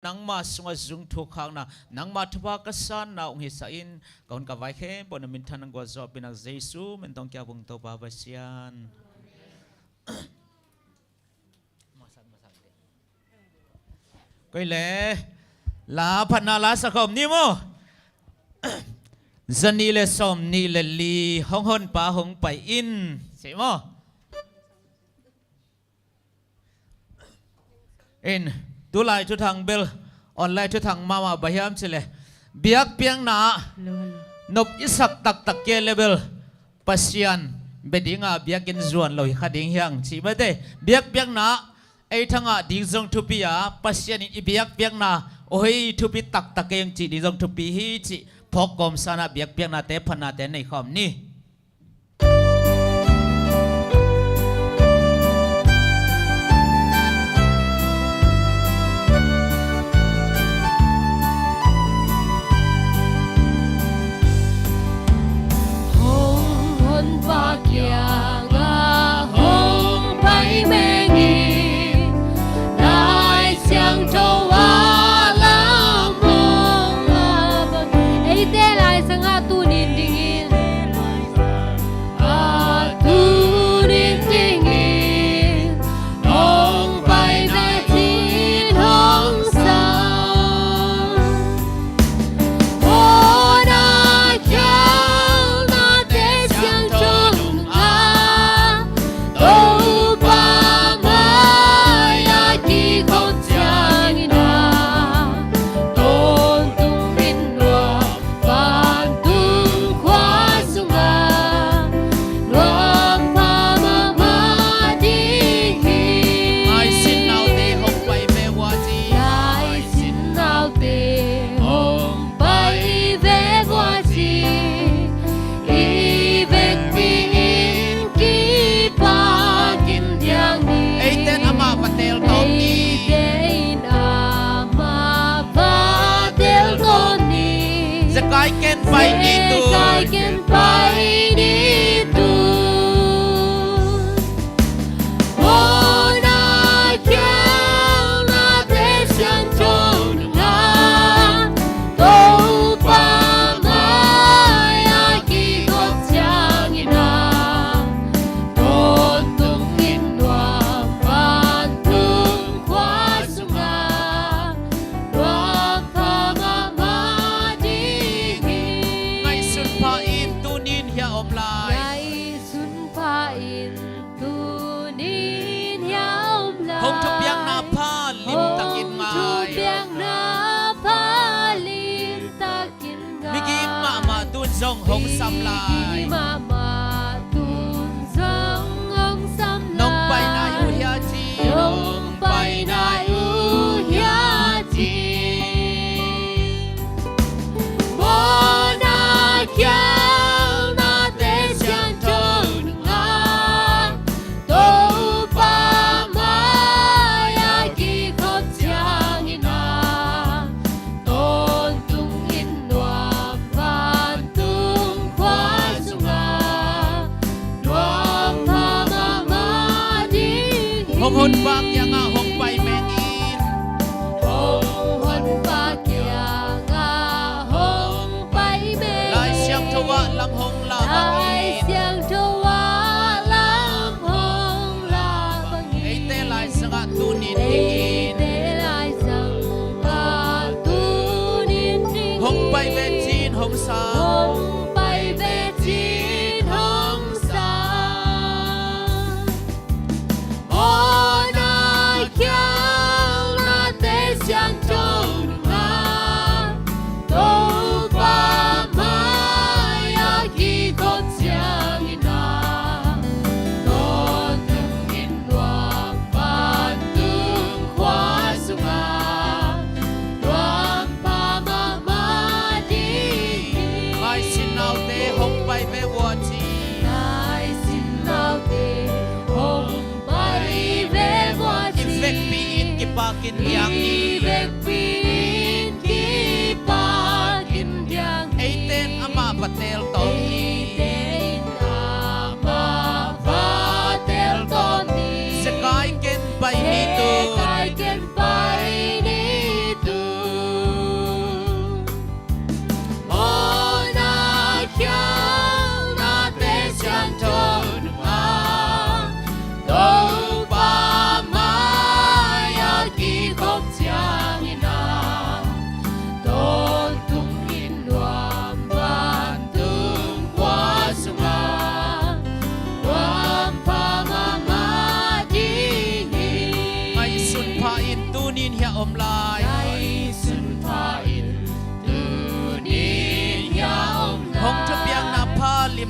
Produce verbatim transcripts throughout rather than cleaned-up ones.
nangma sungah zung thuk khakna, nangma thupha ka sanna hong hisa in, ka hun ka vai khempeuh na minthan nang gualzawhpihna Jesu min tawh kiapung Topa Pasian. Koi le, la phatna la sa khawm ni maw? Zanih le sawmnih le li hong honpa hong pai in, ci maw? In, tulai thuthang bel, online thuthang mahmah bang hiam cih leh, biakpiakna ah nop i sak taktak kei leh bel, Pasian bia ding a biakinn zuan lo hi kha ding hi hang cih mate. Biakpiakna ah ei thangah ding zong thupi a, Pasian in i biakpiakna hoih thupi taktak kei hang cih ding zong thupi hi cih phawk kawmsa-in ah biakpiaknate phatnate nei khawm ni. Hong honpa kiangah hong pai meng in, Lai Siangtho ah lam hong la bang. Eite Lai Siangtho ah tuni-in dingin, a tuni-in dingin hong pai na cin hong sang. Hona khialhnate siangtho nungah Topa mai-ah kikhop ciangin ah, tawntung in nuam vantung khua sungah nuam pha mahmah ding hi. Laisinnaute hong pai ve ua ci. Laisinnaute hong pai ve ua ci. I vekpi in kipak in diang ni. Eite in amah va teel tawn ni. Eite in amah va teel tawn ni. Zekai ken pai ni tu. Zekai ken pai ni tu. Hona khialhnate siangtho nungah Topa mai-ah kikhop ciangin ah, tawntung in nuam vantung khua sungah nuam pha mahmah ding hi. Ngaihsun pha in tuni-in hiah om lai. Ngaihsun pha in tuni-in hiah om lai. Hong thupiakna pha limtakin ngai. Hong thupiakna pha limtakin ngai. Miging mahmah tu-in zong hong sam lai. Miging mahmah tu-in zong hong sam lai. Nong pai nai uh hia ci. Nong pai nai uh hia ci. Mawhna khialhnate siangtho nungah Topa mai-ah kikhop ciangin ah, tawntung in nuam vantung khua sungah nuam pha mahmah ding hi. Hong honpa kiangah hong pai meng in. Hong honpa kiangah hong pai meng in. Lai Siangtho ah lam hong la bang in. Lai Siangtho ah lam hong la bang in. Eite Lai Siangah tuni-in dingin. Eite Lai Siangah tuni-in dingin. Hong pai ve ci-in hong sang. Hong pai ve ci-in hong sang. Mawhna khialhnate siangtho nungah Topa mai-ah kikhop ciangin ah, tawntung in nuam vantung khua sungah nuam pha mahmah ding hi. Laisinnaute hong pai ve ua ci. Laisinnaute hong pai ve ua ci. I vekpi in kipak in diang hi. I vekpi in kipak in diang hi. Eite in amah va teel tawn ni. Eite in amah va teel tawn ni. Zekai ken pai ni tu. Zekai ken pai ni tu.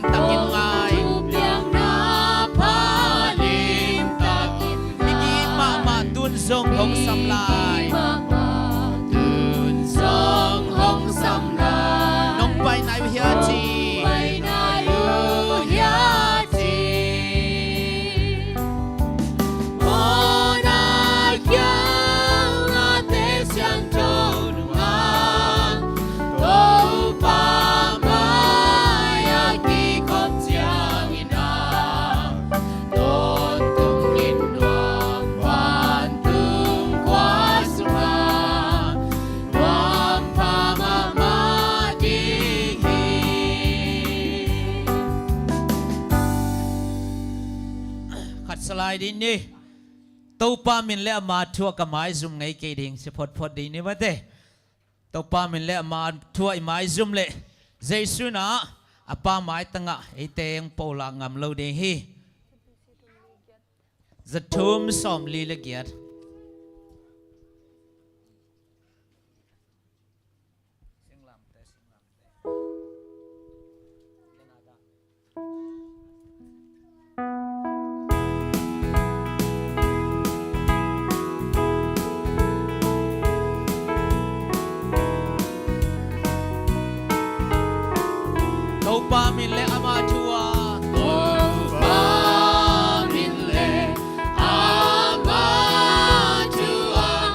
Takin ngai. Thupiakna pha lim takin ngai. Miging mahmah tun zong hong sam lai. Miging mahmah tun zong hong sam lai. Nong pai nai uh hia ci. Nong pai nai uh hia ci. Mawhna kiangah Te Siangtho nungah Topa mai-a kikhop ciangin ah, tawntung in nuam vantung khua sungah nuam pha mahmah ding hi. Khat sa lai ding ni. Topa min le ama thu ah ka maizum ngei kei ding ci photphot ding ni mate. Topa min le ama thu ah i maizum leh Jesu in ah a Pa maitangah eite hong polak ngam lo ding hi. Za thum sawmli le giat. Topa min le ama thu ah. Topa min le ama thu ah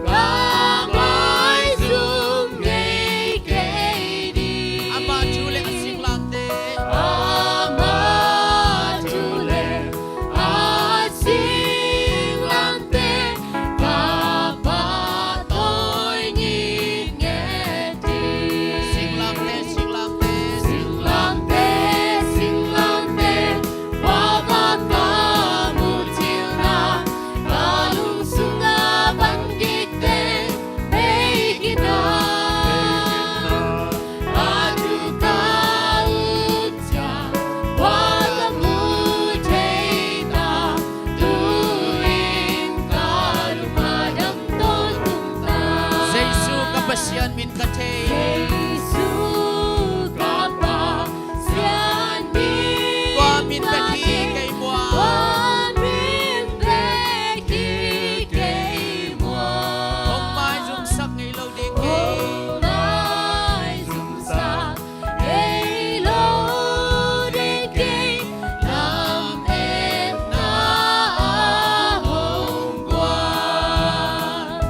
ka maizum ngei kei ding. Ama thu le a singlamteh. Ama thu le a singlamteh ka pahtawi ngitnget ding. Singlamteh, singlamteh. Singlamteh, singlamteh, Pa bang ka mucilna, ka lungsunga bang gik teng bei kina. A thu ka ut ciang, Pa ka mu thei ta, tu-in ka lung a dam tawntung ta. Jesu ka Pasian min ka thei. Jesu ka Pasian min tua min bek hi kei muang. Tua min bek hi kei muang. Hong maizumsak ngei lo ding hi. Hong maizumsak ngei lo ding hi. Lametna a hong guan.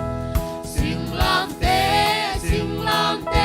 Singlamteh, singlamteh.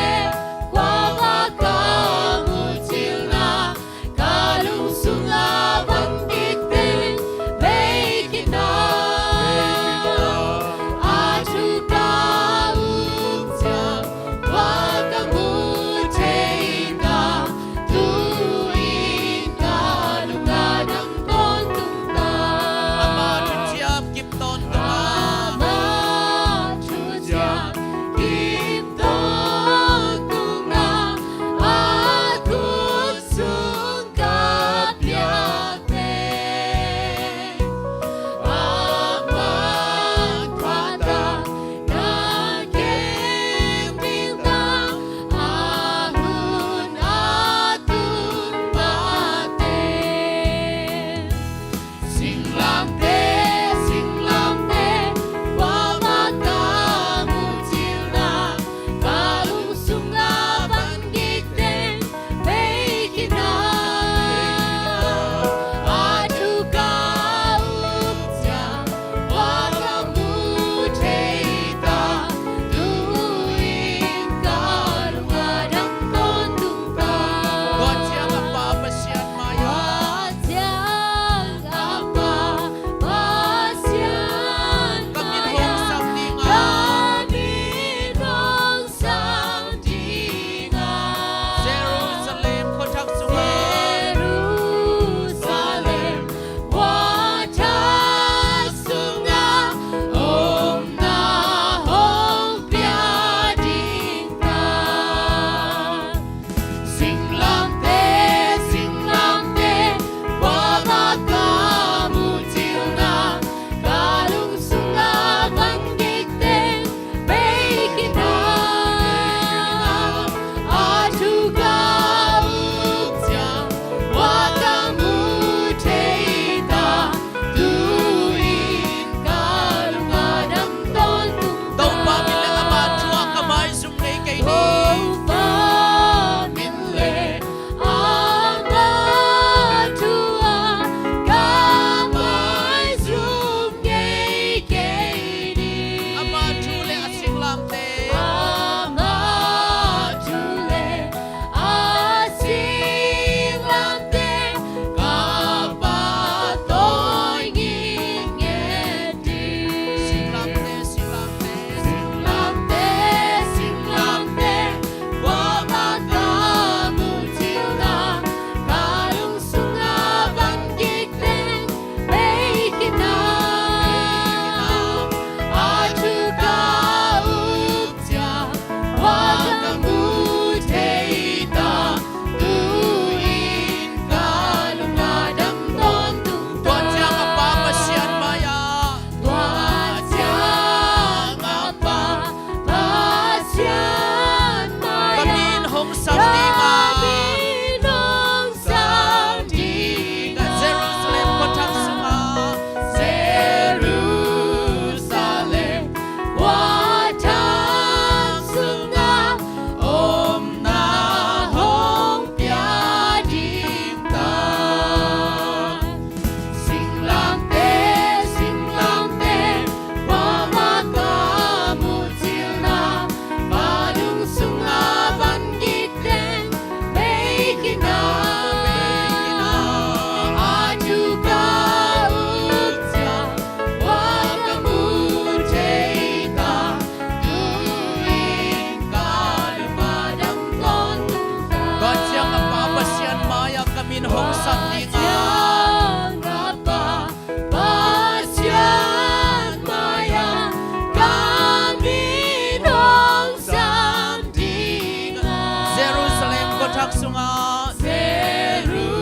Sungah Jerusalem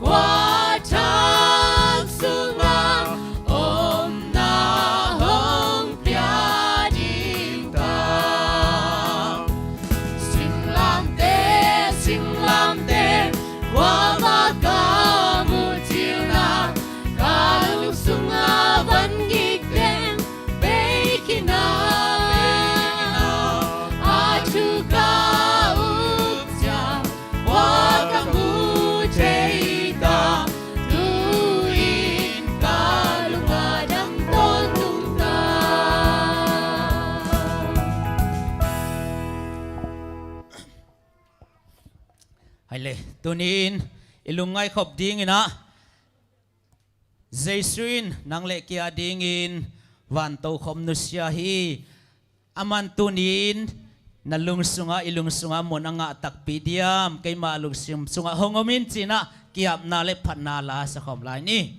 khua thak sungah omna hong pia ding ta. Singlamteh, singlamteh, kuamah ka mucilna, ka lungsungah van gik teng bei khin a, a thu ka up ciang, kua ka mu thei ta, tu-in ka lungah dam tawntung ta. Hai le, tuni-in i lungngaih khop dingin ah, Jesu in nang le kei a dingin van tokhom nusia hi. Aman tuni-in na lungsungah, i lungsungah mun a ngah takpi diam, keima lungsim sungah hong om in ci-in ah ki-apna le phatna la sa khawm lai ni.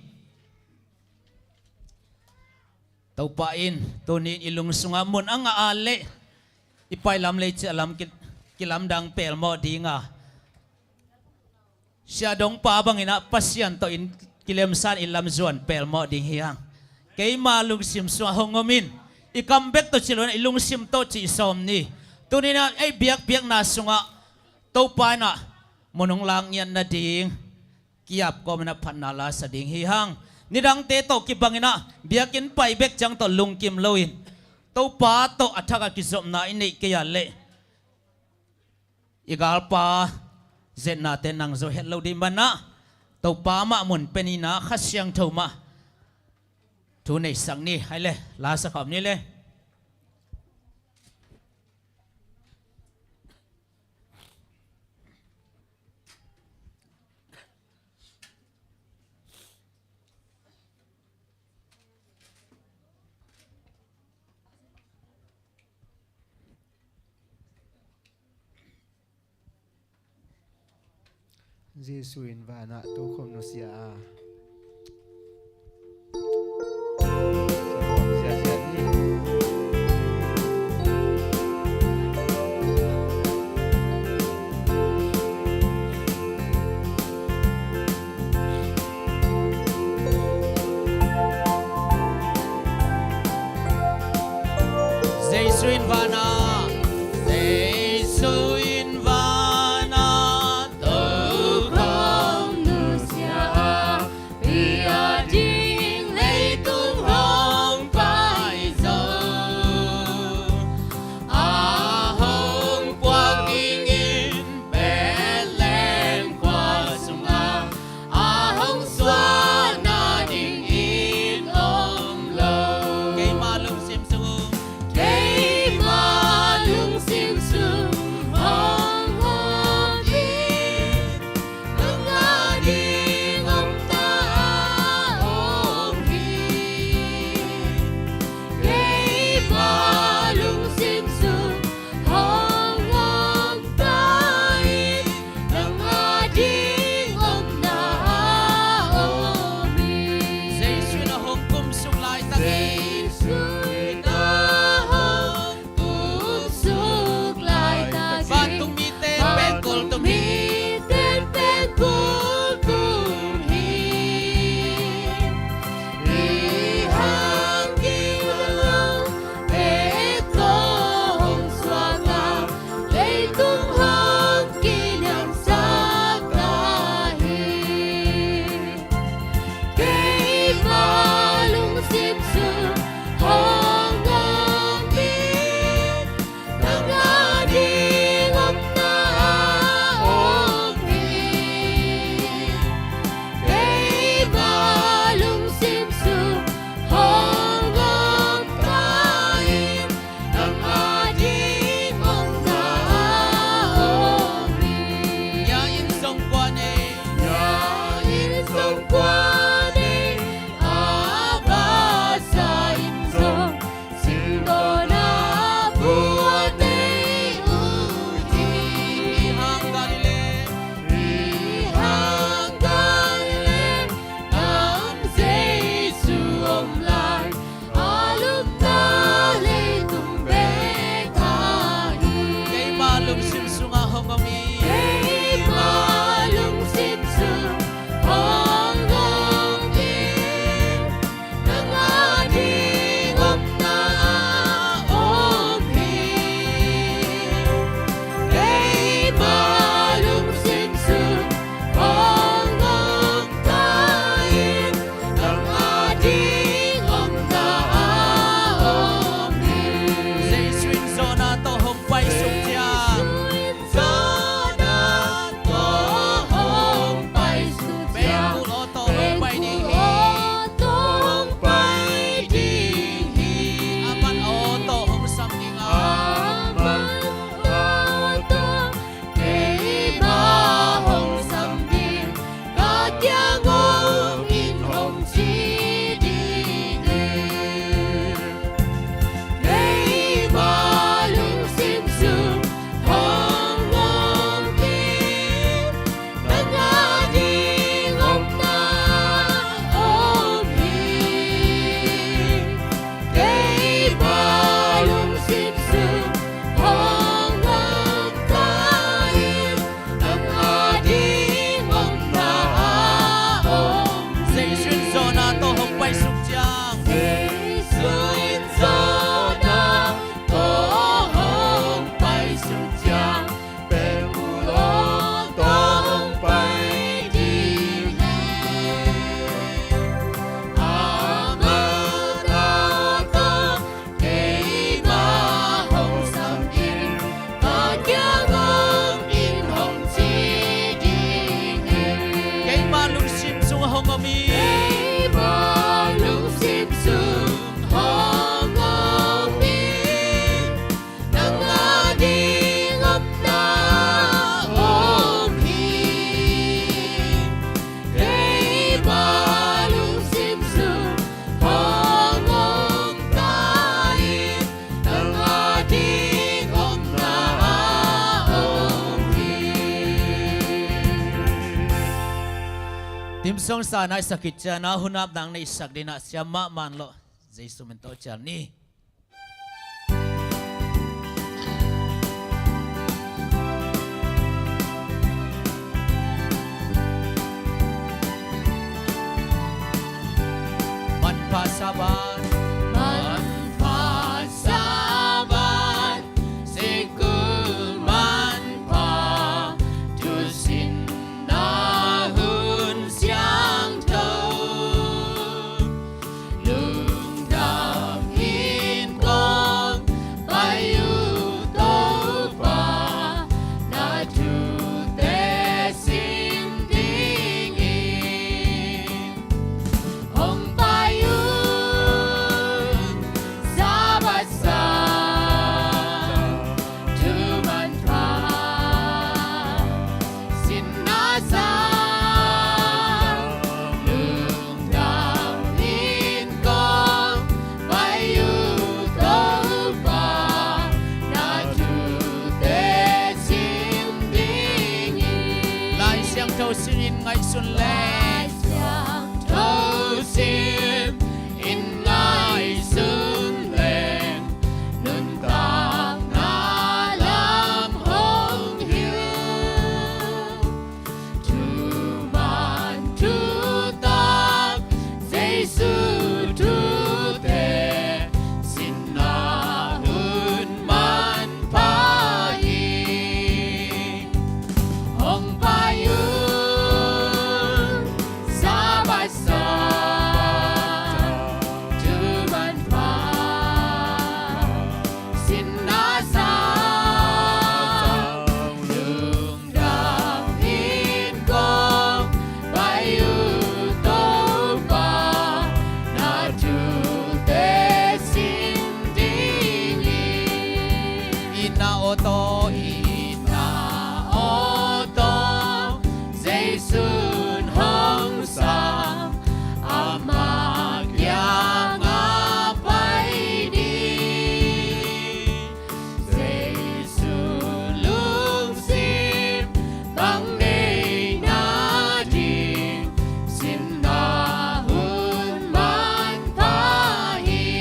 Topa in tuni-in i lungsungah mun a ngah a leh i pailam leici a lam ki-, kilamdang pelmawh ding a, siahdongpa bangin ah Pasian tawh in kilemsa in lamzuan pelmawh ding hi hang. Keima lungsim sungah hong om in, i kam bek tawh ci lo-in ah i lungsim tawh cih sawm ni. Tuni-in ah ei biakpiakna sungah Topa in ah mun hong lak ngiat nading ki-ap kawmin ah phatna la sa ding hi hang. Nidangte tawh kibangin ah biakinn pai bek ciang tawh lungkim lo-in, Topa tawh a thak a kizopna i neih kei a leh i galpa zetnate nang zo het lo ding manin ah, Topa mah mun pen in ah Kha Siangtho mah thu neisak ni. Hai le, la sa khawm ni le. Jesu in vanah tokhom nusia a, Jesu in vanah, Jesu in vanah tokhom nusia a, pi a ding leitung hong pai zo. A hong puak dingin Bethlehem khua sungah, a hong suah nadingin om lo. Keima lungsim sung, keima lungsim sung hong om in, nang a ding omna a om hi. Keima lungsim sung hong om ta in, nang a ding omna a om hi. Jesu in a hong kumsuk laitak, Jesu in a hong kumsuk laitak, vantung mite pengkul tum hi. Vantung mite pengkul tum hi. I hang ding lo, Song sa na i sak khit ciangin a hun ap dang na i sak ding a siam mahmah lawh. Jesu min tawh cial ni. Manpha Sabbath, manpha Sabbath, sikul manpha, thusinna hun siangtho. Lungdam in kong pai uh Topa, na thute sim dingin. Hong pai un Sabbath sang, thu manpha, sinna sang, lungdam in kong pai uh Topa, na thute sim dingin. Lai Siangtho simin ngaihsun leng, Lai Siangtho simin ngaihsun leng, nuntakna lam hong hilh. Thuman thutak Jesu thute, sinna hun manpha hi. Hong pai un Sabbath sang, thu manpha, sinna sang, lungdam in kong pai uh Topa, na thute sim dingin. Itna aw taw, itna aw taw, Jesu'n hong sam, ama kiangah pai ding. Jesu lungsim bang nei nading, sinna hun manpha hi.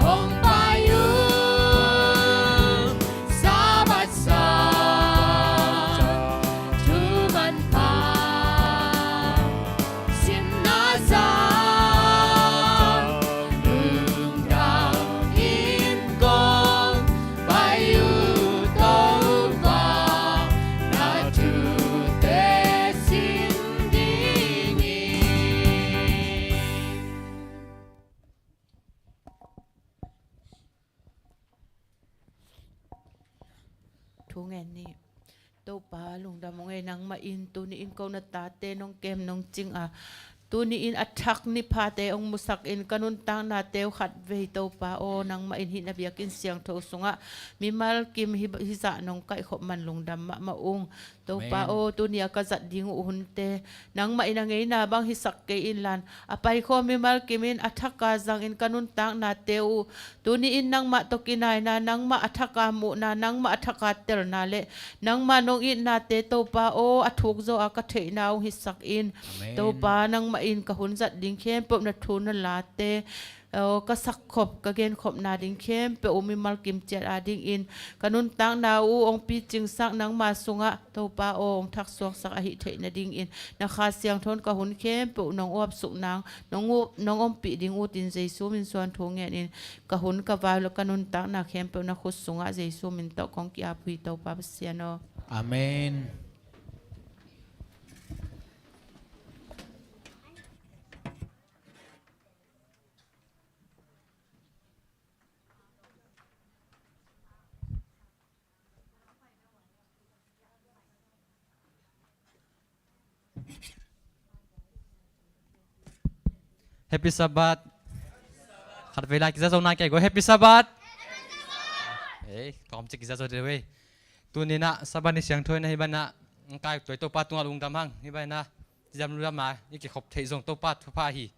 Hong pai un Sabbath sang, thu manpha, sinna sang, lungdam in kong pai uh Topa, na thute sim dingin. Thu ngen ni. Topa lungdam ung ei, nangmah in tuni in ko na tate nong kem nong cing a, tuni in a thak ni phate hong musak in ka nuntaknate uh khatvei Topa aw, nangmah in hih na biakinn siangtho sungah mimal kim hi, hizah nong kaihkhop man lungdam mahmah ung. Topa aw, tuni a ka zat ding uh hunte nangmah in a ngeina bang hisak kei inlan, a paikhawm mimal kim in a thaka zangin ka nuntaknate uh tuni in nangmah tawh kinaina, nangmah a thaka muhna, nangmah a thaka telna le nangmah nong itnate Topa aw, a thuk zaw a ka theihna hong hisak in. Topa nangmah in ka hun zat ding khempeuh na thu na late aw, ka sakkhop ka genkhopna ding khempeuh uh mimal kim ciat adingin ka nuntakna uh hong picingsak, nangma sungah Topa aw hong thaksuaksak ahih theih nadingin na Kha Siangtho in ka hun khempeuh nong uapsuk nang, nong, nong ompih ding utin Jesu min suang thu ngenin ka hun ka vai le ka nuntakna khempeuh na khut sungah Jesu min tawh kong ki-ap uh hi Topa Pasian aw. Amen. Happy Sabbath. Khatvei lai kiza zo na kei go. Happy Sabbath. Ei, tawm cik kiza zo de wei. Tuni na Sabbath ni siangtho na hi banah ngkai tuai Topa tungah lungdam hang. Hi banah cidam lungdam a i kikhop theih zong Topa thupha hi.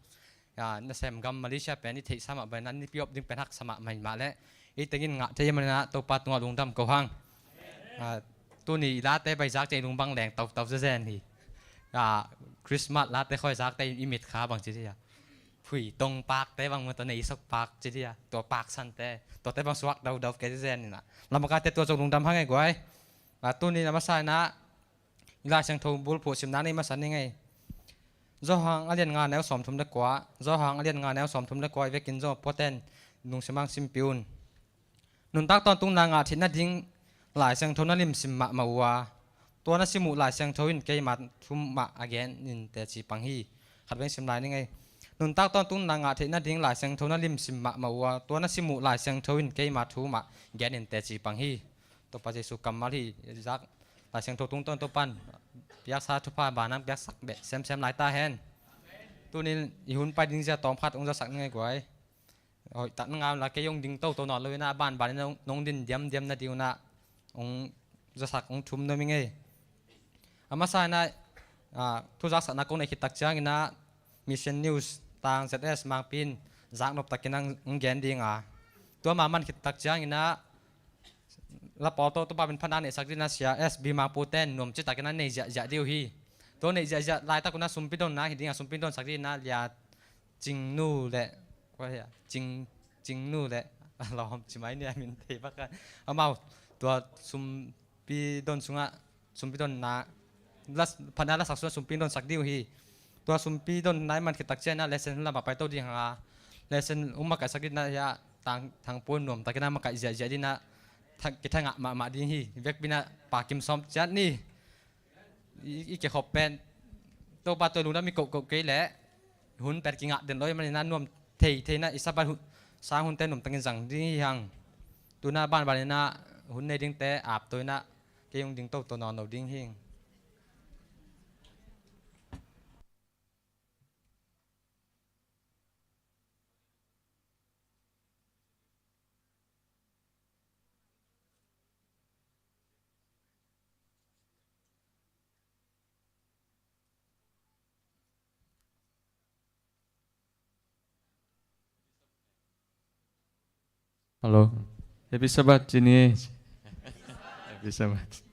Ya, nasem gam Malaysia pen i theihsa mah pen an nipi op ding pen haksa mahmah hi mah leh, i tengin ngah thei a manah Topa tungah lungdam ko hang. Ah, tuni i late baizak cei lungbang leng tautau zezen hi. a, Christmas late khawi zakte i mit kha bang ci dia, phui tong pakte bang maw, tua nei sok pak ci dia, tua pak sante, tuate bang suak daudau kei zen ina, lamakaite tua zong lungdam hang ei guai. A, tuni na masa ina Lai Siangtho bulphuh simna nei masa ni ngei. Johan a lian nga neu sawmthum le kua, Johan a lian nga neu sawmthum le kua i vekin zong puaten lungsim hang simpih un. Nuntak tawntungna ngah theih nading Lai Siangtho na limsim mahmah uh a, tua na sim uh Lai Siangtho in keima thu mah a gen in teci pang hi. Khat veng sim lai ni ngei. Nuntak tawntungna ngah theih nading Lai Siangtho na limsim mahmah uh a, tua na sim uh Lai Siangtho in keima thu mah gen in teci pang hi. Topa Jesu kammal hi. Zak Lai Siangtho tungtawn Topan piaksa thupha banang piaksak beh semsem lai ta hen. Tunin i hun pai ding zia tawm khat ung zasak ni ngei guai. Hoih tak na ngau la kei hong ding toto nawn lo ina, banban ina nong din diamdiam na ding una hong zasak hong thum nuam i ngei. A masa ina, a, thu zaksakna kong nei khit tak ciang ina Mission News tang Z S Mangpi in zaknop takin hong gen ding a, tua ma man khit tak ciang ina la pawl tawh Topa min phatna neihsak ding ina Sia S B Mangpu ten nuam ci takin a nei ziahziah ding uh hi. Tua nei ziahziah laitak una sumpi donna hi ding a, sumpi donsak ding ina Lia Cingnu le, kua hia, Cing, Cingnu le, a lawm ci mai nia min thei bak a. Amau tua sumpi don sungah, sumpi don na, las, phatna lasak sungah sumpi donsak ding uh hi. Tua sumpi don na i man khit tak ciang ina lesson lamah paito ding hang a, lesson um makaihsak ding ina hia, tang, thangpuan nuam takin a makaih ziahziah ding ina, thang, kithangah mahmah ding hi. Vekpi ina Pa Kim Sawm ciat ni. I, i kikhop pen Topa tua lungdam i kohkoh kei leh hun pen kingah den lo i manin a nuam theithei ina i Sabbath hun, sang hunte nuam takin zang ding hi hang. Tuna banban ina hun nei dingte ap to ina kei hong ding toto nawn lo ding hi. Hello. Happy Sabbath, Jenny. Happy Sabbath.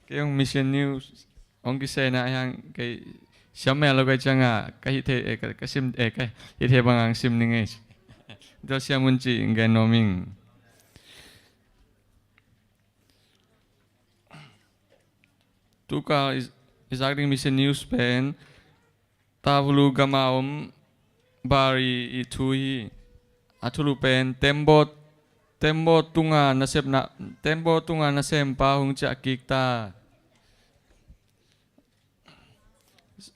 Kei hong Mission News hong kisena hiang kei siam mel lo kei cianga ka hih thei, eh, ka, ka sim, eh, ka hih thei bang ang sim ning ei. Tua siam un ci gen nuam ing. Tuka i, i zak ding Mission News pen Tuvalu gama om Bari i thu hi. A thulu pen tembaw, tembaw tunga nasepna, tembaw tunga nasempa hong ciah kik ta.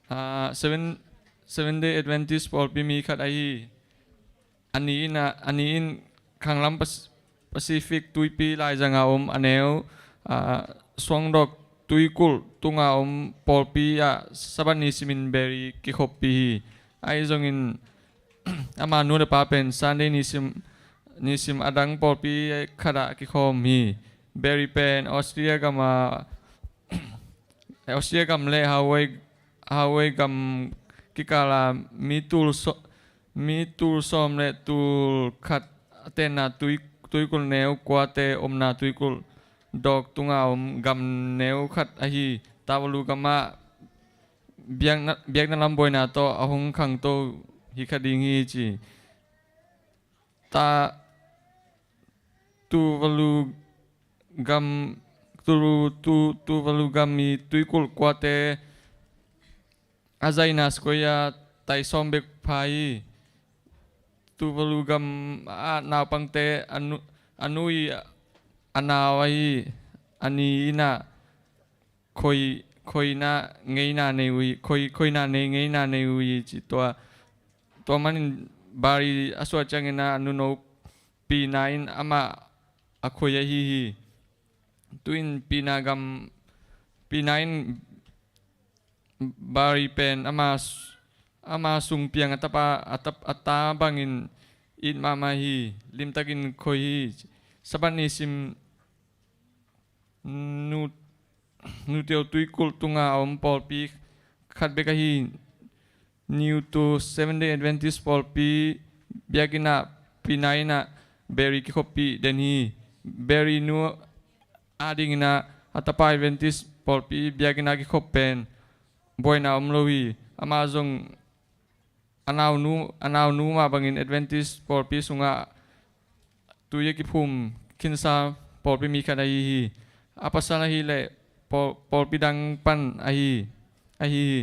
Ah, Seven, Seven Day Adventist pawlpi mi khat ahi. A ni in a, a ni in khanglam Pas-, Pacific tuipi laizanga om a neu, ah, suangdawk tuikulh tunga om pawlpi ah Sabbath ni simin Beri kikhoppih hi. Ahi zongin ama nu le pa pen Sunday nisim, nisim a dang pawlpi khatah kikhawm hi. Beri pen Australia gama, Australia gam le Hawaii, Hawaii gam kikala mi tul so-, mi tul sawm le tul khat a tenna tui, tuikulh neu kuate omna tuikulh dawk tunga om gam neu khat ahi Tuvalu gamah biakna, biakna lam buaina tawh a hong khangto hi kha ding hi ci. Ta, Tuvalu gam, Tulu, Tu, Tuvalu gam i tuikulh kuate a zaina Sequoia tai sawm bek pha hi. Tuvalu gam ah naupangte a nu, a nu i a nau ahi a ni in a khoi, khoina ngeina nei uh hi, khoi, khoina nei ngeina nei uh hi ci tua. Tua manin Bari a suah ciangin a nuno Pina in amah a khoi ahi hi. Tuin Pina gam, Pina in Bari pen ama s-, ama sung piang a tapa, a tap-, a ta bangin it mahmah hi. Limtakin khoi hi. Sabbath nisim nu, nuteo tuikulh tunga a om pawlpi khat bek ahi. Niutu Seven Day Adventist pawlpi biakinn ah Pina in a Beri kikhoppih den hi. Beri nu adingin a, a tapa Adventist pawlpi biakinn ah kikhop pen buaina om lo hi. Amah zong a naunu, a naunu mah bangin Adventist pawlpi sungah tui a kiphum khinsa pawlpi mi khat ahi hi. A pasal ahileh pawl-, pawlpi dang pan ahi, ahi hi.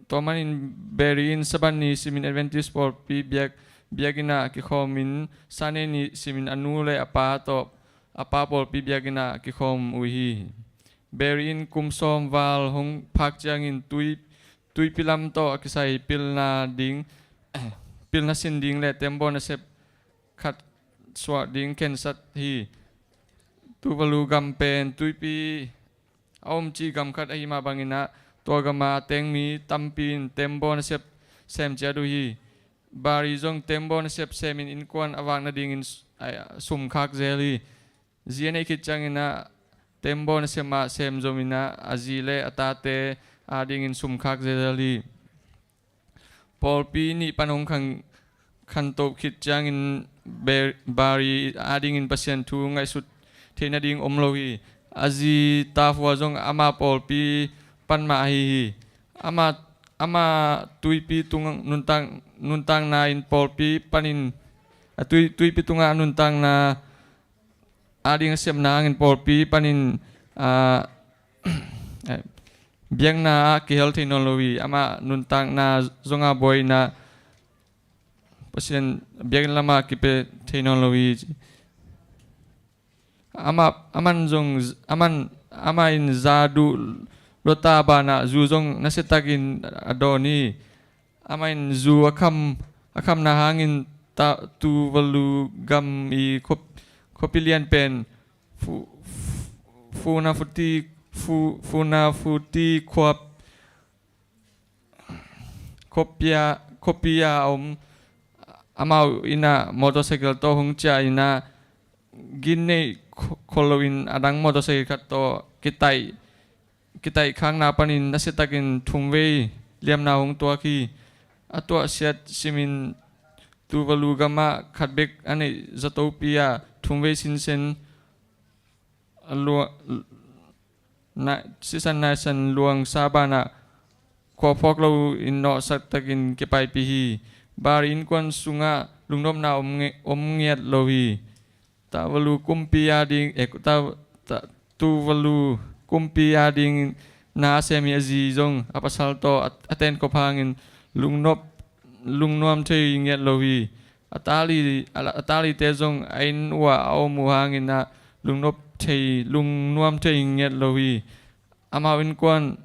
Tua manin Barry in Sabbath ni simin Adventist pawlpi biak, biakinn ah kikhawmin Sunday ni simin a nu le a pa tawh a pa pawlpi biakinn ah kikhawm uh hi. Barry in kum sawm val hong phak ciangin tui, tuipi lam tawh a kisai pilna ding, pilna sin ding le tembaw nasep khat suah ding khensat hi. Tuvalu gam pen tuipi a om cih gam khat ahi mah bangin ah tua gama tengmi tampi in tembaw nasep sem ciat uh hi. Barry zong tembaw nasep semin innkuan a vak nadingin s-, ai, sum khak zel hi. Zi a neih khit ciangin ah tembaw nasep mah sem zomin ah a zi le a tate adingin sum khak zel hi. Pawlpi nih pan hong khan, khantoh khit ciangin Be-, Barry adingin Pasian thu ngaihsut theih nading om lo hi. A zi Tafua zong ama pawlpi pan mah ahi hi. Ama, ama tuipi tung nuntak, nuntakna in pawlpi panin, a tui, tuipi tungah a nuntakna ading a sepna hangin pawlpi panin, ah, biakna ah kihel thei nawn lo hi. Amah nuntakna zonga buaina Pasian biakinn lamah kipia thei nawn lo hi. Amah, aman zong, aman, amah in za duh luata banah zu zong nasiatakin a dawn hi. Amah in zu a kham, a khamna hangin ta-, Tuvalu gam i khuap-, khuapi lian pen Fu-, Funafuti, Fu-, Funafuti khuap-, khuapia, khuapi a om amau in ah motorcycle tawh hong ciah in ah ginneih kho-, khol loin a dang motorcycle khat tawh kitaih, kitaih khakna panin nasiatakin thumvei liamna hong tuak hi. A tuahsiat simin Tuvalu gamah khat bek a neih zatopi ah thumvei sinsen a lua-, na-, sisan naisan luang sa banah khuaphawk loin nawhsak takin kipaipih hi. Barry innkuan sungah lungnopna om nge-, om ngiat lo hi. Tuvalu kumpi ading, eh, ta-, ta-, Tuvalu kumpi ading na a sem hi. A zi zong a pasal tawh a, a tenkhop hangin lungnop, lungnuam thei ngiat lo hi. A tali, a, a talite zong a inn uah a om uh hangin ah lungnop thei, lungnuam thei ngiat lo hi. Amau innkuan,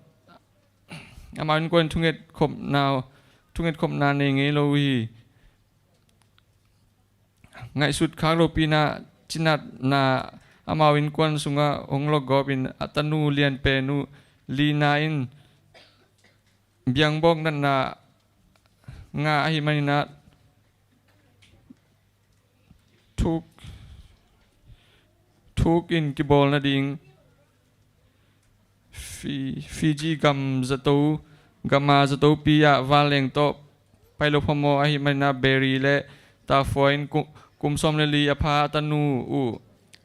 amau innkuan thunget khopna, thunget khopna nei ngei lo hi. Ngaihsut khak lopi in ah cinatna amau innkuan sungah hong lokgawpin a tanu lianpen uh Lina in biangbawk natna ngah ahih manin ah thuk, thuk in kibawl nading Fi-, Fiji gam zato, gama zatopi ah vanleng tawh pai lo phamawh ahih manin ah Barry le Tafua in ku-, kum sawm le li a pha a tanu uh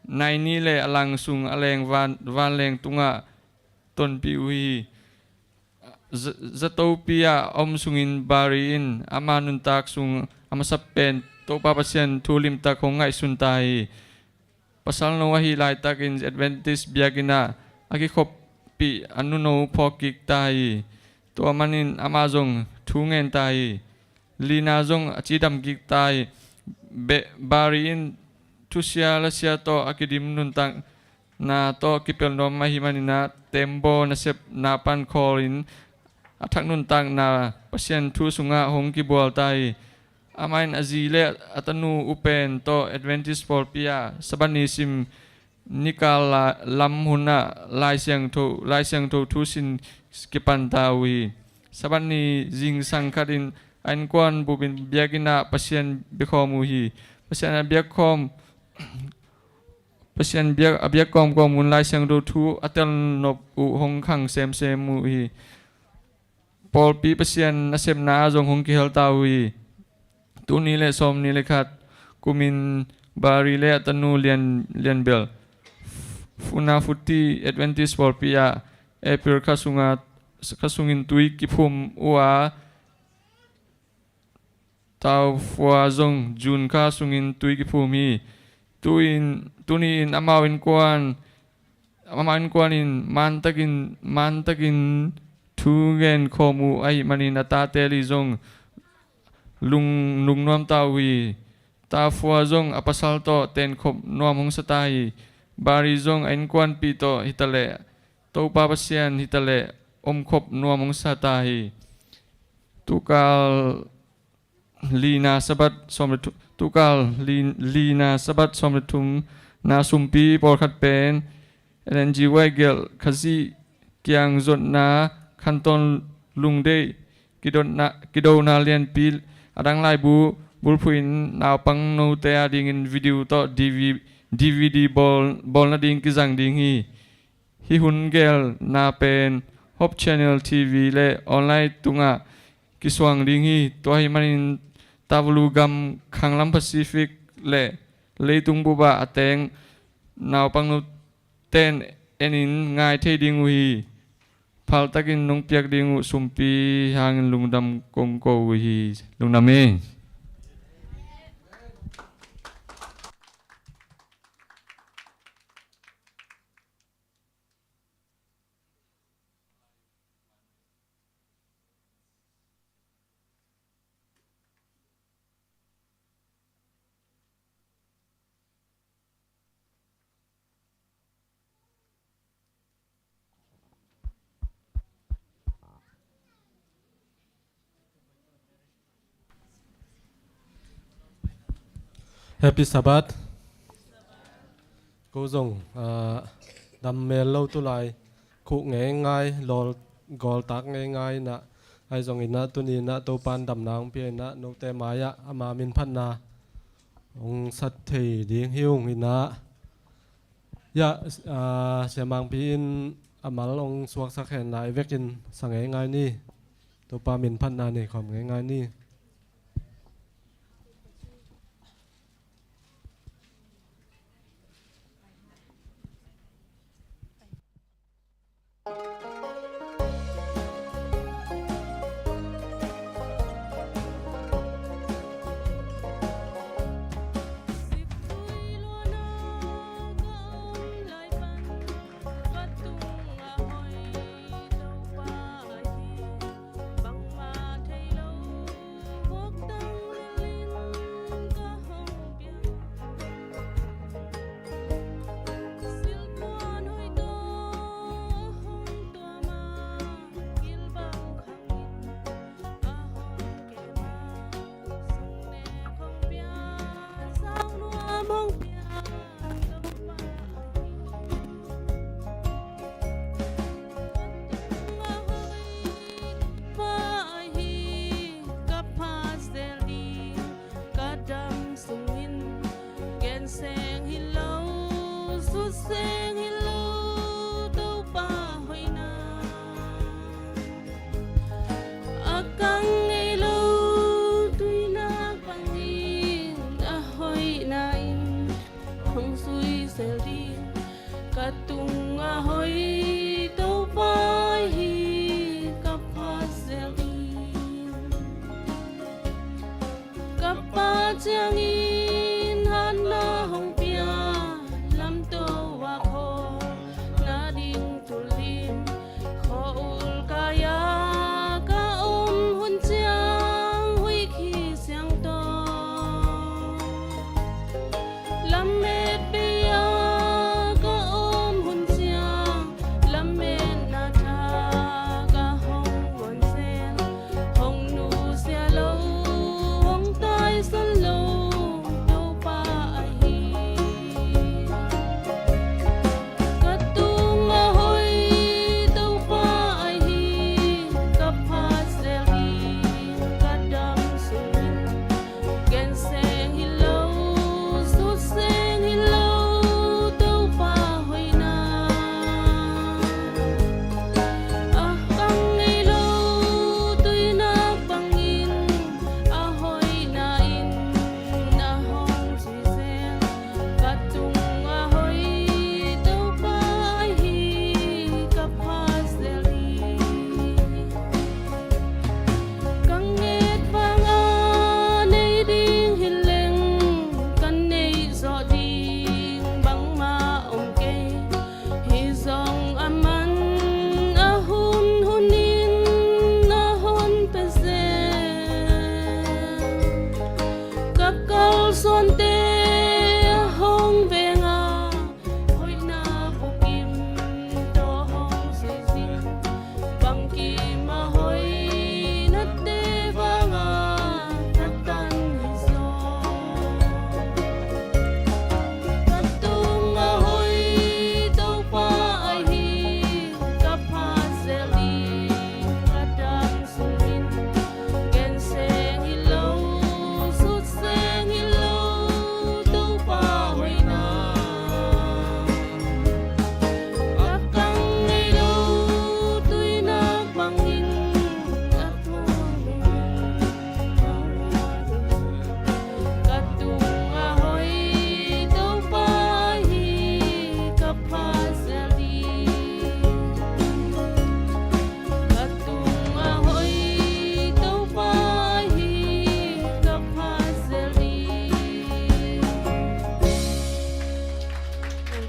Naini le a lang sung a leng van, vanleng tungah tonpih uh hi. Z-, zatopi ah a om sungin Barry in ama nuntak sung a masa pen Topa Pasian thu limtak hong ngaihsun ta hi. Pasalno ahih laitakin Adventist biakinn ah a kikhoppih a nuno phawk kik ta hi. Tua manin amah zong thu ngen ta hi. Lina zong a cidam kik ta hi. Be-, Barry in thusia lasia tawh a kidim nuntakna tawh kipelh nuam ahih manin ah tembaw nasepna pan khawlin a thak nuntakna Pasian thu sungah hong kibual ta hi. Amah in a zi le a tanu uh pen tawh Adventist pawlpi ah Sabbath ni sim nikal la-, lam hunah Lai Siangtho, Lai Siangtho thu sin kipan ta uh hi. Sabbath ni zingsang khatin a innkuan bupin biakinn ah Pasian biakhawm uh hi. Pasian a biakhawm, Pasian biak, a biak kawmkawm un Lai Siangtho thu a telnop uh hong khang semsem uh hi. Pawlpi Pasian nasepna ah zong hong kihel ta uh hi. Tul nih le sawmnih le khat kumin Barry le a tanu lian, lianbel Funafuti Adventist pawlpi ah April kha sunga kha sungin tui kiphum uh a, Taufua zong June kha sungin tui kiphum hi. Tu-in, tuni-in amau innkuan, amau innkuan in mantakin, mantakin thu gen khawm uh ahih manin a tate li zong lung, lungnuam ta uh hi. Taufua zong a pasal tawh tenkhop nuam hong sa ta hi. Bari zong a innkuanpih tawh hi ta leh, Topa Pasian hi ta leh omkhop nuam hong sa ta hi. Tukal lina Sabbath sawm le thu-, tukal li-, lina Sabbath sawm le thumna sumpi pawlkhat pen Ellen G. White gelh Khazih kiang zotna khantawn lungdeih kidotna, kidona lianpi, a dang laibu bulphuh in naupang note adingin video tawh D V, D V D bawl, bawl nading kizang ding hi. Hih hun gelna pen Hope Channel T V le online tungah kisuang ding hi. Tua ahih manin Tuvalu gam khanglam Pacific le leitung bup ah a teng naupang note in en in ngai thei ding uh hi. Phaltakin nong piak ding uh sumpi hangin lungdam kong ko uh hi. Lungdam hi. Happy Sabbath. Ko zong, ah, dam mel lo tulai, khuh ngeingai, lawl, gawltak ngeingai inah, ahi zongin ah tuni inah Topan damna hong pia inah note mai-ah ama minphatna hong sat thei ding hi ung inah. Ya, ah, Sia Mangpi in a mal hong suaksak hen la i vekin sa ngeingai ni. Topa minphatna nei khawm ngeingai ni. Ka dam sungin gen seng hi lo, sut seng hi lo, Topa hoihna. A kang ngei lo tuinak bangin a hoihna in hong zui zel ding. Ka tung a hoih Topa hi ka phat zel ding. Ka pa ciangin hatna hong pia, lamto a khawl nading tul ding. Khua ul kai-a ka om hun ciang huih khi siangtho, lamet bei-a ka om hun ciang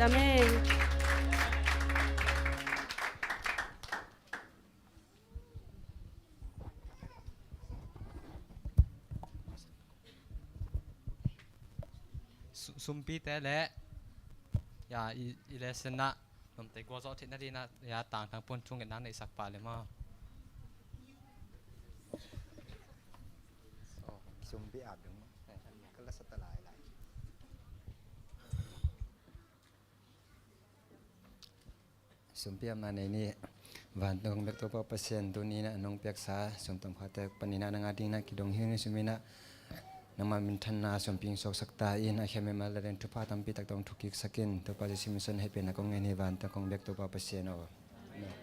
Amen. Su-, sumpite le, ya, i, i lesson ah nomte gualzawh theihna dingin ah, ya, tangthang pun thungetna neihsak pah le maw? Sumpi ap ding maw? Ka la sa ta lai lai. Sumpi apna nei ni. Vantung bek Topa Pasian, tuni-in ah nong piaksa sum tomkhate panin ah nang a dingin ah kidong hi ni. Sum in ah nangma minthanna sumpi hong suaksak ta in, a khia mimal le ding thupha tampi tak tawh hong thukiksak in. Topa Jesu min suang hehpihna kong ngen hi, vantung bek Topa Pasian aw. Amen.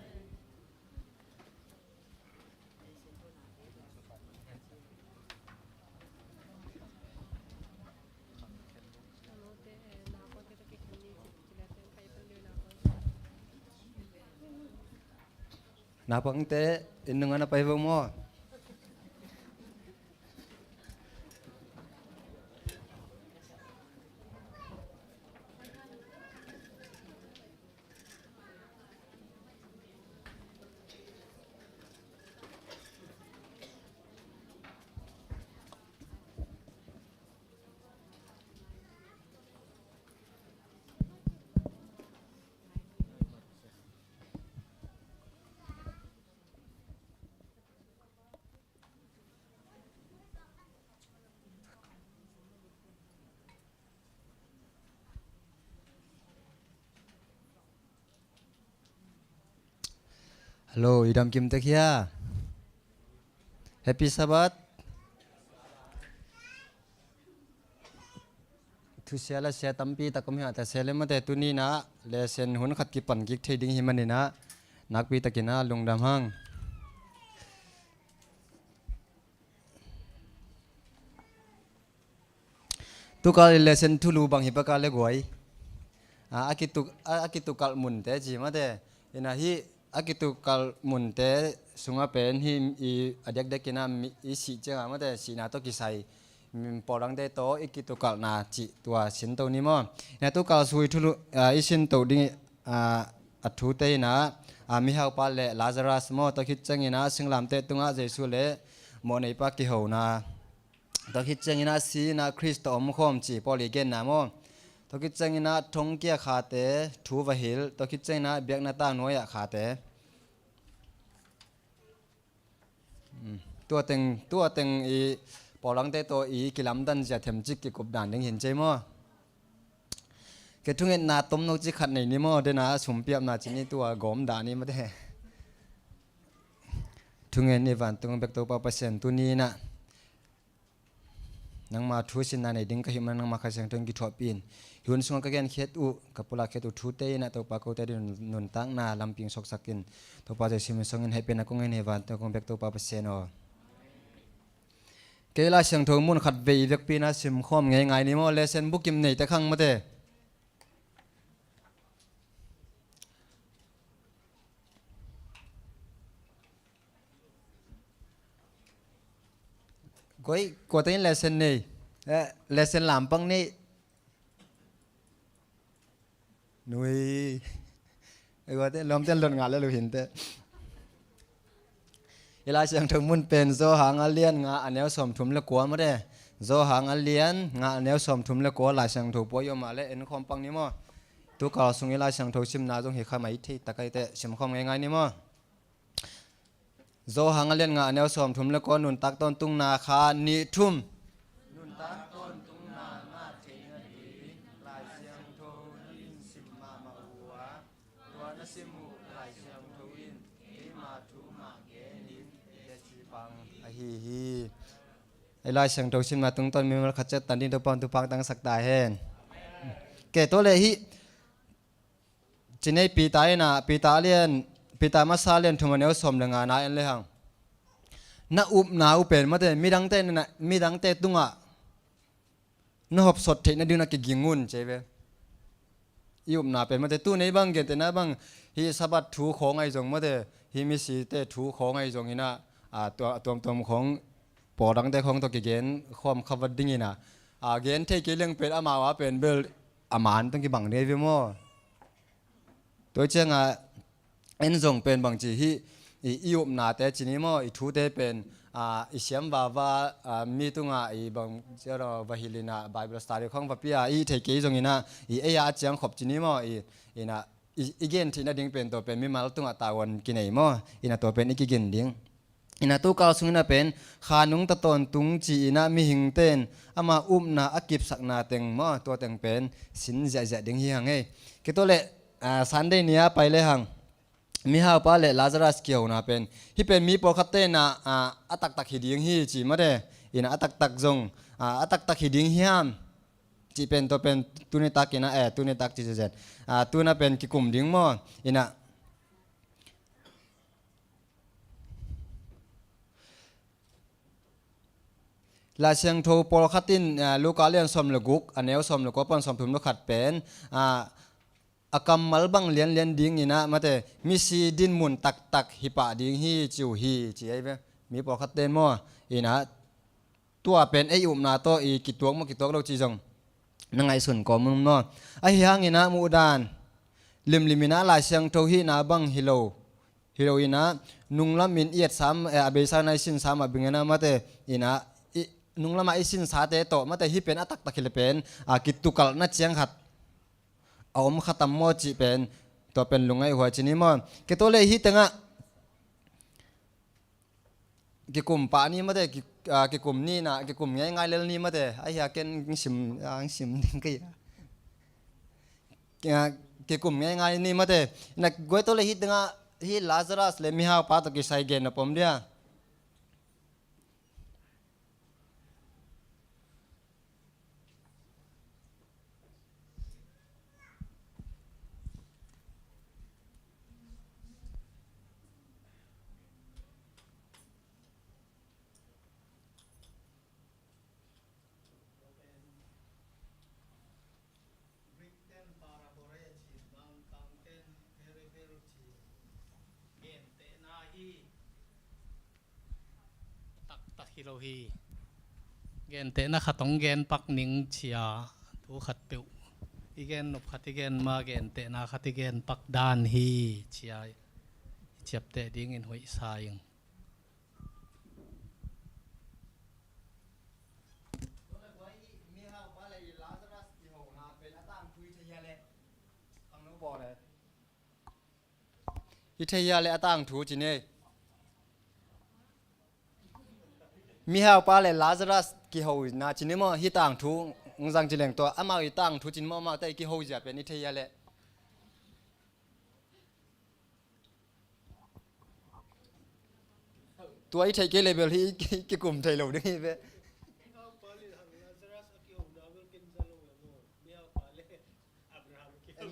Naupangte, inn nungah na pai vo maw? Hello, i dam kim tek hia? Happy Sabbath. Thusia la sia tampi tak om hi a, ta sia le mate, tuni-in ah lesson hun khat kipan kik thei ding hi manin ah nakpi takin ah lungdam hang. Tukal i lesson thulu bang hi paka le guai. A, a kituk, a, a kitukalh munte ci mate. Ina hi a kitukalh munte sungah pen hi i a dekdek ina mi, i sih ciangah mate, sihna tawh kisai, mm, pawldangte tawh i kitukalhna cih tua sinto ni maw? Ina tukal sui thulu, a, i sinto ding, a, a thute ina, a, mihaupa le Lazarus maw, tua khit ciangina singlamteh tungah Jesu le mawhneipa kihona. Tua khit ciangin ah si-in ah Khrist tawh omkhawm ci Paul i genna maw? Tua khit ciangin ah thongkia khate thu va hilh, tua khit ciangin ah biakna tangnuai-ah khate. Hmm. Tua teng, tua teng i pawldangte tawh i kilamdan zia themcik kikup dan ding hi ci maw? Kei thungetna tomno ci khat nei ni maw, dena sumpi apna ci ni, tua gawm dan ni mate. Thungen ni, vantung bek Topa Pasian, tuni-in ah nangma thu sinna nei ding ka hih manin nangma Kha Siangtho in kithuahpih in. Hih hun sungah ka genkhiat uh, ka pulakhiat uh thute in ah Topa kote ading nuntakna lampi hong suaksak in. Topa Jesu min suang in hehpihna kong ngen hi, vantung kong bek Topa Pasian aw. Kei Lai Siangtho mun khat vei vekpi in ah simkhawm ngeingai ni maw, lesson bukim neite khang mate. Koi, koi teng in lesson nei. Eh, lesson lampang nei. Nui. Eh, koi teng lawmte in lot ngah le lo hinte. I Lai Siangtho mun pen Johan a lian nga a neu sawmthum le kua mate. Johan a lian nga a neu sawmthum le kua, Lai Siangtho puai om a le en khawm pang ni maw. Tukal sung i Lai Siangtho simna zong hi kha mai thei tak ahih teh simkhawm ngeingai ni maw. Johan a lian nga a neu sawmthum le kua, nuntak tawntungna kha nih thum. Nuntak tawntungna ngah theihna ding Lai Siangtho in sim mahmah uh a, tua na sim uh Lai Siangtho in keima thu mah gen in, tua ci pang ahi hi. I Lai Siangtho simna tungtawn mimal khat ciat tan ding Topa'n thupha tangsak ta hen. Kei tua leh hih Cinei Peter in ah, Peter a lian, Peter masa a lian thum a neu sawm le nga na en le hang. Na upna uh pen mate, midangte na, midangte tungah na hopsot theihna ding na kiging un ci ve. I upna pen mate, tu nei bang gentehna bang, hih Sabbath thu khawng ahi zong mate, hih misite thu khawng ahi zong in ah, a, tua, tuamtuam khawng, pawldangte khawng tawh kigen khawm kha vat ding in ah, a, gen thei kei leng pen amau a pen bel a man tawh kibang ding hi ve maw? Tua ciangah en zong pen bangci hih i, i upnate ci ni maw, i thute pen, a, i siam vava, a, mi tungah i bang ciaraw va hilina Bible study khong va pia i thei kei zonginah i ei a ciang khop ci ni maw, i, inah i, i gen theih nading pen tua pen mimal tungah tavuan kinei maw, inah tua pen i kigen ding. Inah tukal sunginah pen kha nungta tawntung ci-inah mihingte in ama upna a kipsakna teng maw, tua teng pen sin ziahziah ding hi hang ei. Kei tua leh, a, Sunday ni-a pai le hang mihaupa le Lazarus kihona pen, hih pen mi pawlkhatte inah, a, a taktak hi ding hi ci mate, inah a taktak zong, a, a taktak hi ding hiam cih pen tua pen tuni tak inah, eh, tuni tak ci zezet, a, tuna pen kikum ding maw, inah Lai Siangtho pawlkhat in, a, Luka lian sawm le guk, a neu sawm le kua pan sawm thum le khat pen, a, a kammal bang lianlian dinginah mate, misi dinmun taktak hi pah ding hi ci uh hi ci ei ve. Mi pawlkhatte maw, inah tua pen ei upna tawh i kituak maw kituak lo ci zong na ngaihsun kawm un maw. Ahi hanginah muhdan limliminah Lai Siangtho hihna bang hi lo, hi lo inah nunglamin i et sam, eh, a beisa na i sinsa mah bingena mate, inah i, nunglamah i sinsate tawh mate hih pen a taktak hi le pen, a, kitukalhna ciang khat a om khatam maw cih pen tua pen lungngaih huai ci ni maw. Kei tua le hih tengah kikum pah ni mate, ki, a, kikum ni inah, kikum ngeingai lel ni mate. Ahi a ken sim, a, sim ding kei a. Ki, a, kikum ngeingai ni mate. Inah guai tua le hih tengah hih Lazarus le mihaupa tawh kisai gen na pom dia. Greek ten parabole ci, bang kang ten parable ci, gentehna hi. Taktak hi lo hi. Gentehna khat hong gen pak ning cia, thu khat peuh i gen nop khat i gen ma, gentehna khat i gen pak dan hi cia i ciapteh dingin hoih sa ing. I thei hia le a tangthu ci ni. Mihaupa le Lazarus kihona ci ni maw, hih tangthu ong zang ci leng tua amau i tangthu ci ni maw, amau te i kiho zia pen i thei hia le. Tua i theih kei level hi, ki, kikum thei lo ding hi ve.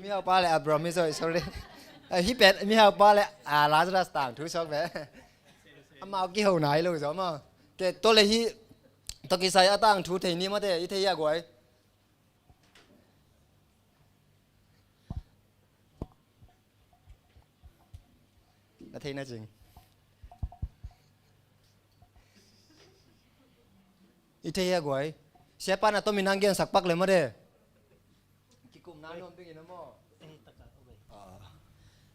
Mihaupa le Abraham hi, sorry, sorry. Eh, hih pen mihaupa le, ah, Lazarus tangthu sawk ve. Amau kiho nai lo zaw maw. Kei tua le hih, tua kisai a tangthu thei ni mate, i thei hia guai. Na thei na cing. I thei hia guai. Siapa na tomin ang gen sak pak le mate. Kikum na nuam ding in a maw.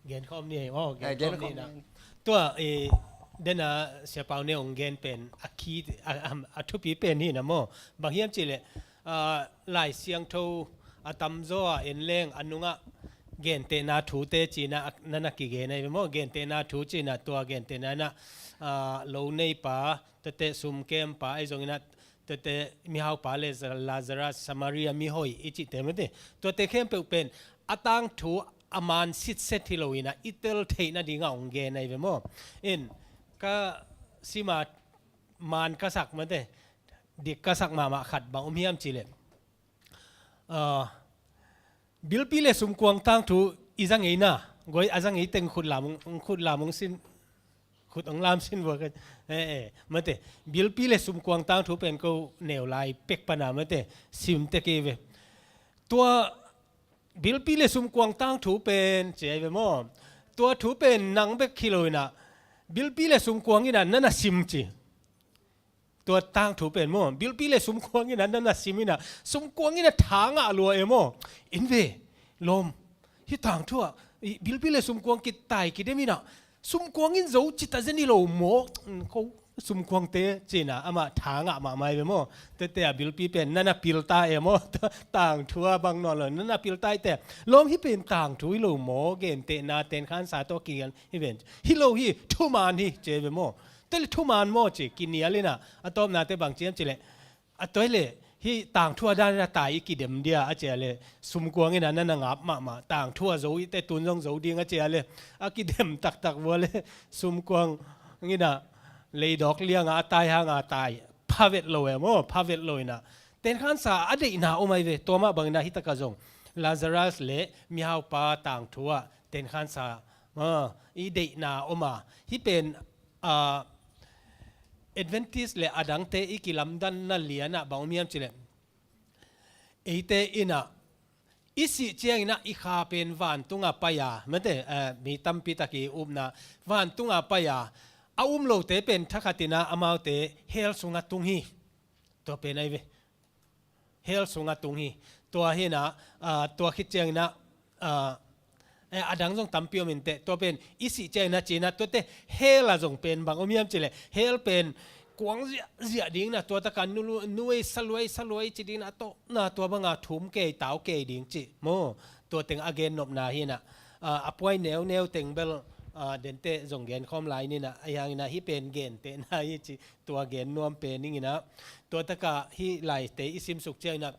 Gen khawm ni hei maw, gen khawm ni na. Tua, eh, dena Sia Pau ne ong gen pen a khi, a, a, a thupi pen hi na maw. Bang hiam cih leh, ah, Lai Siangtho a tamzaw a en leng a nungah gentehna thute cina a, nana kigen ahi ve maw. Gentehna thu cina tua gentehna na, ah, lo neipa, tete sum kempa ahi zongina, tete mihaupa le Za-, Lazarus, Samaria mihoih i cihte mate. Tuate khempeuh pen a tangthu a man sitset hi lo ina i tel theih nadinga ong gen ahi ve maw. In ka sima man ka sak mate, dik ka sak mahmah khat bang om hiam cih leh, ah, bilpi le sumkuang tangthu i za ngei na, guai a za ngei teng khut lam, khut lam ong sin, khut ong lam sin vua ka, eh, eh, mate, bilpi le sumkuang tangthu pen ko neu lai pek pana mate, sim te kei ve. Tua bilpi le sumkuang tangthu pen ci ai ve maw. Tua thu pen nang bek hi lo ina, bilpi le sumkuang ina nana sim ci. Tua tangthu pen maw, bilpi le sumkuang ina nana sim ina, sumkuang ina tha ngah lua e maw. In ve, lawm, hih tangthu ah i bilpi le sumkuang kitai kidem inah, sumkuang in zo cita zen hi lo maw? Ko sumkuangte cinah amah tha ngah mahmah hi ve maw? Tete a bilpi pen nana pilta e maw? Tangthu a bang nawn lo nana pilta hi te. Lawm, hih pen tangthu hi lo maw? Gentehna tenkhansa tawh kigen hi ven. Hi lo hi, thuman hi ci ve maw? Tele thuman maw ci kinial inah, a tawpnate bang ciam cileh, a toi le, hih tangthu a dan a tai i kidem dia a cia le, sumkuang inah nana ngap mahmah, tangthu a zo i te tun zong zo ding a cia le, a kidem taktak vua le, sumkuang inah leidawk lianga a tai hanga tai phavet lo e maw? Phavet lo inah tenkhansa a deihna om ahi ve. Tua mah bang inah hih takah zong Lazarus le mihaupa tangthu ah tenkhansa, ah, i deihna om a, hih pen, ah, Adventist le adangte i kilamdanna lianah bang om hiam cileh, eite inah i sih cianginah i kha pen vantunga pai a, mate, eh, mi tampi tak i upna, vantunga pai a, a um lote pen thakhatinah amaute hell sungah tung hi. Tua pen ahi ve. Hell sungah tung hi. Tua hinah, ah, tua khit cianginah, ah, eh, a dang zong tampi om inteh. Tua pen i sih cianginah cinah tuate hell ah zong pen bang om hiam cileh, hell pen kuang ziahziah dinginah, tua takah nu, nuei saluai saluai ci dinginah, a tawhna tua banga thum kei tau kei ding ci maw? Tua teng a gennopna hinah, ah, a puai neuneu teng bel, ah, dente zong genkhawm lai ninah, a hianginah hih pen gentehna hi ci. Tua gen nuam pen inginah, tua takah hih laite i simsuk cianginah,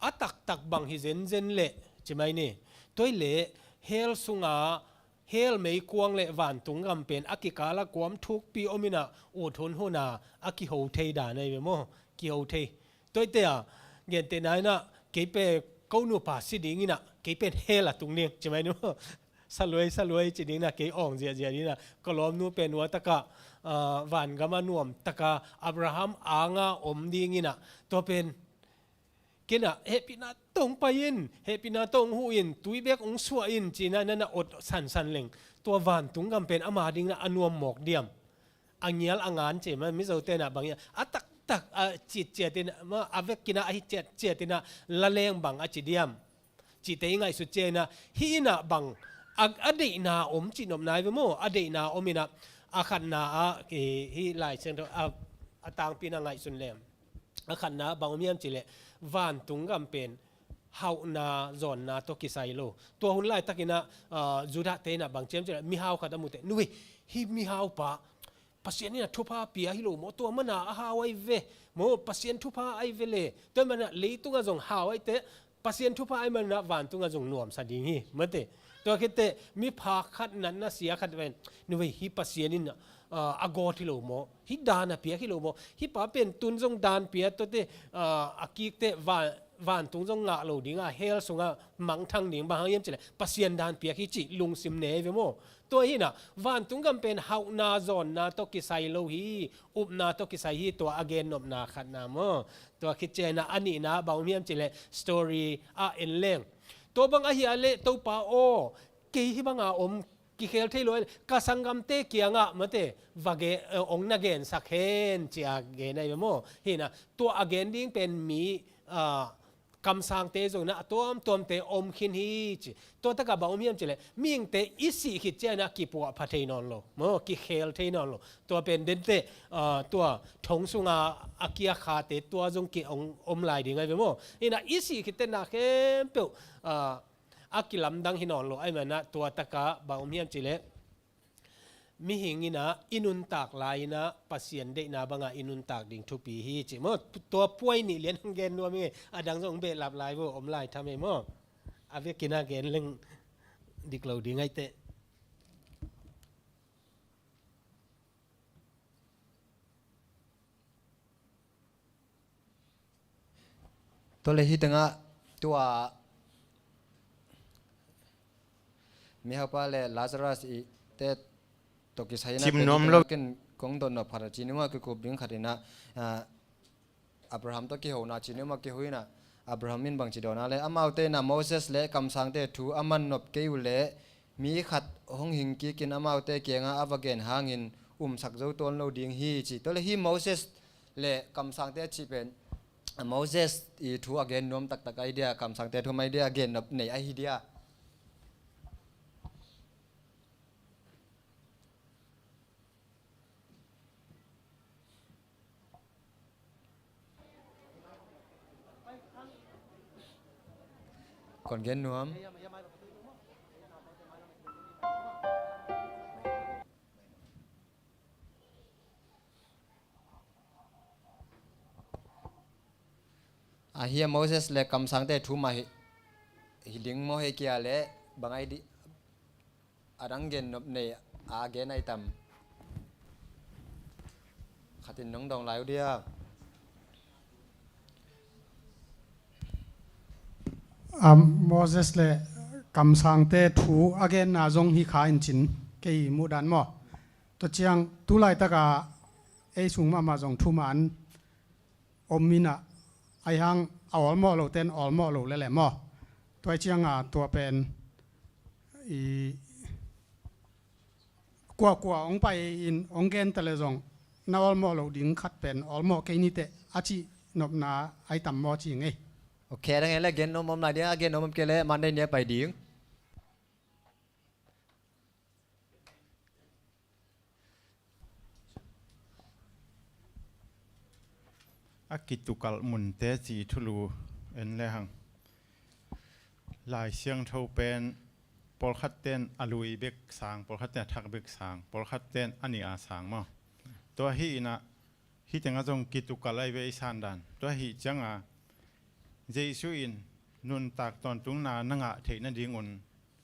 a taktak bang hi zenzen leh ci mai ni. Toi le hell sunga, hell meikuang le vantung gam pen a kikala kuam thukpi om inah, ut hunhuna a kiho thei dan ahi ve maw? Kiho thei. Toite a gentehna inah kei pen ko nupa si dinginah kei pen hell a tung ding ci mai ni maw? Saluai saluai ci dinginah kei awng ziahziah dinginah, ka lawmnu pen ua takah, ah, vangam a nuam taka Abraham anga om dinginah, tua pen kenah hehpihna tawh hong pai in, hehpihna tawh hong huh in, tui bek hong suah in cinah nana ot sansan leng, tua vantung gam pen ama dinginah a nuam mawk diam? A ngial a ngan ci mah Mizo tenah bang hiam, a taktak a citciatinah, a vekinah a hi ciatciatinah laleng bang a ci diam? Cihte i ngaihsut cianginah hih inah bang a, a deihna om cihnopna hi ve maw? A deihna om inah, a khatna ah, eh, hih Lai Siangtho a, a tangpi inah ngaihsun lem. A khatna ah bang om hiam cileh, vantung gam pen hauhna zawnna tawh kisai lo. Tua hun laitakinah, ah, Judah te inah bang ciam cileh, mihau khat a muteh, nui, hih mihaupa Pasian inah thupha pia hi lo maw? Tua mana a hau ahi ve maw? Pasian thupha ahi ve le. Tua manah leitungah zong hau ahi teh, Pasian thupha ahi manah vantungah zong nuamsa ding hi mate. Tua khitteh miphak khat natna sia khat ven, nuvei, hih Pasian in, ah, a gawt hi lo maw? Hih dan a piak hi lo maw? Hih pa pen tun zong dan pia tuate, ah, a kikteh van, vantung zong ngah lo dinga hell sungah mangthang ding, bang hang hiam cileh Pasian dan piak hi cih lungsim nei ve maw? Tua hinah vantung gam pen hauhna zawnna tawh kisai lo hi, upna tawh kisai hi, tua a gennopna khatna maw? Tua khit cianginah a nihna bang om hiam cileh story ah en leng. Tua bang ahi a leh Topa aw, kei hih banga om kikhel thei lo a, ka sanggamte kiangah mate va ge, eh, ong na gensak hen ci a gen ahi ve maw? Hinah tua a gen ding pen mi, ah, kamsangte zong inah a tuamtuamte om khin hi ci. Tua takah bang om hiam cileh mihingte i sih khit cianginah kipuahpha thei nawn lo maw, kikhel thei nawn lo. Tua pen denteh, ah, tua thong sunga a kia khate tua zong ki ong om lai ding ahi ve maw? Hinah i sih khitteh na khempeuh, ah, a kilamdang hi nawn lo ahi manah tua takah bang om hiam cileh mihing inah i nuntak lai inah Pasian deihna banga i nuntak ding thupi hi ci maw? Tua puai nih lian hong gen nuam ing ei, a dang zong hong behlap lai vo, om lai tham ei maw? A vekinah gen leng dik lo ding ahi teh. Tua le hih tengah tua mihaupa le Lazarus i te tawh kisai inah ken kong dotnop khat a ci ni maw, kikup ding khat inah, ah, Abraham tawh kihona ci ni maw, kihu inah Abraham in bangci dawn a le, amaute inah Moses le kamsangte thu a man nop kei uh leh mi khat hong hing kikin amaute kiangah a va gen hangin umsak zo tuan lo ding hi ci. Tua le hih Moses le kamsangte a cih pen, Moses i thu a gen nuam taktak ahi dia, kamsangte thu mai dia, gennop nei ahi dia. Kon gen nuam. A hia Moses le kamsangte thu mah hi, hi ding maw, hei kia le bang ai di, a dang gen nop nei a gen ai tam? Khatin nong dong lai uh dia. A, Moses le kamsangte thu a genna zong hi kha in cin, kei muhdan maw. Tua ciang tu laitaka ei sung mahmah zong thuman om inah, aihang a awlmawh lo ten awlmawh lo lele maw. Tua cianga tua pen i kuakua hong pai in hong gen ta le zong na awlmawh lo ding khat pen awlmawh kei niteh a cih nopna ai tam maw ci ngei. Ok, a dang en le gen nuam om lai ding, a gen nuam om kei le Monday ni a pai ding. A kitukalh munte ci thulu en lehang, Lai Siangtho pen pawlkhat ten a lui bek sang, pawlkhat ten a thak bek sang, pawlkhat ten a nih a sang maw. Tua hi inah, hih tengah zong kitukalh ai ve i sandan. Tua hi cianga Jesu in nuntak tawntungna na ngah theih nadingun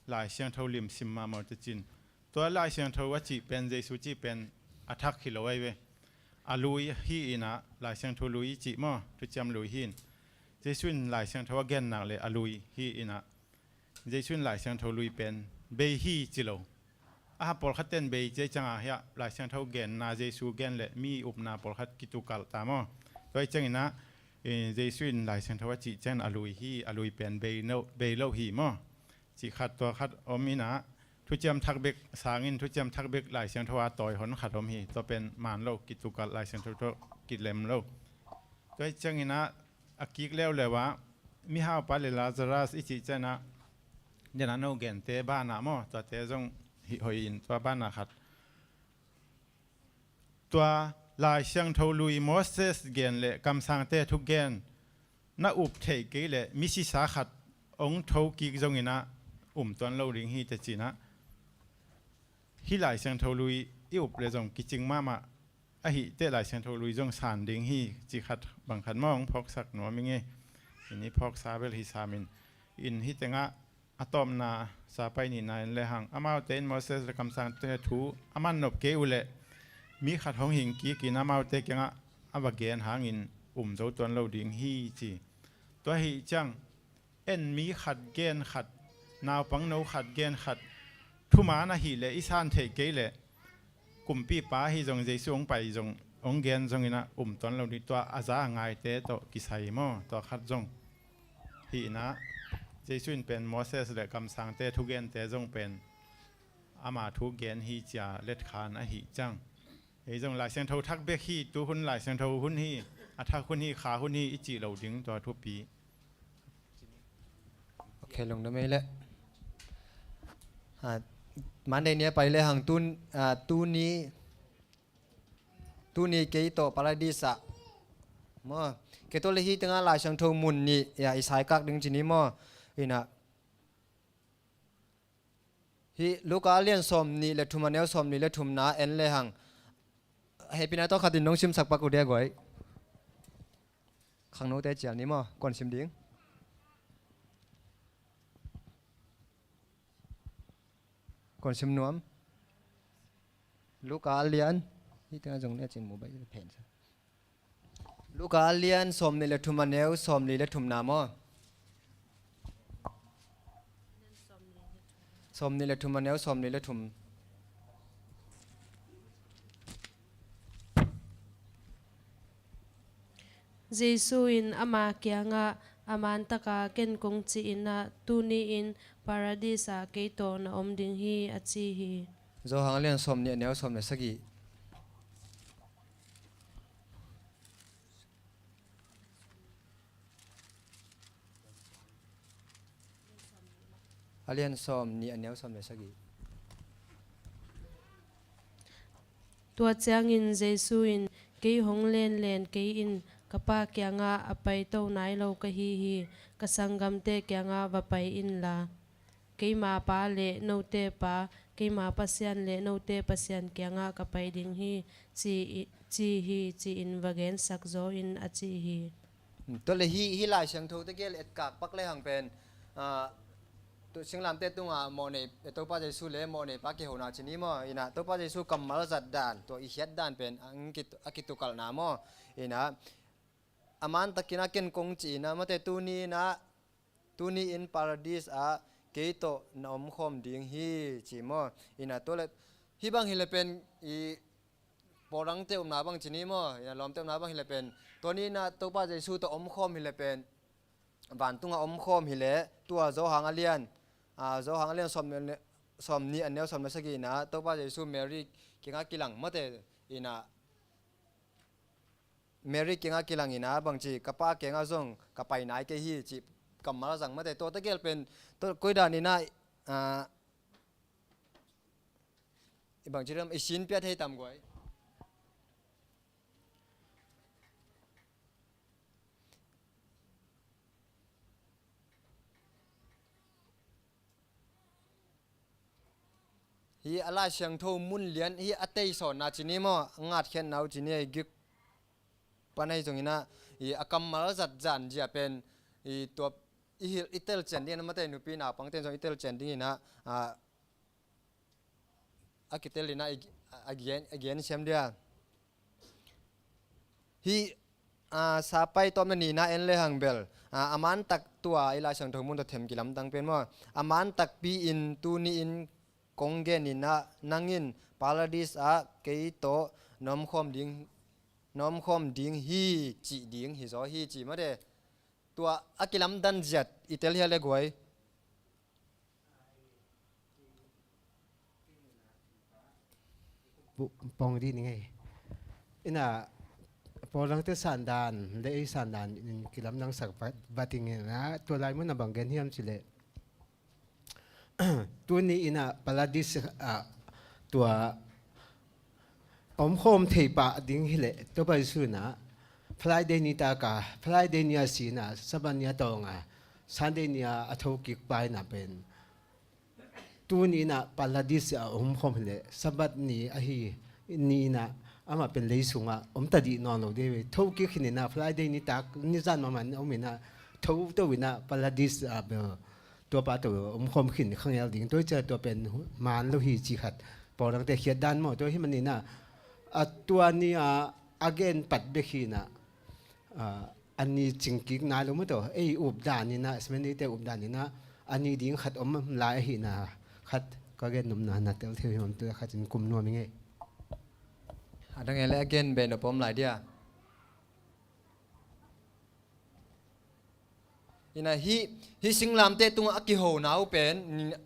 Lai Siangtho lim sim mahmah uh teh cin. Tua Lai Siangtho a cih pen, Jesu cih pen a thak hi lo ai ve. A lui hi inah, Lai Siangtho lui i cih maw, thuciam lui hi in. Jesu in Lai Siangtho a gennak le a lui hi inah, Jesu in Lai Siangtho lui pen bei hi ci lo. A ha pawlkhat ten bei ci ai cianga hiah Lai Siangtho genna, Jesu gen le mi upna pawlkhat kitukalh ta maw. Tua ai cianginah, eh, Jesu in Lai Siangtho a cih ciangin a lui hi, a lui pen bei no, bei lo hi maw. Cih khat, tua khat om inah, thuciam thak bek sangin thuciam thak bek Lai Siangtho a tawi hon khat om hi. Tua pen man lo, kitukalh, Lai Siangtho tawh kilem lo. Tua ai cianginah a kik leuleu ah mihaupa le Lazarus i cih cianah, dena no gente banah maw, tuate zong hih hoih in tua banah khat. Tua Lai Siangtho lui Moses gen le kamsangte thugen na up theih kei le misisa khat hong tho kik zonginah um tuan lo ding hi teh cinah, hih Lai Siangtho lui i up le zong kicing mahmah ahih teh Lai Siangtho lui zong san ding hi cih khat bang khat maw hong phawksak nuam i ngei. In i phawksa bel hi samin, in hih tengah a tawpna sa pai nihna in lehang, amaute in Moses le kamsangte thu a man nop kei uh leh mi khat hong hing kikin amaute kiangah a va gen hangin um zo tuan lo ding hi ci. Tua hi ciang en mi khat gen khat, naupangno khat gen khat thuman ahih leh i san theih kei leh kumpipa ahi zong, Jesu hong pai zong, hong gen zonginah um tuan lo ding, tua a za a ngaite tawh kisai maw, tua khat zong hi inah, Jesu in pen Moses le kamsangte thugente zong pen ama thu gen hi cia letkhan ahih ciang, ei zong Lai Siangtho thak bek hi, tu hun Lai Siangtho hun hi, a thak hun hi, kha hun hi i cih lo ding, tua thupi. Ok, lungdam ei leh. Ah, Monday ni a pai lehang tun, ah, tuni, tuni kei tawh Paradis ah maw, kei tawh le hih tengah Lai Siangtho mun nih, ya, i saikak ding ci ni maw. Inah, hih Luka a lian sawm nih le thum, a neu sawm nih le thumna en lehang, hehpihna tawh khatin nong simsak pak uh dia guai. Khangnote cial ni maw, kon sim ding. Kon sim nuam. Luka a lian, hih tengah zong lecin mobile phen sa. Luka a lian sawm nih le thum, a neu sawm nih le thumna maw. Sawm nih le thum, a neu sawm nih le thum. Jesu in ama kiangah, a man taka ken kong ci inah, tuni-in Paradis ah kei tawh na om ding hi, a ci hi. Johan a lian sawm nih, a neu sawm le sagih. A lian sawm nih, a neu sawm le sagih. Tua ciangin Jesu in, kei hong lenlen kei in, Ka Pa kiangah a paito nai lo ka hi hi. Ka sanggamte kiangah va pai inla, keima Pa le note Pa, keima Pasian le note Pasian kiangah ka pai ding hi, ci, ci hi, ci-in va gensak zaw in, a ci hi. Tua le hi, hi Lai Siangtho tegel etkak pak le hang pen, ah, tu singlamte tungah mawhnei, eh, Topa Jesu le mawhnei pa kihona ci ni maw? Ina Topa Jesu kammal zat dan, tua i khiat dan pen a kitu-, a kitukalhna maw? Ina a mantakin a ken kong ci ina, mate, tuni ina, tuni in Paradis ah kei tawh na omkhawm ding hi, ci maw? Ina tua le hi bang hi le pen i pawlrangte upna bang ci ni maw? Ina lawmte upna bang hi le pen, tua ni ina Topa Jesu tawh omkhawm hi le pen, vantunga omkhawm hi le, tua Johan a lian, ah, Johan a lian sawm ne-, sawm ni a neu sawm le sagih ina Topa Jesu Mary kiangah kilang, mate, ina Mary kiangah kilang ina bangci, ka Pa kiangah zong ka pai nai kei hi, ci kammal zang, mate, tua tegel pen, tua koi dan ina, ah, i bangci ram i sin pia thei tam guai. Hi a Lai Siangtho mun lian hi a teisawnna ci ni maw, a ngatkhiatna uh ci ni, a i gik pan ahi zong ina, i a kammal zat zan zia pen, i tua i hil, i telcian ding ina, mate, nupi naupangte in zong i telcian ding ina, a, a kitel ina, i, a gen, a gen siam dia. Hi, ah, Sapai tawpna nina en le hang bel, ah, a mantak tua i Lai Siangtho mun tawh them kilamdang pen maw? A mantakpi in tuni in kong gen ina, nang in Paradis ah kei tawh na omkhawm ding, na omkhawm ding hi, cih ding hi zaw hi, ci, mate. Tua a kilamdan ziat i tel hia le guai. Pu-, pong di ni ngei. Ina, pawlrangte sandan le ei sandan in kilamdangsak va-, va ding ina, tua lai mun a bang gen hiam ci le, tuni ina Paradis ah tua omkhawm thei pah ding hi le, Topa Jesu ina Friday ni taka, Friday ni a si ina, Sabbath ni a tawng a, Sunday ni a a thokik pa ina pen, tuni ina Paradis ah omkhawm hi le, Sabbath ni ahi ni ina amah pen lei sungah om ta dih nawn lo ding hi. Thokik hi ina, Friday ni tak, ni zan mahmah in om ina, tho to ina Paradis ah bel tua pa tawh omkhawm khin khangel ding, tua hi cia tua pen maan lo hi ci khat. Pawlrangte khiat dan maw, tua hi man ina, a tua ni a, a gen pat bek hi ina, a, a ni cingkik nai lo maw tawh, ei up dan ina, Seventh Day te up dan ina, a ni ding khat om lai ahi ina, khat ka gen nopna na tel thei hi om, tua khat in kum nuam i ngei. A dang e le a gen be nop om lai dia. Ina hi, hi singlamte tungah a kihona uh pen,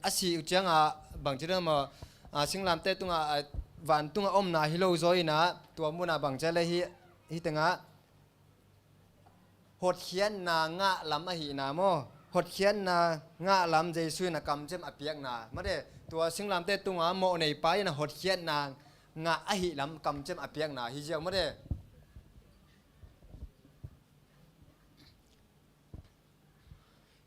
a sih uh ciangah bangci dang maw, a, singlamte tungah, a, vantunga omna hi lo zaw ina, tua munah bangci le hi, hi tengah hotkhiatna ngah lam ahihna maw? Hotkhiatna ngah lam Jesu ina kamcem a piakna. Mate, tua singlamte tungah mawhnei pa ina hotkhiatna ngah ahih lam kamcem a piakna hi ziau, mate.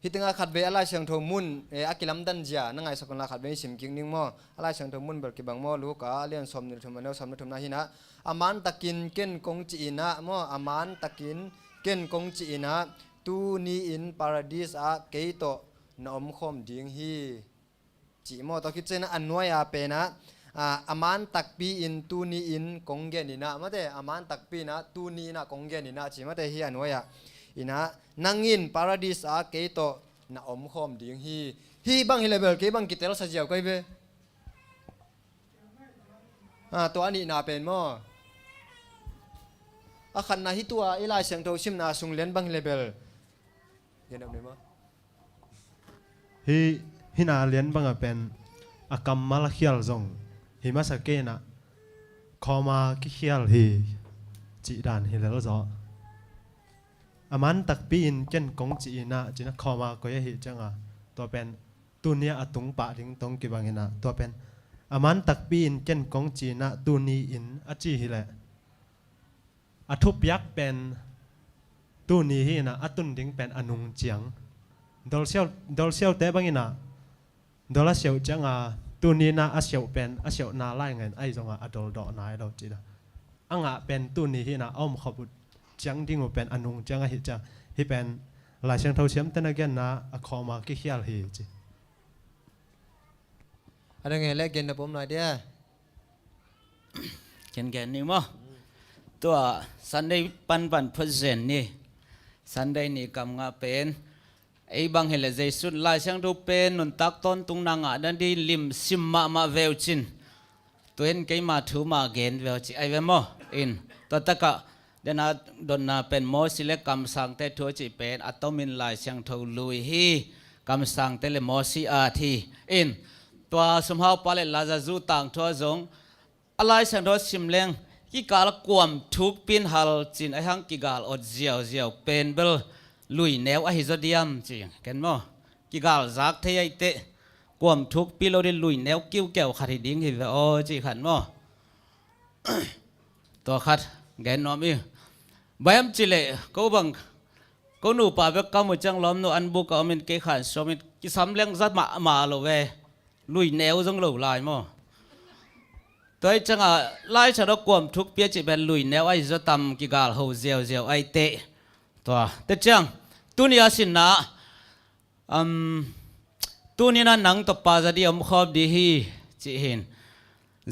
Hi tengah khatvei a Lai Siangtho mun, eh, a kilamdan zia na ngaihsak unla khatvei sim kik ning maw? A Lai Siangtho mun bel kibang maw, Luka a lian sawm ni le thum a neu sawm le thumna hi ina, a mantakin ken kong ci ina maw, a mantakin ken kong ci ina, tuni in Paradis ah kei tawh na omkhawm ding hi, ci maw. Tua khit ciangin a nuai a pen ah, a, a mantakpi in tuni in kong gen ina, mate, a mantakpi ina tuni ina kong gen ina, ci, mate, hi a nuai ah. Ina, nang in Paradis ah kei tawh na omkhawm ding hi. Hi bang hi le bel kei bang kitelsa ziau kai ve. A, tua a nihna pen maw? A khatna hi tua i Lai Siangtho simna sung lian bang hi le bel. Gen deuh ni maw? Hi, hina lian banga pen a kammal a khial zong hi masa kei ina, khawma kikhial hi, cih dan hi lel zaw. A mantakpi in ken kong ci ina, ci ina khawma koi ahi cianga, tua pen tunia a tung pah ding tong kibang ina, tua pen a mantakpi in ken kong ci ina, tuni in a ci hi leh, a thupiak pen Tuni hi inah a tun ding pen a nung ciang. Dolsiau, dolsiaute bang inah dol a siauh cianga tuni inah a siauh pen a siauhna lai ngen ahi zongah a doldawh nai lo ci dah. A ngah pen tuni hi inah a om khop uh ciang ding uh pen a nung ciang ahi ciang. Hih pen Lai Siangtho siamte na genna a khawma kikhial hi ci. A dang e le gen na pom lai dia. Ken gen ni maw? Tua Sunday panpan phot zen ni. Sunday ni kam ngah pen ei bang hileh Jesu Lai Siangtho pen nuntak tawntung na ngah dan di lim sim mahmah veu cin. Tuin keima thu mah gen veu ci ai ve maw? In tua takah dena donna pen Mosi le kamsangte thu a cih pen a tomin Lai Siangtho lui hi. Kamsangte le Mosi at hi. In tua sumhaupa le Lazarus tangthu a zong a Lai Siangtho sim leng kikal kuam thuk pin hal cin a hang kigal ot ziauziau pen bel lui neu ahi zaw diam ci ken maw? Kigal zak thei aih teh kuam thuk pi lo di lui neu kiukeu khat hi ding hi ve aw ci khat maw? Tua khat gen nuam i. Bayam ci leh ko bang ko nupa bek kam uh ciang lawm nu an buk a omin kei khan suamin kisam leng zat mahmah lo ve. Lui neu zong lo lai maw? Tua i ciangah Lai Siangtho kuam thuk pia cih pen lui neu ahi zaw tam kigal ho ziauziau aih teh. Tua te ciang tuni a sinna um, tuni na nang tawh pa za di om khawm di hi cih hin.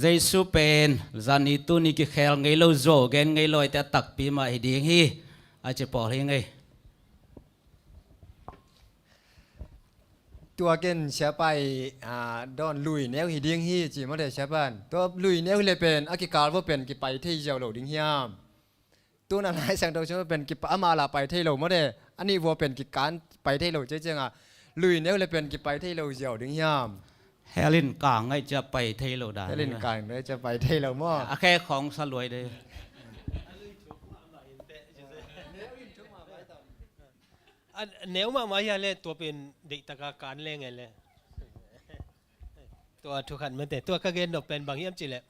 Jesu pen zani tuni kikhel ngei lo zaw gen ngei lo aih teh a takpi mah hi ding hi. A ci pawl hi ngei. Tua ken siapa i dawn lui neu hi ding hi ci maw te siapa in. Tua lui neu hi le pen a kikal vua pen kipai thei ziau lo ding hiam? Tuna Lai Siangtho sung pen kipa ama la pai thei lo maw te. A nih vua pen kikan pai thei lo ciacianga lui neu le pen kipai thei lo ziau ding hiam? Hell in kang ngai cia pai thei lo dan. Hell in kang ngai cia pai thei lo maw? A khe khawng sa luai de. A neu mahmah hia le tua pen deihtaka kan leng e le. Tua thukhat mate tua ka gen nop pen bang hiam cileh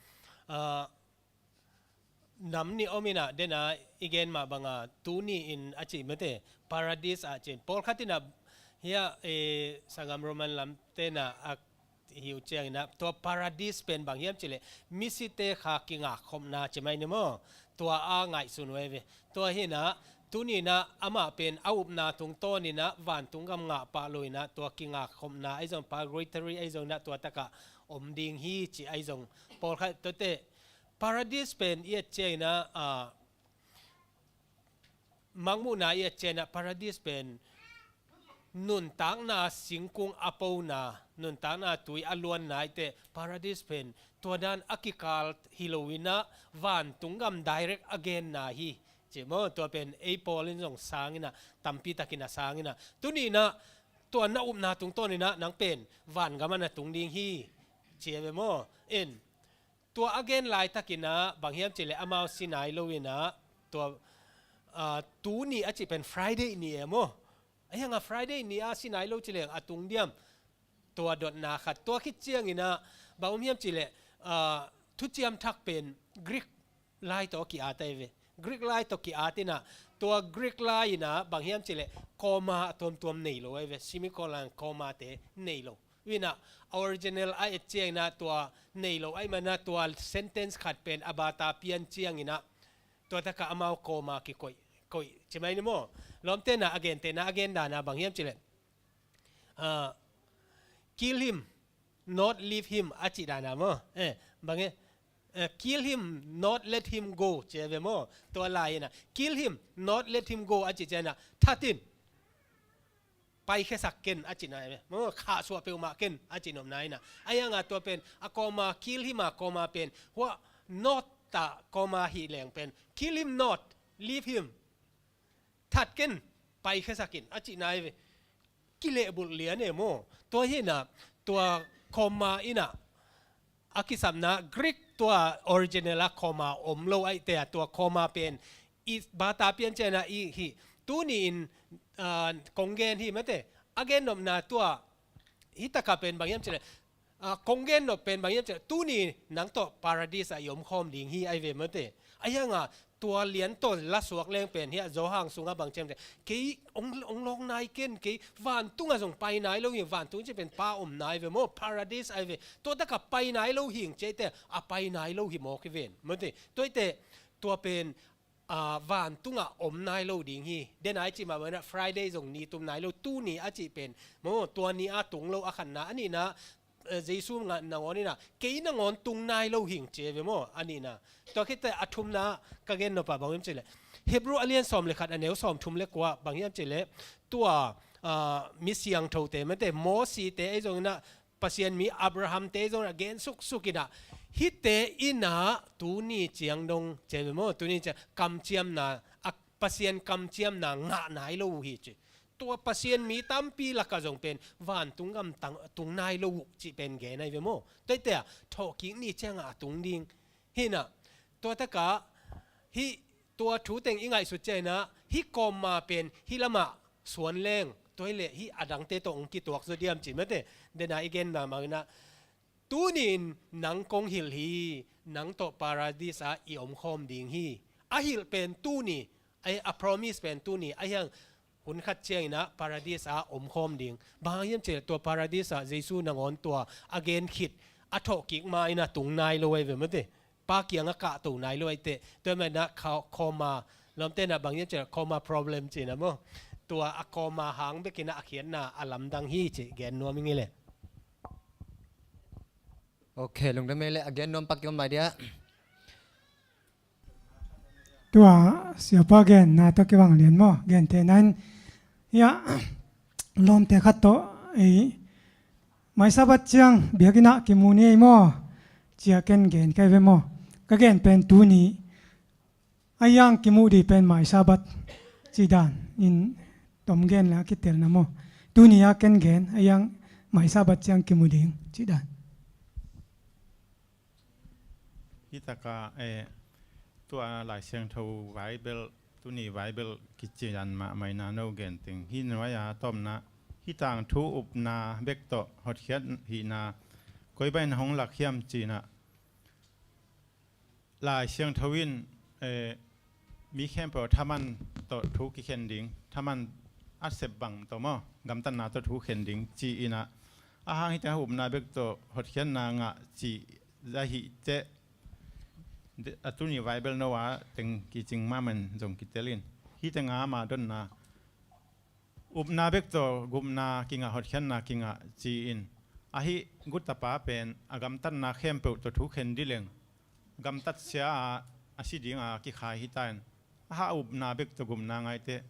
nam nih om inah dena i gen mah banga tuni in a cih mate paradis ah cin pawlkhat inah hia sangam Roman lam tena a hiu cianginah tua paradis pen bang hiam cileh misite kha kingakkhopna cimai ni maw? Tua a ngaihsun uh e ve. Tua hinah tuninah amah pen a upna tungtawninah vantung gam ngah pah lo inah tua kingakkhopna ahi zong purgatory ahi zonginah tua takah om ding hi ci ahi zong pawlkhat tuate paradis pen i et cianginah mangmuhna i et cianginah paradis pen nuntakna singkung a pona nuntakna tui a luanna i teh paradis pen tua dan a kikal hi loinah vantung gam direct a genna hi. Ci maw tua pen ei pawl in zong sanginah tampi takin a sanginah tuninah tua na upna tungtawninah nang pen vangam a na tung ding hi. Ci e ve maw? In tua a gen laitakinah bang hiam cileh amau sinai loinah tua tuni a cih pen Friday ni e maw? A hianga Friday ni a sinai lo cileng a tung diam? Tua dotna khat tua khit cianginah bang om hiam cileh thuciam thak pen Greek lai tawh ki-at ahi ve. Greek lai tawh ki-at inah tua Greek lai inah bang hiam cileh comma a tuamtuam nei lo ahi ve. Semicolon comma te nei lo. Uinah a original a et cianginah tua nei lo ahi manah tua sentence khat pen a bata pian cianginah tua takah amau comma kikoih koih cimai ni maw? Lawmtena a gentena a gendana bang hiam cileh kill him, not leave him a cih dana maw? Eh, bang e kill him, not let him go ci e ve maw? Tua lai inah kill him, not let him go a cih cianah that in paikhiasak ken a cihna e ve maw? Khahsuah peuhmah ken a cih nopna inah a hianga tua pen a comma kill him a comma pen hua not a comma hih leng pen kill him not, leave him, that ken, paikhiasak in a cihna e ve. Kilehbulh lian e maw? Tua hinah tua comma inah a kisapna Greek tua original a comma om lo aihte a tua comma pen i bata pian cianah i hi tuni in kong gen hi mate a gen nopna tua hi taka pen bang hiam cileh kong gen nop pen bang hiam cileh tuni nang tawh paradis ah i omkhawm ding hi ahi ve mate. Ahi hanga tua lian tawh lasuak leng pen hiah Johan sunga bang ciam te, kei ong, ong lawng nai ken, kei vantungah zong pai nai lo hi, vantung ci pen Pa om nai ve maw, Paradise ai ve. Tua taka pai nai lo hing ci ai te, a pai nai lo hi mawk hi ven. Mawte, tua i te, tua pen a, vantungah om nai lo ding hi. Den ai cih mah bangin ah Friday zong ni tum nai lo, tuni a cih pen maw, tua ni a tung lo a khatna, a nihna, eh, Jesu nga nangawn inah kei nangawn tung nai lo hing ci ve maw, a nihna. Tua khit teh a thumna ka gen nop ah bang hiam cih leh, Hebrew a lian sawm le khat a neu sawm thum le kua bang hiam cih leh, tua, a, mi siangthote mate, Mosite ei zong inah Pasian mi Abraham te zong a gen suksuk inah, hihte inah tuni ciang dong, ci ve maw, tuni ciang kamciamna, a, Pasian kamciamna ngah nai lo uh hi ci. Tua Pasian mi tampi lakah zong pen vantung gam tang, tung nai lo uh cih pen gen ai ve maw. Tua i te ah, thawhkik ni ciangah a tung ding. Hinah, tua takah, hih tua thu teng i ngaihsut ciangin ah, hih kawmma pen hih lamah suan leng, tua hi leh hih a dangte tawh hong kituak zaw diam cih mate, dena i gen mahmah inah, tuni-in nang kong hilh hi, nang tawh Paradise ah i omkhawm ding hi. A hilh pen tuni, a, a promise pen tuni, ahi hang hun khat ciangin ah Paradise ah omkhawm ding. Bang hang hiam cih leh tua Paradise ah Jesu nangawn tua a gen khit, a thawhkik ma inah tung nai lo ai ve mate. Pa kiangah kahto nai lo ai teh, tua mah inah kha-, comma, lawmte inah bang hiam cih leh comma problem cih inah maw. Tua a comma hang bek inah a khiatna a lamdang hi cih gen nuam ing ei leh. Ok, lungdam ei leh, a gen nuam pak i om lai dia. Tua siapa genna tawh kibang lian maw, gentehna in, hiah, lawmte khat tawh ei, mai Sabbath ciang biakinn ah kimu ni ei maw, ci-a ken gen ka hi ve maw. Ka gen pen tuni, a hiang kimu ding pen mai Sabbath cih dan in tom gen la kitelna maw. Tuni a ken gen, a hiang mai Sabbath ciang kimu ding cih dan. Hih takah, eh, tua Lai Siangtho Bible, tuni Bible kici dan mahmah inah no gen teng. Hih nuai-a tawpna, hih tangthu upna bek tawh hotkhiat hihna koi bang in hong lak hiam ci inah, Lai Siangtho in, eh, mi khempeuh thaman tawh thu kikhen ding, thaman a sep bang tawh maw, gamtatna tawh thu khen ding ci inah, a hang hih teng upna bek tawh hotkhiatna ngah cih za hih teh, a tuni Bible no a teng kicing mahmah in zong kitel in, hih teng a ama dotna, upna bek tawh gupna kingah, hotkhiatna kingah ci-in, ahi gutapa pen a gamtatna khempeuh tawh thu khen dih leng, gamtat sia a, a si dinga kikhai hi ta in, a hang upna bek tawh gupna ngai teh,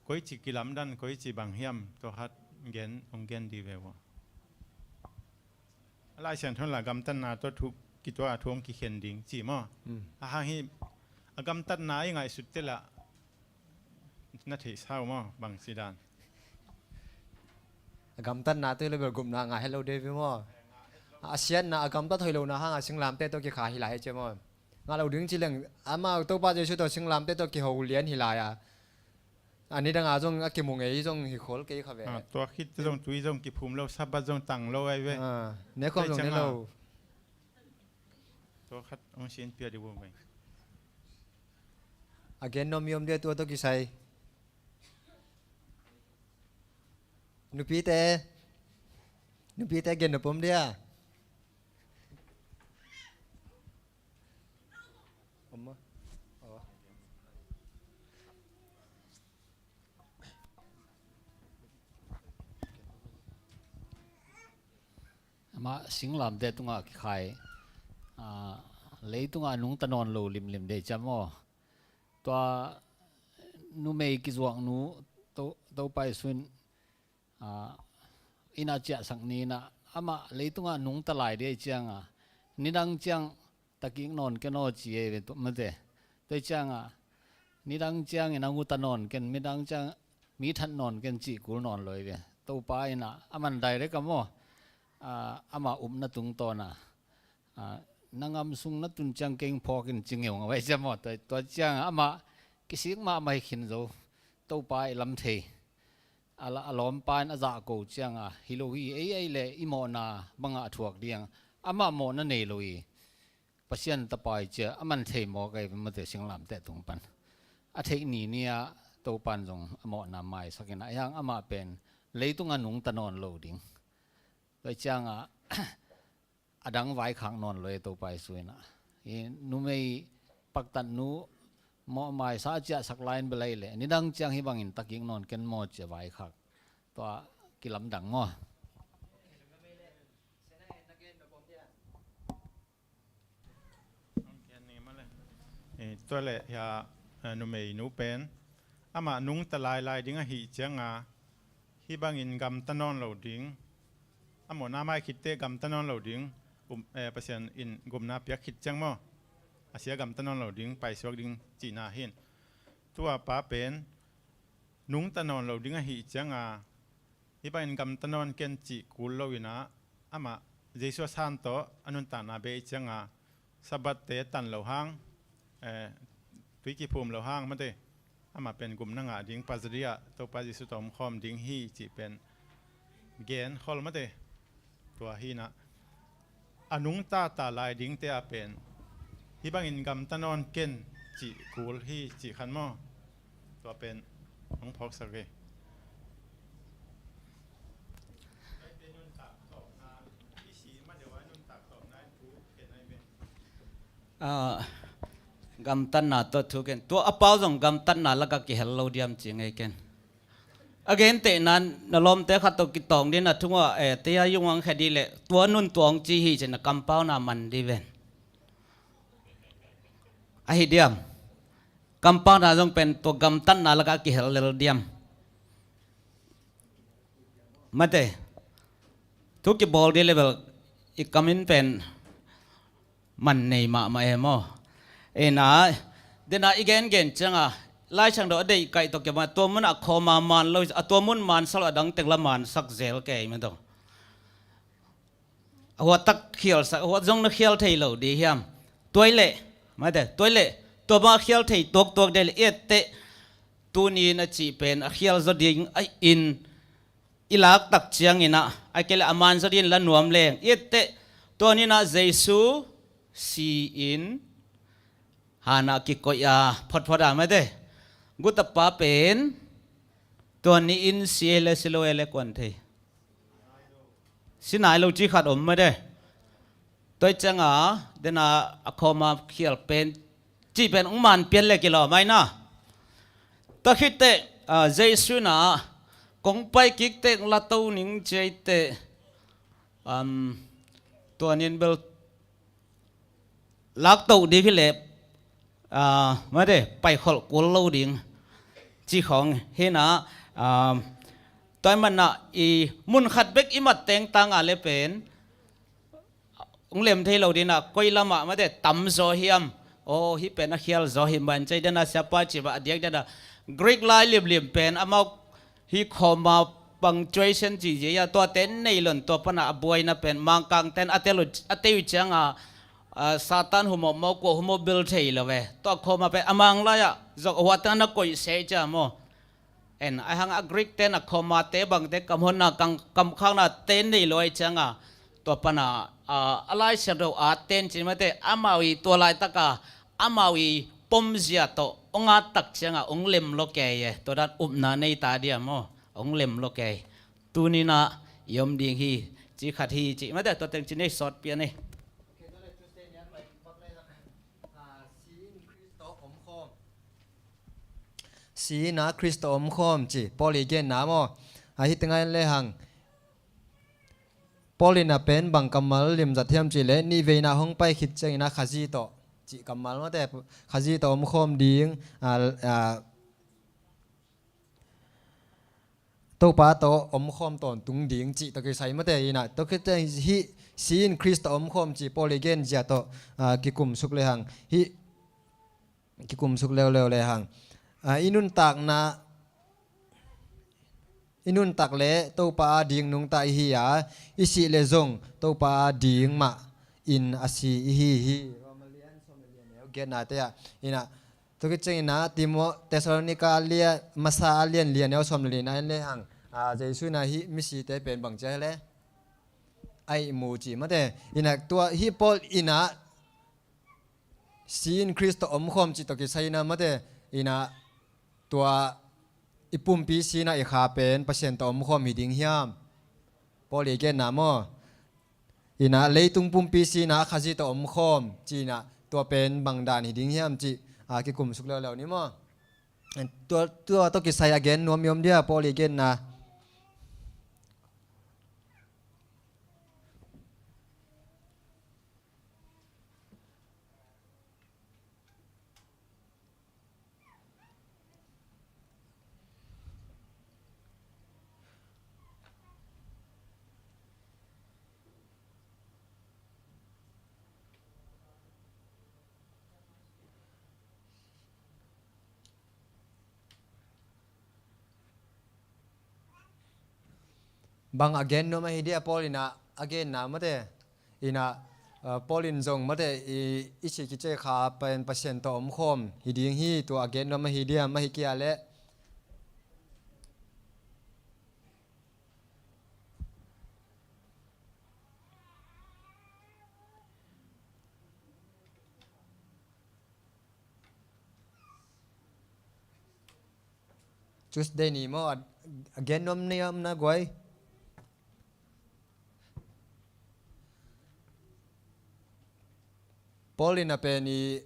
koici kilamdan, koici bang hiam, tua khat gen, hong gen dih ve ua. A Lai Siangtho in lah gamtatna tawh thu kituak a thu hong kikhen ding ci maw. Mm. A hang hih a gamtatna i ngaihsut teh lah na theihsa uh maw, bang ci dan. A gamtatna tawh hi lo bel gupna ngah het lo ding hi maw. A siatna a gamtat hoih lohna hanga singlamteh tawh kikhai hi lai hi ci maw. Ngah lo ding ci leng amau Topa Jesu tawh singlamteh tawh kiho lian hi lai a. A nidanga zong a kimu ngei zong hi khol kei kha ve. Ah, tua khit zong tui zong kiphum lo, Sabbath zong tang lo ai ve. Ah, ne khawm zong ne lo. Tua khat hong sin pia dih uh mai. A gen nuam i om dia tua tawh kisai. Nupite. Nupite gen nuam om dia. Om maw? Oh. Amah singlamteh tungah kikhai, ah, leitungah nungta nawn lo limlim dei ciam aw. Tua numei kizuaknu To, Topa Jesu in, ah, inn a ciahsak ni-in ah amah leitungah nungta lai dei cianga, nidang ciang ta kik nawn ken aw ci ei ve tua mate. Tua cianga nidang ciangin a nguta nawn ken, midang ciang mi that nawn ken cih kul nawn lo ei ve. Topa in ah aman direct a maw, ah, ama upna tungtawn a, ah, na ngam sung na tun ciang keng phawk in ci ngeungau ei ciam aw. Tua, tua cianga amah kisik mahmah hi khin zo. Topa i lam thei. A la, a lawmpa in a zahko cianga hi lo hi, ei, ei leh i mawhna bangah a thuak ding. Amah mawhna nei lo hi. Pasian tapai cia a man thei mawk ahi ve, mate, singlamteh tung pan. A theih ni ni-ah Topan zong a mawhna maisak in ah, hiang amah pen leitung a nungta nawn lo ding. Tua ciangah a dang vaikhak nawn lo e, Topa Jesu in ah. Hi numei paktatnu mawh maisa a ciahsak lai in bel ahi leh, nidang ciang hih bangin takik nawn ken maw cia vaikhak. Tua kilamdang maw? Eh, tua leh hia, eh, numeinu pen amah nungta lailai ding ahih cianga, hih bangin gamta nawn lo ding. A mawhna mai khitteh gamta nawn lo ding. Um, eh, Pasian in gupna piak khit ciang maw, a sia gamta nawn lo ding, paisuak ding cihna hi in. Tua pa pen nungta nawn lo ding ahih cianga, hih bangin gamta nawn ken cih kul lo in ah, amah Jesu a san tawh a nuntakna bei cianga, Sabbath-te tan lo hang, eh, tui kiphum lo hang, mate, amah pen gupna ngah ding, Passover ah Topa Jesu tawh omkhawm ding hi cih pen gen khol, mate. Tua hi in ah, a nungta ta lai dingte a pen hih bangin gamta nawn ken cih kul hi cih khan maw? Tua pen hong phawksak ve. Ah, gamtatna tawh thu ken. Tua a pau zong gamtatna lakah kihel lo diam ci ngei ken. A gentehna, na lawmte khat tawh kitawng ding a, thungah, eh, teia yung ang khe dih leh, tua nun tuang ci hi ci-in a kampauna man dih ven. Ahi diam? Kampauna zong pen tua gamtatna lakah kihel lel diam? Mate. Thu kibawl dih leh bel i kam in pen man nei mahmah e maw? Ina, dena i gengen cianga, Lai Siangtho a deih kaih tawh kibang, tua mun a khawma man lo, a tua mun mansak lo, a dang tek la mansak zel kei mah tawh. A huat tak khialsak, a huat zong na khial thei lo dih hiam? Tua i leh, mate, tua i leh, tua bang a khial thei tuaktuak dih leh, i etteh, tuni-in a cih pen a khial zaw ding a in, i lak tak ciangin ah, a kei leh a man zaw dingin la nuam leng. I etteh, tua ni-in ah Jesu si-in, hanah kikoih a, photphot a, mate. Gutapa pen, tua ni-in si e le si lo e le kuan thei. Si nai lo ci khat om, mate. Tua cianga, dena a khawma khial pen, cih pen ong man pian le kilawm aina. Tua khitteh, ah, Jesu in ah, kong pai kik teh la to ning ci ei teh, um, tua ni-in bel lak to dih hi leh, ah, mate, pai kholh kul lo ding. Ci khawng hi in ah, ah, tua ahih manin ah i mun khat bek i mat teng tanga le pen, ong lem thei lo ding in ah, koi lamah, mate, tam zaw hiam? Oh, hih pen a khial zaw hi mah in ci ei dena siapa ci bah a diak dena. Greek lai limlim pen amau hih khawma punctuation ci zia, tuate nei lo in tua pana a buaina pen Mangkangten a tel uh, a tei uh cianga, ah, Satan humawh mau kua humawh bil thei lo ve. Tua khawma pen a Mang lai-ah zong a huatte na koih se cia maw? En, a hang a Greek ten a khawmate bangte kamhonna, kam, kamkhaknate nei lo ahih cianga, tua pana, ah, a Lai Siangtho a ten ci mate, amau i tua laitaka amau i pomzia tawh ong at tak cianga ong lem lo kei e. Tua dan upna nei ta dia maw? Ong lem lo kei. Tuni-in ah i om ding hi, ci khat hi ci mate, tua teng ci nei sawt pian e. Si-in ah Khrist tawh omkhawm ci Paul i genna maw? Ahi tengai le hang. Paul in a pen bang kammal limzat hiam cih leh, nihveina hong pai khit ciangin a Khazih tawh cih kammal mate, Khazih tawh omkhawm ding, a, a, Topa tawh omkhawm tawntung ding cih tawh kisai mate in ah, tua khit ciang hih si-in Khrist tawh omkhawm ci Paul i genzia tawh, a, kikumsuk le hang. Hih kikumsuk leuleu le hang. A, i nuntakna, i nuntak le Topa a ding nungta i hi a, i sih le zong Topa a ding mah in a si i hi hi. Roma lian sawm le lian neu giatnate ah. In ah, tua khit ciangin ah, Timo-, Thessalonika a lian, masa a lian lian neu sawm le li-na in le hang. A, Jesu in ah hih misite pen bang ci a hi le? A ihmu ci mate. In ah tua hih Paul in ah Si in Khrist tawh omkhawm cih tawh kisai inah mate, inah tua i pumpi si inah i kha pen Pasian tawh omkhawm hi ding hiam? Paul i genna maw? Inah leitung pumpi si inah Khazih tawh omkhawm cih inah tua pen bang dan hi ding hiam cih, a, kikumsuk leuleu ni maw? Tua, tua tawh kisai a gen nuam i om dia, Paul i genna. Bang a gen nuam ahi dia, Paul inah a genna mate. Inah, uh, Paul in zong mate i, i sih kici kha pen Pasian tawh omkhawm hi ding hi, tua a gen nuam ahi dia, mah hi kia leh. Tuesday ni maw, a, a gen nuam ni om na guai. Paul in a pen i,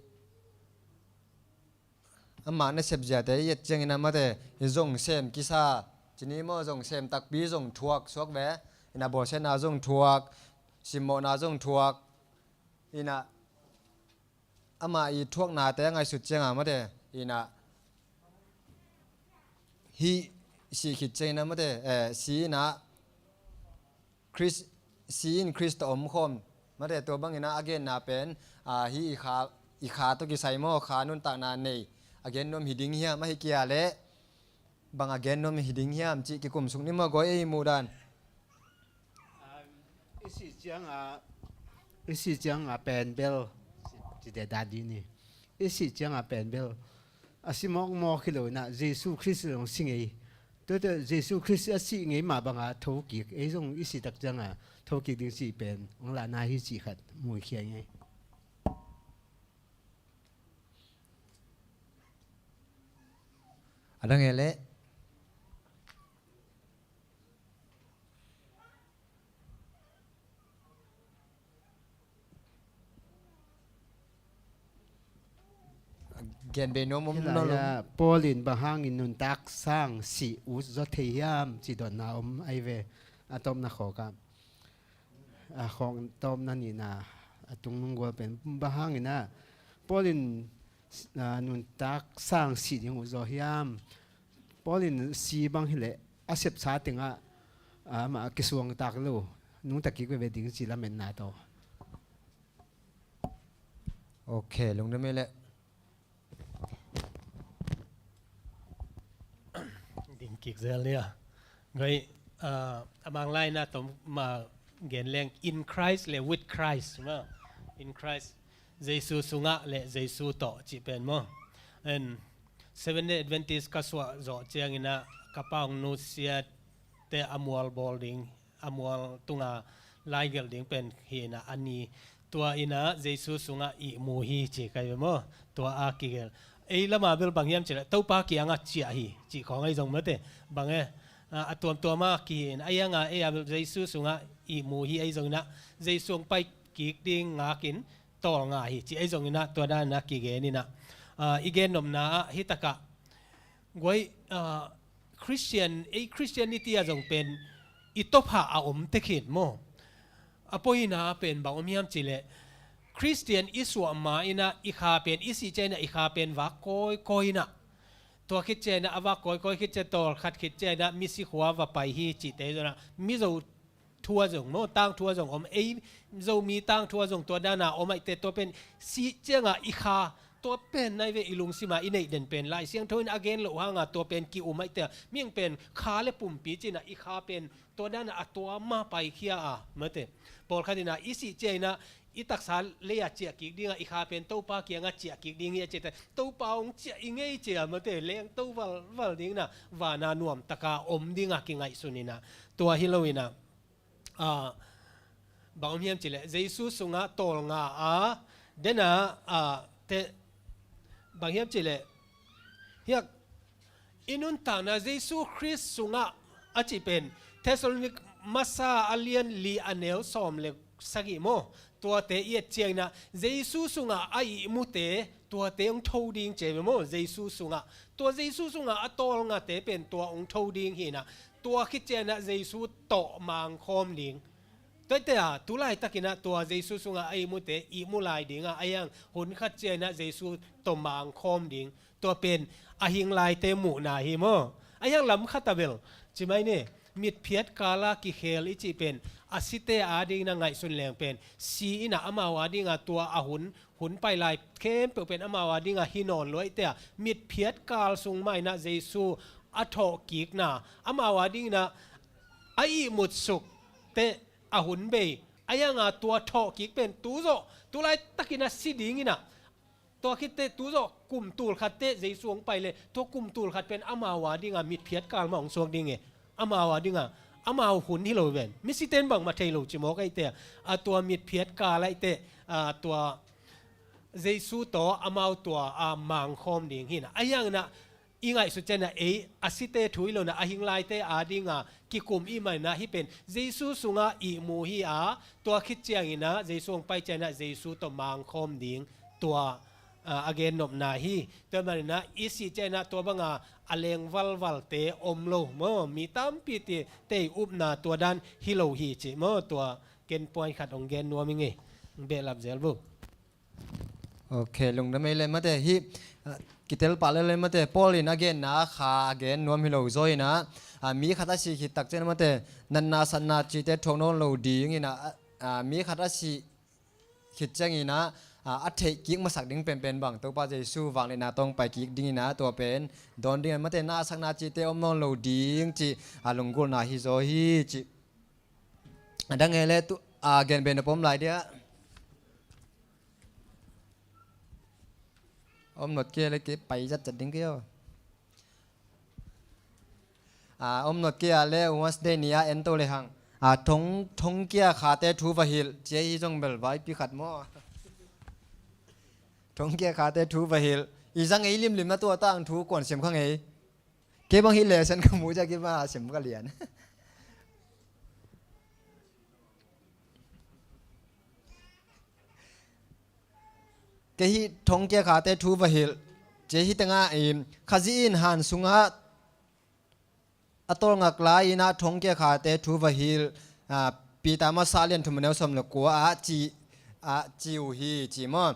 amah nasep ziate i et ciangin a mate, i zong sem kisa, cini maw, zong sem takpi, zong thuak suak ve, inah bawlsiatna zong thuak, simmawhna zong thuak, inah amah i thuaknate a ngaihsut cianga mate, inah hih sih khit ciangin a mate, eh, si inah Khrist, si in Khrist tawh omkhawm mate, tua bang inah a genna pen, a, hih i kha, i kha tawh kisai maw, kha nuntakna nei a gen nuam hi ding hiam, ahi kia leh bang a gen nuam hi ding hiam cih kikumsuk ni maw, guai, ei muhdan. Um, i sih cianga, i sih cianga pen bel, ci, ci de dadi ni. I sih cianga pen bel a si mawkmawk hi lo inah Jesu Khrist zong si ngei. Tuate Jesu Khrist a sih ngei mah banga thokik, ei zong i sih tak cianga thokik ding cih pen hong lahna hi cih khat muikhia ngei. A dang e leh. Gen bei nuam om. Hilai ah Paul in bang hangin nuntak sang sih ut zaw thei hiam ci dotna om ahi ve. A tawpna khawk ah, a khawk tawpna nihna, a tungnung gual pen bang hangin ah Paul in, a, nuntak sang sih ding ut zaw hiam? Paul in si bang hileh a sepsa tengah, a, amah a kisuangtak lo, nungta kik veve ding ci lametna tawh. Ok, lungdam e leh. Ding kik zel nia. Guai, a, a manglai na tom ma gen leng in Christ le with Christ ma. In Christ, Jesu sungah le Jesu tawh cih pen maw. And Seventh Day Adventist ka suah zawh ciangin ah ka pa hong nusiat te a mual bawl ding, a mual tunga laigelh ding pen hi inah a ni. Tua inah Jesu sungah ihmu hi ci kai ve maw. Tua a kigelh. Ei lama bel bang hiam cih leh Topa kiangah ciah hi cih khawng ahi zong mate. Bang e, a, a tuamtuam a kihi in a ianga ei a bel Jesu sungah ihmu hi ahi zong inah Jesu hong pai kik ding ngakin tawlnga hi ci ahi zong inah tua dan inah kigen inah, a, i gen nopna ah hi takah guai, a, Christian, ei Christianity a zong pen i tawpha a om tek hin maw. A poina pen bang om hiam cih leh Christian i suah ma inah i kha pen i sih ciang inah i kha pen vak kawikawi inah, tua khit ciang inah a vak kawikawi khit ciang tawlkhat khit ciang inah misi khua va pai hi cihte zong inah Mizo thu a zong maw, tangthu a zong om, ei Zomi tangthu a zong tua dana om ahih teh tua pen sih cianga i kha tua pen nai ve i lungsima i neih den pen Lai Siangtho in a gen loh hanga tua pen ki-um ahih teh mihing pen kha le pumpi cina i kha pen tua dana a tua ma paikhia a mate. Pawlkhat ina i sih ciangina i taksa lei-a ciah kik dinga i kha pen Topa kianga ciah kik ding hi a ciah teh Topa hong ciah i ngei cia mate lengto valval dingna vana nuamtaka om dinga kingaihsun ina tua hi lo ina, a, bang om hiam cileh Jesu sunga tawlnga a dena, a, Te bang hiam cihleh, hiak i nuntakna Jesu Khrist sungah a cih pen Thessalonik masa a lian li a neu sawm le sagih maw? Tuate i et cianginah Jesu sungah a ihmute tuate hong tho ding ci ve maw? Jesu sungah, tua Jesu sungah a tawlngate pen tua hong tho ding hinah, tua khit cianginah Jesu tawh mangkhawm ding. Tuaite a tu laitakinah tua Jesu sungah a ihmute ihmu lai dingah a hiang hun khat cianginah Jesu tawh mangkhawm ding. Tua pen a hing laite muhna hi maw? A hiang lam khat a bel ci mai ni, mitphiat kala kikhel i cih pen a site adingin a ngaihsun leng pen si inah amau adinga tua a hun, hun pai lai khempeuh pen amau adinga hi nawn luaite a mitphiat kal sung mah inah Jesu a thawhkikna amau adinginah a ihmut suk teh a hun bei a hianga tua thawhkik pen tu zawh tu laitakinah si dinginah tua khitte tu zawh kum tul khatte Jesu hong pai le tua kum tul khat pen amau a dinga mitphiat kal mah hong suak ding e. Amau a dinga amau hun hi lo ven. Misite in bangmah thei lo ci mawk ahite a tua mitphiat kal ahite a tua Jesu tawh amau tua a mangkhawm ding hinah. A hianginah i ngaihsut cianginah ei a site thu hi lonah a hing laite a dinga kikum i hih maninah hih pen Jesu sungah ihmu hi a, tua khit cianginah Jesu hong pai cianginah Jesu tawh mangkhawm ding tua a, a gennopna hi. Tua maninah i sih cianginah tua banga a leng valvalte om lo maw? Mi tampi ti tei upna tua dan hi lo hi ci maw? Tua ken point khat hong gen nuam ing ei. Behlap zel bu. Ok, lungdam ei le mate hih, ah, kitel pah le le mate Paul in a genna kha a gen nuam hi lo zaw inah, ah, mi khat a sih khit tak cianginah mate natna satna cite thuak nawn lo dinginah, ah, ah, mi khat a sih khit cianginah, ah, a theih kik masak ding penpen bang Topa Jesu vangliatna tawh pai kik dinginah tua pen dawn dingin mate na a sakna cite om nawn lo ding cih, ah, lunggulhna hi zaw hi cih. A dang e le tu, ah, gen ben a pom lai dia. Om not kei le kei pai zat zat ding kei aw. A om not kei a le Wednesday ni a en to le hang. A thong, thongkia khate thu va hilh cia hi zong bel vaipi khat maw? Thongkia khate thu va hilh. I zang ei limlim na tua tang thu kuan sim kha ngei. Kei bang hi lesson ka mu cia kei bang a sim ka lian. Kei hih thongkia khate thu va hilh. Cia hi tengah, em, Khazih in han sungah a tawlngak lai-inah thongkia khate thu va hilh, ah, Peter masa lian thum a neu sawm le kua ah ci, ah, ci uh hi ci maw?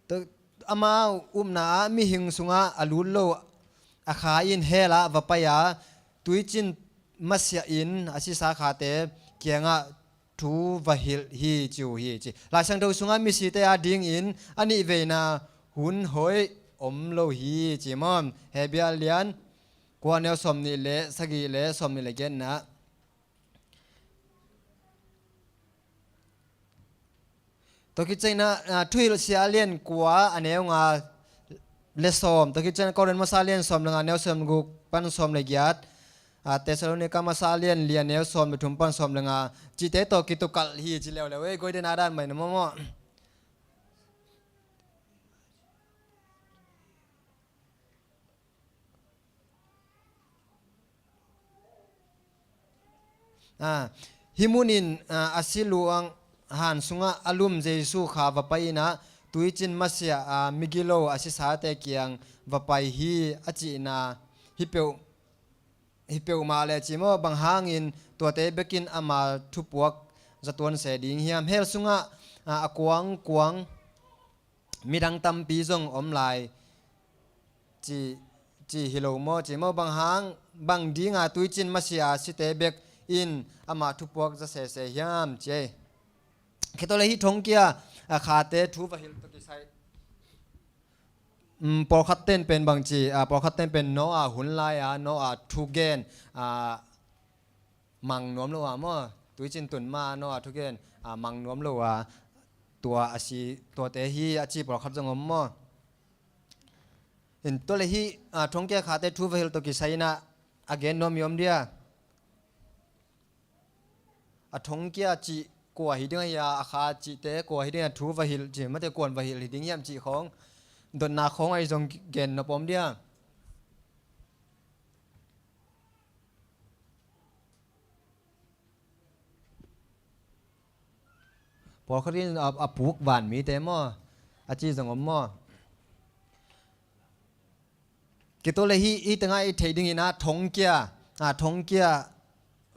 Tua, amau upna ah mihing sungah a lut lo a kha in hell ah va pai a, tuicin masiah in a sisa khate kiangah thu va hilh hi ci uh hi ci. Lai Siangtho sungah misite a dingin a nih veina hun hoih om lo hi ci maw? Hebru lian kua neu sawm nih le sagih le sawm nih le giatna. Tua khit ciangin ah, ah, Thuhilhsia a lian kua a neu nga le sawm. Tua khit ciangin Korin masa lian sawm le nga neu sawm guk pan sawm le giat. Ah, Thessalonika masa lian li a neu sawm le thum pan sawm le nga. Cihte tawh kitukalh hi ci leuleu ei, guai den a dan mai na mawmaw. Ah, hih munin, ah, a si luang han sungah a lum Jesu kha va pai inah tuicin masiah, ah, migilo a sisate kiang va pai hi a cihna hi peuh, hi peuhmah leh ci maw? Bang hangin tuate bekin ama thupuak zatuan se ding hiam? Hell sungah, ah, a kuangkuang midang tampi zong om lai ci, ci hi lo maw? Ci maw? Bang hang, bang dinga tuicin masiah a site bek in ama thupuak za sese hiam ci ei. Kheto le hih thongkia, ah, khate thu va hilh tawh kisai. Um, pawlkhat ten pen bang ci, ah, pawlkhat ten pen Noah hun lai-a Noah thugen, ah, mang nuam lo a maw? Tuicin tun ma Noah thugen, ah, mang nuam lo a, tua a si, tuate hi a ci pawlkhat zong om maw? In tua le hih, ah, thongkia khate thu va hilh tawh kisai inah a gen nuam i om dia? A thongkia cih kua hi ding a hia, a kha cihte kua hi ding a, thu va hilh cih mate, kuan va hilh hi ding hiam cih khawng, dotna khawng ahi zong gen nop om dia. Pawlkhat in a, a puk vanmite maw, a ci zong om maw? Kei tua le hih, hih tengah i theih dingin ah thongkia, ah, thongkia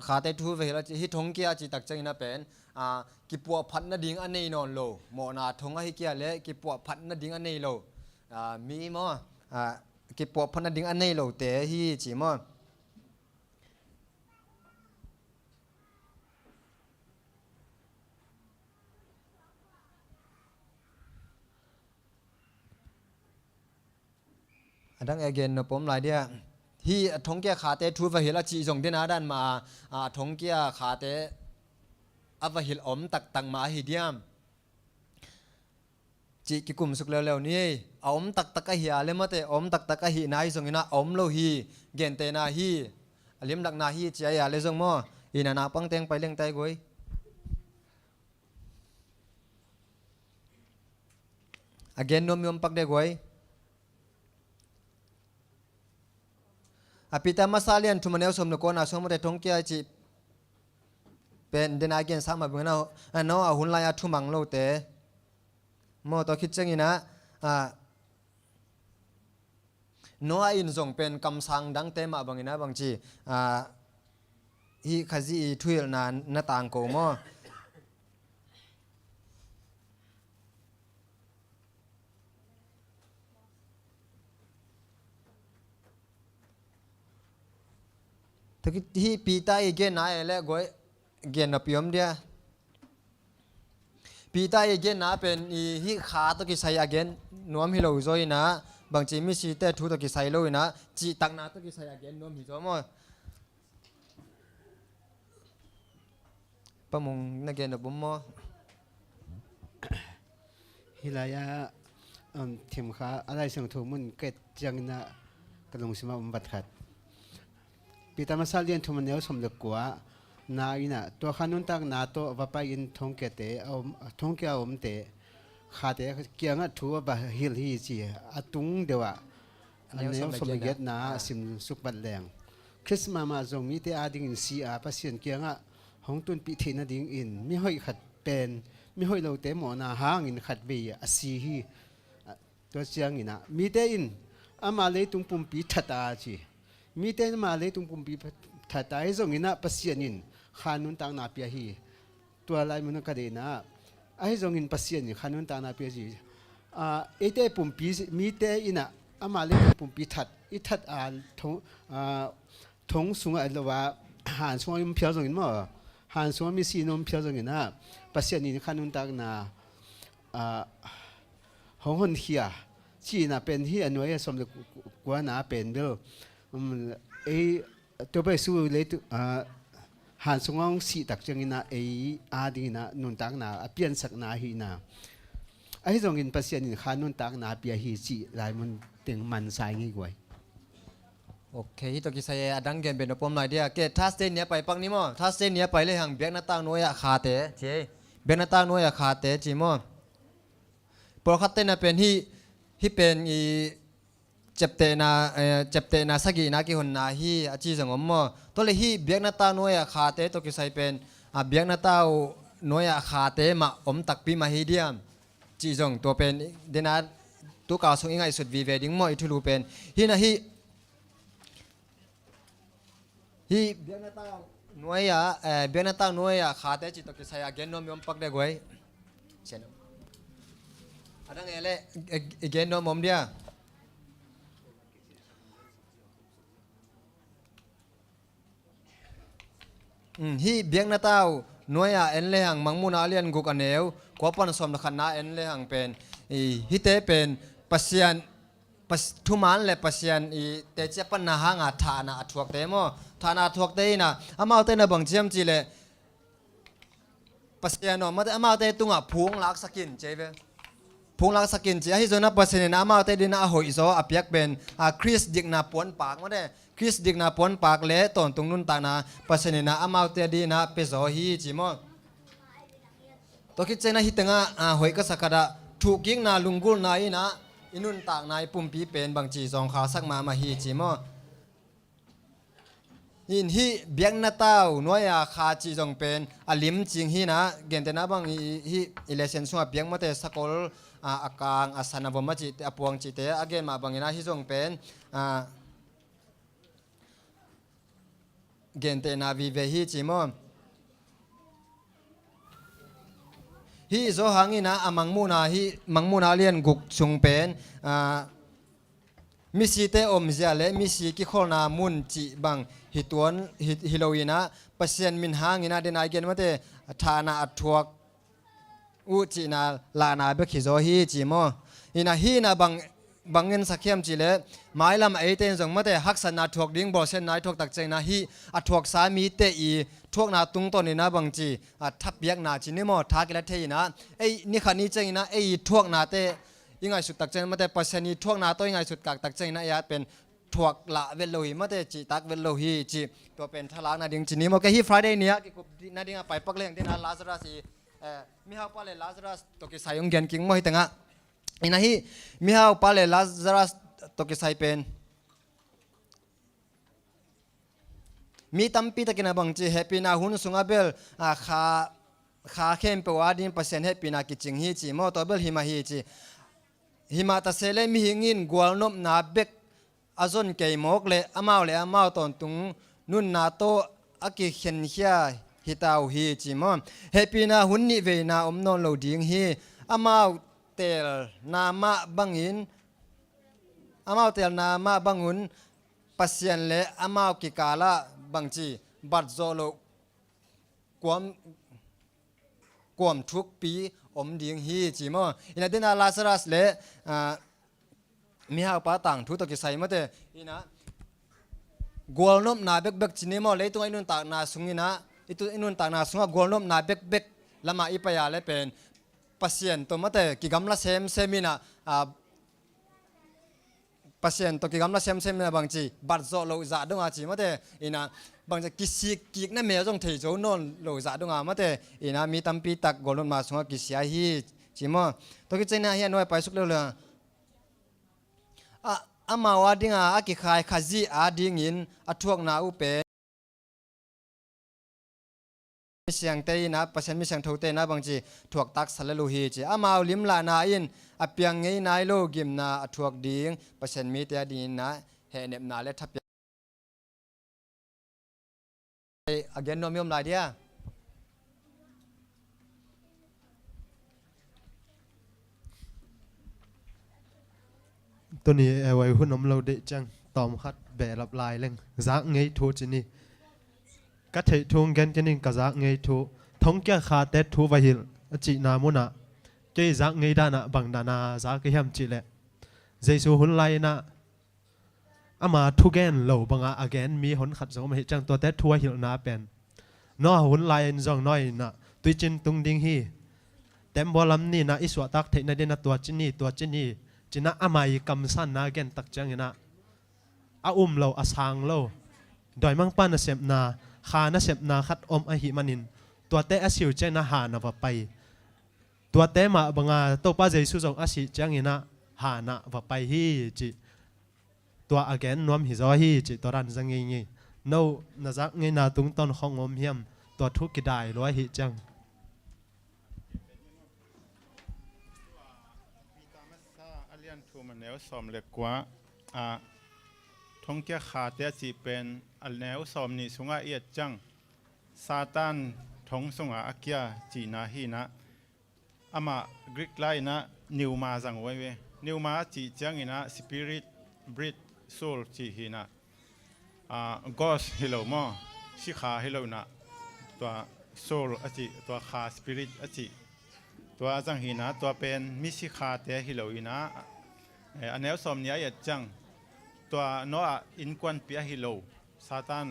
khate thu va hilh a ci, hih thongkia a cih tak ciangin ah pen, ah, kipuahphat nading a nei nawn lo, mawhna thong ahi kia le kipuahphat nading a nei lo, ah, mi maw, ah, kipuahphat nading a nei lote hi ci maw? A dang e gen nop om lai dia. Hih a thongkia khate thu va hilh a cih zong dena dan mah a, a thongkia khate a va hilh om taktak mah ahi diam cih kikumsuk leuleu ni. A om taktak ahi a le mate, a om taktak ahihna ahi zongin ah a om lo hi, gentehna hi, a limlakna hi ci ahi a le zong maw? Ina naupang teng pai leng tai guai. A gen nuam i om pak de guai. A Peter masa lian thum a neu sawm le kuana sawm mate thongkia cih pen dena gen sang mah bangin ah, a no a hun lai a thumang lote maw, tua khit ciangin ah, a, Noah in zong pen kamsang dangte mah bangin ah bangci, a, hih Khazih i thuhilhna na tangko maw? Tua khit hih Peter i genna e le guai, gen napi om dia. Peter i genna pen i hih kha tawh kisai a gen nuam hi lo zaw inah, bangci misite thu tawh kisai lo inah, cihtakna tawh kisai a gen nuam hi zaw maw? Pamung na gen a bum maw? Hih lai-ah, um, thimkha a Lai Siangtho mun ka et ciangin ah ka lungsim ah um vat khat. Peter masa lian thum a neu sawm le kua na inah, tua kha nuntakna tawh va pai-in thongkiate a om, thongkia a omte khate kiangah thu a va hilh hi ci a tung deuh ah a neu sawm le giatna ah sim suk vat leng. Christmas mah zong mite adingin si a Pasian kiangah hong tunpih theih nadingin mihoih khat pen mihoih lote mawhna hangin khatvei a si hi. Tua ciangin ah mite in ama leitung pumpi that a ci. Mite in ama leitung pumpi that a, ahi zongin ah Pasian in kha nuntakna pia hi. Tua lai mun ah ka deihna ah, ahi zongin Pasian in kha nuntakna pia hi. Ah, eite pumpi, mite in ah ama leitung pumpi that, i that a thong, ah, thong sungah lo a, han sungah om phial zongin maw, han sungah misi in om phial zongin ah Pasian in kha nuntakna, ah, hong honkhia cihna pen hi a nuai a sawm le kuana pen bel, um, ei, Topa Jesu leitung, ah, han sungah hong sih tak ciangin ah ei adingin ah nuntakna a piansakna ahihna. Ahi zongin Pasian in kha nuntakna a pia hi cih lai mun teng mansa ing hi guai. Ok, hih tawh kisai a dang gen beh nop om lai dia. Ke, Thursday ni a pai pak ni maw? Thursday ni a pai le hang biakna tang nuai ah khate ci. Biakna tang nuai ah khate ci maw? Pawlkhat te na pen hih, hih pen i ciaptehna, eh, ciaptehna sagihna kihonna hi a ci zong om maw? Tua le hih biakna tang nuai ah khate tawh kisai pen, a, biakna tang nuai ah khate mah om takpi mah hi diam cih zong tua pen dena tukal sung i ngaihsut vive ding maw, i thulu pen. Hih na hih Hih biakna tang nuai ah, eh, biakna tang nuai ah khate cih tawh kisai a gen nuam i om pak de guai. Sian. A dang e le, eh, i gen nuam om dia. Hmm, hih biakna tang nuai ah en le hang Mangmuhna a lian guk a neu kua pan sawm le khatna en le hang pen, i, hihte pen Pasian Pas-, thuman le Pasian i teci a panna hanga thahna a thuakte maw? Thahna a thuakte inah, amaute na bang ciam cih leh Pasian aw, mate amaute tungah phung laksak in ci ve. Phung laksak in ci. Ahi zongin ah Pasian inah amaute dinah a hoihzaw a piak pen, a, Khrist dikna puanpak, mate Khrist dikna puanpak le tawntung nuntakna Pasian inah amaute dinah piazaw hi ci maw? Tua khit ciangin ah hih tengah, ah, hoih ka sa khat ah, thuhkikna lunggulhna in ah i nuntakna i pumpi pen bangci zawngkhalsak mahmah hi ci maw? In hih biakna tau nuai-a kha cih zong pen a lim cing hi in ah, gentehna bang i, i, hih i lesson sungah biakmate sakol, ah, a kang, a san, a vom a cihte, a puang cihte a gen mah bangin ah hih zong pen, ah, gentehna vive hi ci maw? Hih Johan in ah a Mangmuhna, hih Mangmuhna lian guk sung pen, ah, misite omzia le misi kikholhna mun cih bang hi tuan, hi, hi lo in ah, Pasian min hangin ah, den a i gen mate, thahna a thuak uh cihna lahna bek hi zaw hi ci maw? In ah hih in ah bang, bang ngensak hiam cih leh, mailam eite in zong mate haksatna thuak ding, bawlsiatna i thuak tak ciangin ah hih a thuaksa mite i thuakna tungtawn in ah bangci, ah, thapiakna ci ni maw, tha kila thei in ah, ei, ni khat ni ciangin ah ei i thuaknate i ngaihsut tak ciangin mate Pasian i thuakna tawh i ngaihsut kak tak ciangin ah ei at pen thuak lah vet lo hi mate, cihtak vet lo hi ci, tua pen thalakna ding ci ni maw? Kei hih Friday ni-ah kikup nadingah paipak leng den ah Lazarus i, eh, mihaupa le Lazarus tawh kisai hong gen kik maw hih tengah. In ah hih mihaupa le Lazarus tawh kisai pen mi tampi takin ah bangci hehpihna hun sungah bel, ah, kha, kha khempeuh adingin Pasian hehpihna kicing hi ci maw? Tua bel hi mah hi ci. Hi mah ta se le mihing in gualnopna bek a zon kei mawk leh amau le amau tawntung nunna tawh a kikhenkhia hi ta uh hi ci maw? Hehpihna hun nih veina om nawn lo ding hi. Amau teelna mah bangin, amau teelna mah bangun Pasian le amau kikalah bangci bat zawh loh kuam, kuam thukpi om ding hi ci maw? In ah den ah Lazarus le, ah, mihaupa tangthu tawh kisai mate, in ah gualnopna bekbek ci ni maw? Leitungah i nuntakna sung in ah, i tu, i nuntakna sungah gualnopna bekbek lamah i pai a le pen Pasian tawh mate kigamla semsem in ah, ah, Pasian tawh kigamla semsem in ah bangci bat zawh loh zah dong a ci mate, in ah bangci kisik kikna mel zong thei zo nawn lo zah dong a mate, in ah mi tampi tak gualnopna sungah kisia hi ci maw? Tua khit ciangin ah hih a nuai paisuk leuleu a, amau adingah a kikhai Khazih adingin a thuakna uh pen misiangte in ah, Pasian misiangthote in ah bangci thuaktak sa lel uh hi ci. Amau limlahna in a piang ngei nai lo gimna a thuak ding Pasian mite adingin ah hehnepna le thapiak a gen nuam i om lai dia. Tuni, eh, vai hun om lo deih ciang tawm khat behlap lai leng zak ngei thu ci ni. Ka theih thu gen kei ning, ka zak ngei thu. Thongkia khate thu va hilh a cihna munah kei zak ngei danah bang dana zak ka hiam cih leh, Jesu hun lai-in ah ama thugen lo banga a gen mi honkhat zong om ahih ciang tuate thu a hilhna pen Noah hun lai-in zong Noah in ah tuicin tung ding hi. Tembaw lam ni-in ah i suahtak theih nadingin ah tua ci ni, tua ci ni ci-in ah ama i kamsanna gen tak ciangin ah a um lo, a sang lo, dawimangpa nasepna, kha nasepna khat om ahih manin tuate a si uh ciangin ah han ah va pai. Tuate mah banga Topa Jesu zong a sih ciangin ah han ah va pai hi cih tua a gen nuam hi zaw hi cih tua dan za ngeingei. No na zak ngeina tungtawn khong om hiam? Tua thu kidai lua ahih ciang. Peter masa a lian thum a neu sawm le kua ah, thongkia khate a cih pen a neu sawm nih sungah i et ciang Satan thong sungah a kia cihna hi-in ah, amah Greek lai-in ah pneuma zang uh ahi ve. Pneuma a cih ciangin ah spirit, breath, soul cih hi-in ah, ah, ghost hi lo maw, sikha hi lo-in ah, tua soul a cih, tua kha spirit a cih, tua a zang hi-in ah, tua pen mi sikhate hi lo-in ah, eh, a neu sawm nih a i et ciang tua Noah innkuanpih ahi lo Satan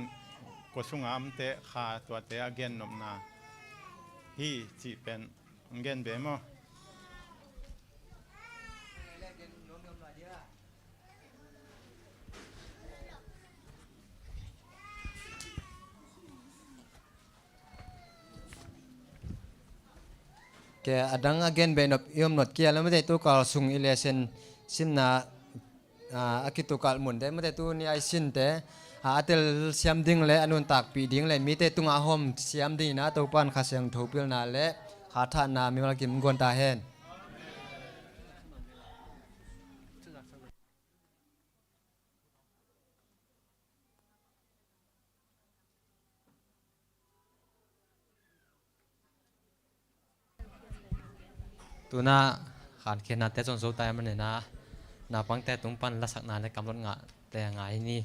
kua sunga omte kha tuate a gennopna hi cih pen hong gen ve maw? Ke adang a gen bei nop i om not kia lo mate, tu kal sung i lesson simna, a, a kitukal munte mate, tu ni ai sinte, a, a telsiam ding le a nuntakpih ding le mite tungah hawm siam dingin a Topan Kha Siangtho pilna le khathahna mimal kim guan ta hen. Tuna khankhiatnate zong zo ta ahih manin a, naupangte tung pan lasakna le kamlot ngahte ngai ni.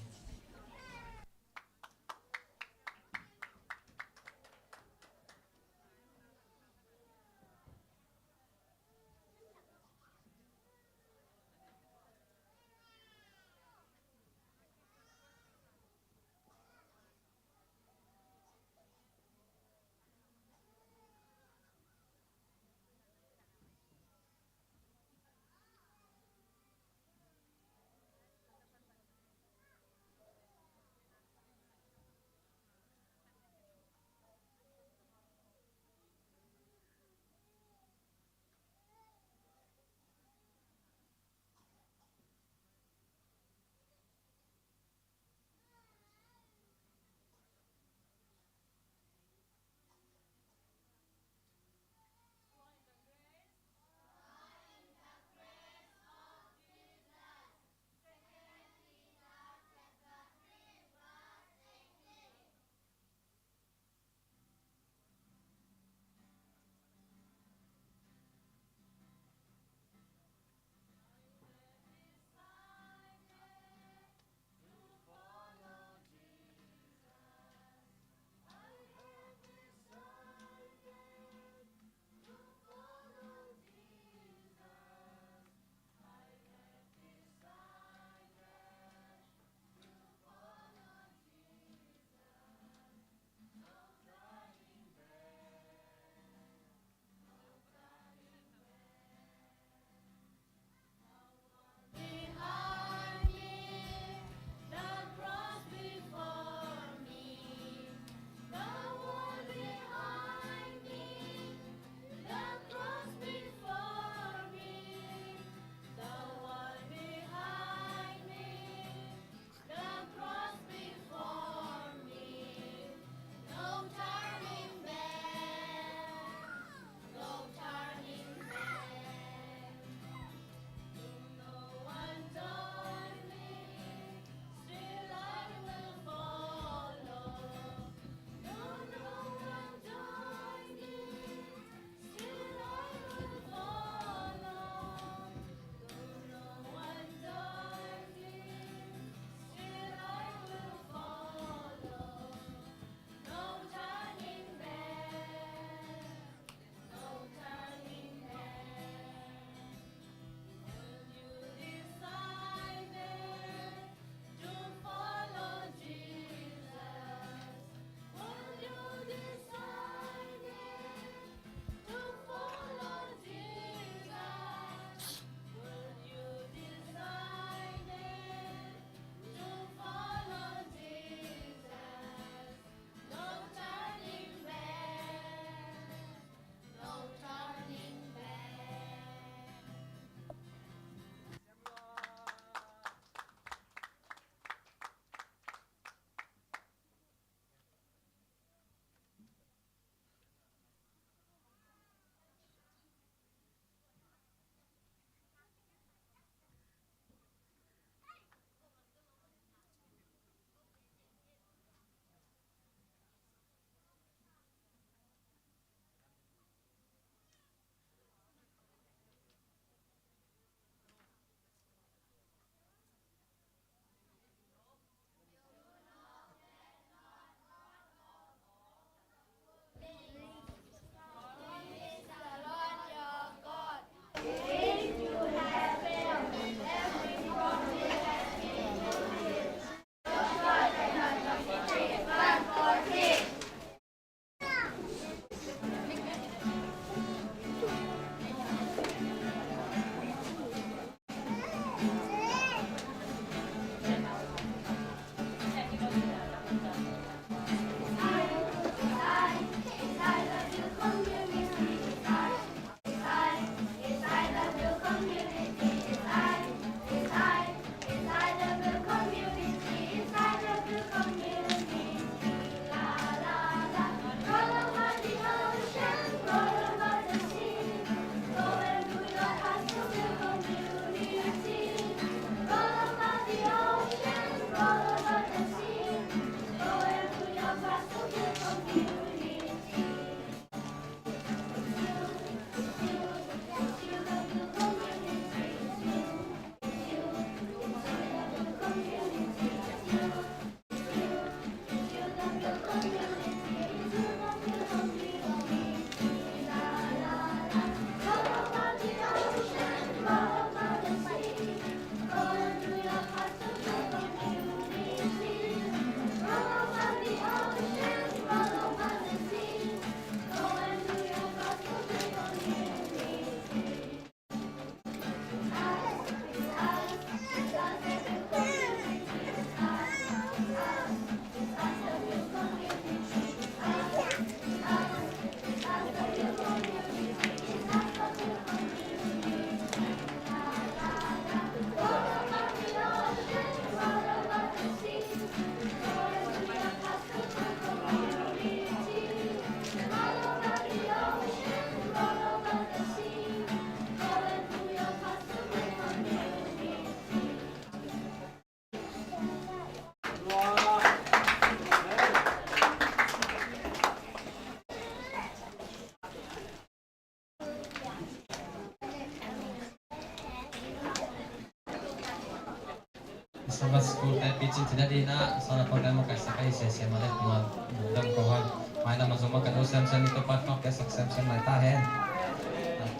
Sabbath School te picin thina dina sana pawlte makaihsak ahi sese male, kuma lungdam ko hang. Mailam a zong makaih lo semsem i Topa thupha piaksak semsem lai ta hen.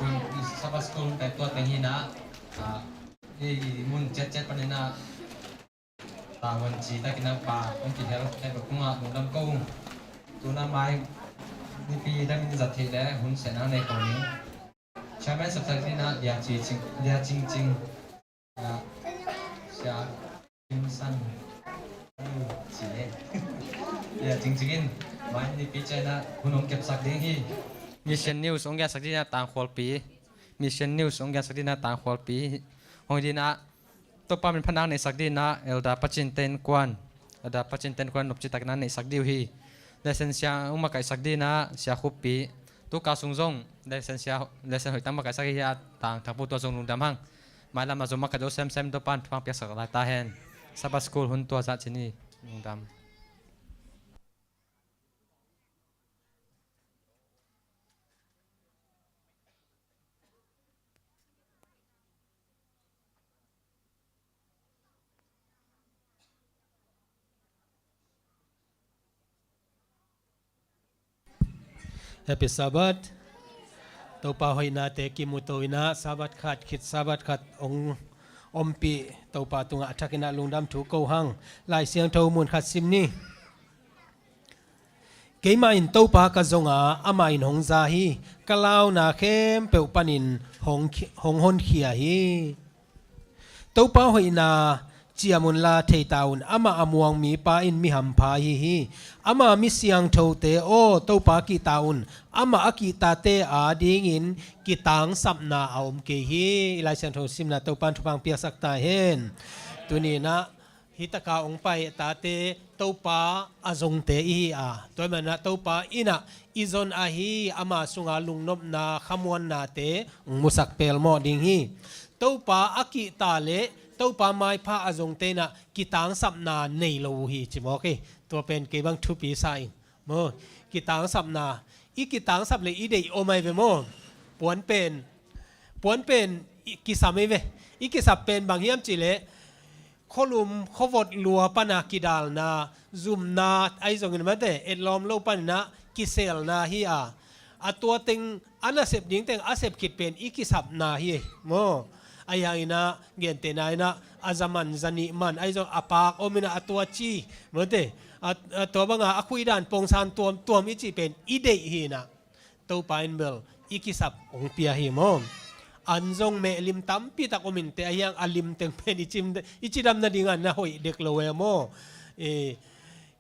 Tun Sabbath School te tua teng hina, i mun ciatciat panina tahuan ci takina pa hong kihel te ko, kuma lungdam ko hang. Tuna mai nipi damin zat theih le hun sena nei ko ning. Chairman sapsak dina Lia Ci Cing, Lia Cing Cing. Ah, Sia Kim San. Ci e. Lia Cing Cing in mai nipi ciana hun hong kepsak ding hi. Mission News hong gensak dina Tangkhualpi. Mission News hong gensak dina Tangkhualpi. Hong dina Topa min phatna neihsak dina Elder Pacin Ten Kuan. Elder Pacin Ten Kuan nopci takina neihsak diu hi. Lesson sia hong makaihsak dina Sia Khuppi. Tu ka sung zong lesson sia, lesson hoih tak makaihsak hi a, Tang Thangpu tua zong lungdam hang. Mailam a zong makaih lo semsem Topan thupha piaksak lai ta hen. Sabbath School hun tua zah ci ni. Lungdam. Happy Sabbath. Topa hoihnate kimuto ina Sabbath khat khit Sabbath khat hong ompih Topa tungah a thak ina lungdam thu ko hang. Lai Siangtho mun khat sim ni. Keimah in Topa ka zong a, amah in hong za hi. Ka launa khempeuh panin hong, hong honkhia hi. Topa hoihna ciam unla thei ta un, amah a muang mipa in mi hampha ahi hi. Ama mi siangthote aw, Topa kihta un, amah a kihtate adingin kitangsapna a om kei hi. I Lai Siangtho simna Topa in thupha piaksak ta hen. Tuni-in ah hih taka hong pai tate Topa a zongte i hi a, tua ahih manin ah Topa in ah i zon ahi ama sunga lungnopna khamuannate hong musak pelmawh ding hi. Topa a kihta le Topa maipha a zongte in ah kitangsapna nei lo uh hi ci mawk hi. Tua pen kei bang thupi sa ing. Maw, kitangsapna. I kitangsap le i deih om ahi ve maw. Puan pen, puan pen i kisam ahi ve. I kisap pen bang hiam cih leh khualum khuavot lua pana kidalna, zumna ahi zongin mate, etlawm lo panin ah kiselna hi a. A tua teng a nasep ding teng a sep khit pen i kisapna hi maw. Ahi hangin ah gentehna in ah a za man, za nih man ahi zong a pak om in ah a tua ci mate, a, a tua banga a khuihdan pongsan tuamtuam i cih pen i deih hi in ah Topa in bel i kisap hong pia hi maw. An zong mehlim tampi tak om in teh, ahi hang a lim teng pen i cim, i cidam nading a na hoih dek lo e maw. I,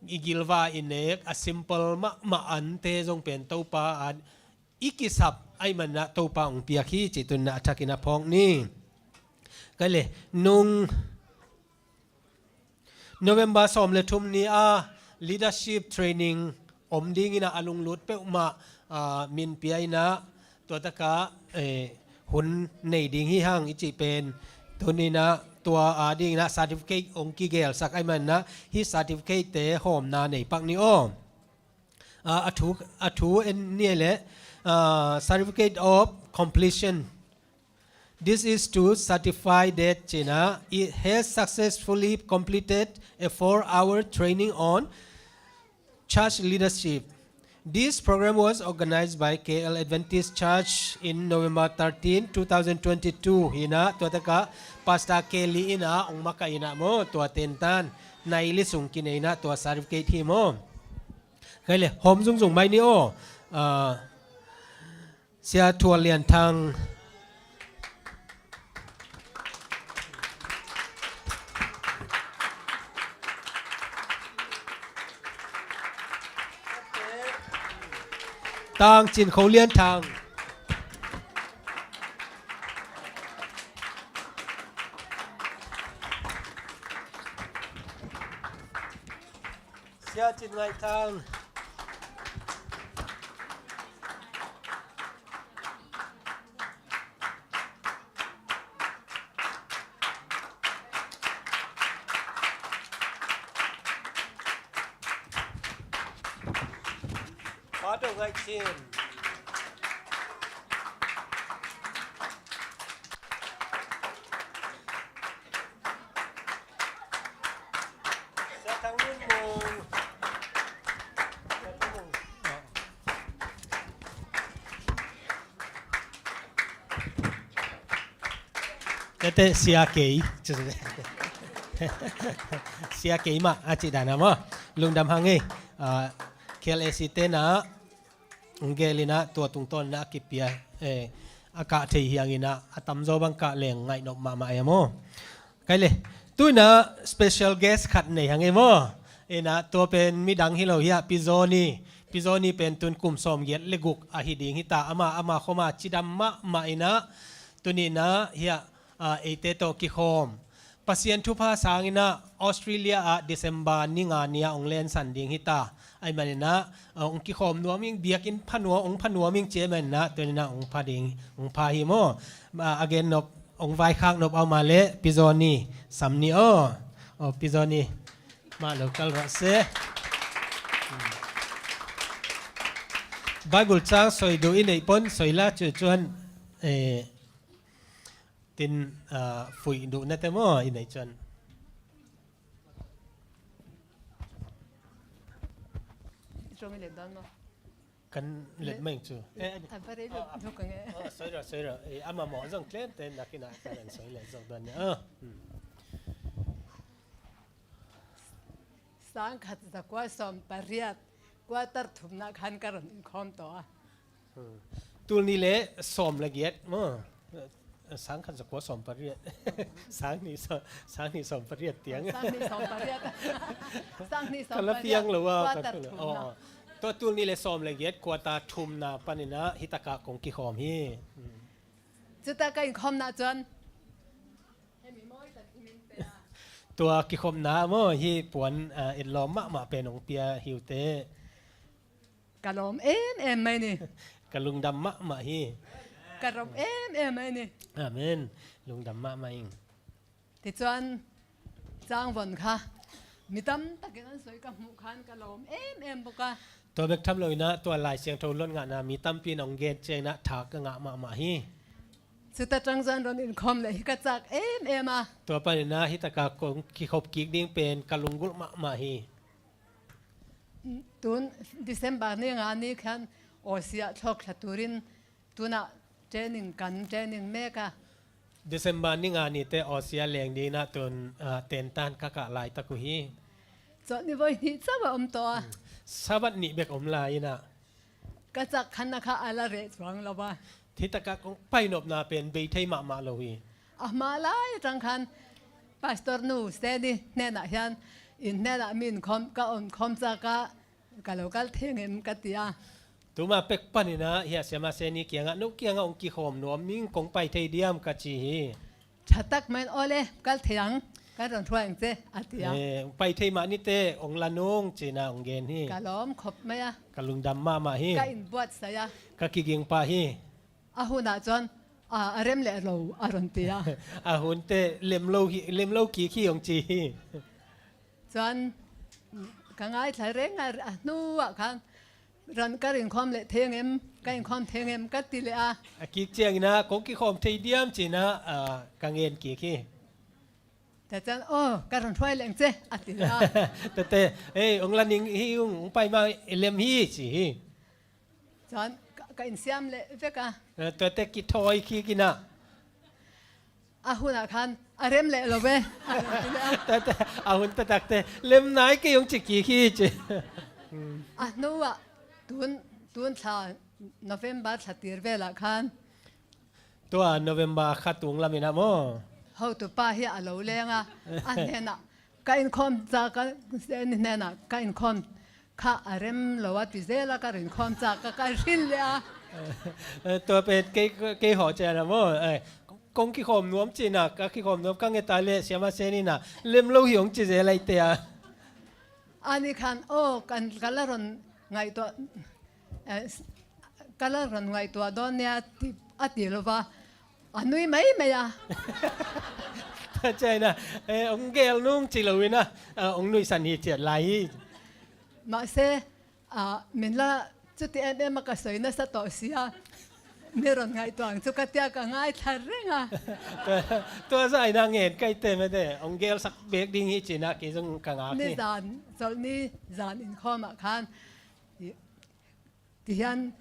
i gilva i nek a simple mahmah ante zong pen Topa a i kisap ahih manin ah Topa hong piak hi cih tuni-in ah a thakin a phawk ni. Kei le nung November sawm le thum ni a leadership training om dingin ah a lunglut peuhmah, ah, min pia in ah tua takah, eh, hun nei ding hi hang i cih pen tuni-in ah tua adingin ah certificate hong kigelsak ahih manin ah hih certificate-te hawmna nei pak ni aw. Ah, a thu, a thu en ni le, ah, certificate of completion. This is to certify that ci-in ah it has successfully completed a four-hour training on church leadership. This program was organized by K L Adventist Church in November thirteen, two thousand twenty-two. Hi in ah tua takah Pastor Kelly in ah hong makaih in ah maw, tua tentan nai li sung kinei in ah tua certificate hi maw. Kei le hawm zungzung mai ni aw. Ah, Sia Thual Lian Thang. Tang Cin Kho Lian Thang. Sia Cin Ngaih Thang. Pa Dong Ngaih Cin. Tete sia kei. Sia kei mah a cih dan a maw. Lungdam hang ei. Ah, K L A C te na hong gel in ah tua tungtawn in ah a kipia, eh, a kah thei hi hang in ah a tamzaw bang kah leng ngaih nop mahmah ei maw. Kai le, tu in ah special guest khat nei hang ei maw. In ah tua pen midang hi lo hi ah, Pi Zoni. Pi Zoni pen tun kum sawmgiat le guk ahi ding hi ta, ama, ama khoma cidam mahmah in ah tuni in ah hi ah, ah, eite tawh kikhawm. Pasian thupha sang in ah Australia ah December ni nga ni ah hong lensan ding hi ta. Ahih manin ah, ah, hong kikhawm nuam ing, biakinn pha nuam, hong pha nuam ing ci ahih manin ah tuni in ah hong pha ding, hong pha hi maw. Ah, a gen nop, hong vaikhak nop a om a leh Pi Zoni sam ni aw. Aw, Pi Zoni. Mah lo kal rawh se. Bible cang soi duh i neih pon soi la cu cuan, eh, tin, ah, fuih duh na te maw i neih cuan. Zong i let dawn maw? Kan let mai cu. Eh, a va rei lo, ah, lo ka nge. Oh, sorry, sorry. Eh, ama maw zong tlem te nak in ah kan an soi let zong dawn ni. Ah, hmm. Sang khat za kua sawm pariat, quarter thumna khan ka ron inkhawm tawh a. Hmm. Tul nih le sawm le giat maw. Sang khat za kua sawm pariat. Sang nih sawm, sang nih sawm pariat tiang. Sang nih sawm pariat. Sang nih sawm pariat. Ka la piang lo a, quarter thumna. Oh, oh. Tua tul nih le sawm le giat, quarter thumna panin ah hi takah kong kikhawm hi. Hmm. Cuta ka inkhawmna cuan. Tua kikhopna maw hi puan, ah, etlawm mahmah pen hong pia hi uh teh. Ka lawm em em mai ni. Ka lungdam mahmah hi. Ka lawm em em mai ni. Amen. Lungdam mahmah ing. Tichuan, Cangvon kha mi tam takin an soi ka hmuh khan ka lawm em em bawk a. Tua bek tham loin ah, tua Lai Siangtho lon ngahna mi tampi in hong gen ciangin ah tha ka ngah mahmah hi. Chuta tang zan ron inkhawm leh hi ka cak em em a. Tua panin ah hi taka kong kikhop kik ding pen ka lunggulh mahmah hi. Tun December ni nga ni khan Aussie ah thlawk thla turin tunah training kan training mek a. December ni nga ni te Aussie ah leng dingin ah tun, ah, tentan ka kah laitak uh hi. Cawh ni voi hnih chauh a om tawh a. Hmm. Sabbath nih bek om lai in ah. Ka cak khan na kha a la reh chuang lo a. Hi takah kong painopna pen bei thei mahmah lo hi. A hma lai aṭang khan Pastor nu Seni hnenah hian, in hnenah mi inkhawm, ka inkhawm chak a, ka lo kal thei ngem ka ti a. Tuma pek panin ah, hi a Siama Seni kiangah, no kiangah hong kikhawm nuam ing, kong pai thei diam ka ci hi. Ṭha tak mai in, awle, kal thei ang, kan rawn hruai ang che, a ti a. Eh, pai thei mah ni teh, hong la nung, ci-in ah hong gen hi. Ka lawm khop mai a. Ka lungdam mahmah hi. Ka inbuatsaih a. Ka kiging pah hi. A hunah chuan, a, a rem leh lo, a rawn ti a. A hun teh, lem lo hi, lem lo kik hi hong ci hi. Chuan, ka ngaithla reng a, a hnuah khan, Ran ka rinkhawm leh thei ngem, ka inkhawm thei ngem ka ti leh a. A kik chiangin ah, kong kikhawm thei diam ci-in ah, ah, ka ngen kik hi. Tua chuan, aw, ka rawn hruai leng che, a ti leh a. Tuate, ei, hong la ning hi ung, hong pai ma lem hi, ci hi. Chuan, ka, ka insiam leh vek a. Eh, tuate kithawi kik in ah. A hunah khan a rem leh lo ve. A hun taktak te lem nai kei hong ci kik hi ci. A hnuah tun, tun thla November thla tir velah khan. Tua November kha tung lamin ah maw? Hotupa hi a lo leng a, a hnenah ka inkhawm chak a, Seni hnenah ka inkhawm kha a rem lo a ti zel a, ka rinkhawm chak a, ka hril leh a. Eh, tua pen kei, kei hawh chian a maw? Eh, kong kikhawm nuam ci-in ah, ka kikhawm nuam ka nget a leh, Siama Seni in ah, lem lo hi hong ci zel a i ti a. A ni khan, aw, kan, ka la rawn ngaihtuah, eh, ka la rawn ngaihtuah dawn nia, ti, a ti lo va. A nui mai mai a. Tua chian ah, eh, hong gel nung ci lo in ah, ah, hong nuihsan hi chiat lai hi. Mahse, ah, min la chuti em em a ka sawi nasa tawh si a. Mi rawn ngaihtuah ang chu ka tia ka ngaithla reng a. Tua, tua zah in ah ngen ka i ti mah e, hong gelsak bek ding hi ci-in ah kei zong ka ngak hi. Nizan, Chawlhni zan inkhawmah khan, i, Ti hian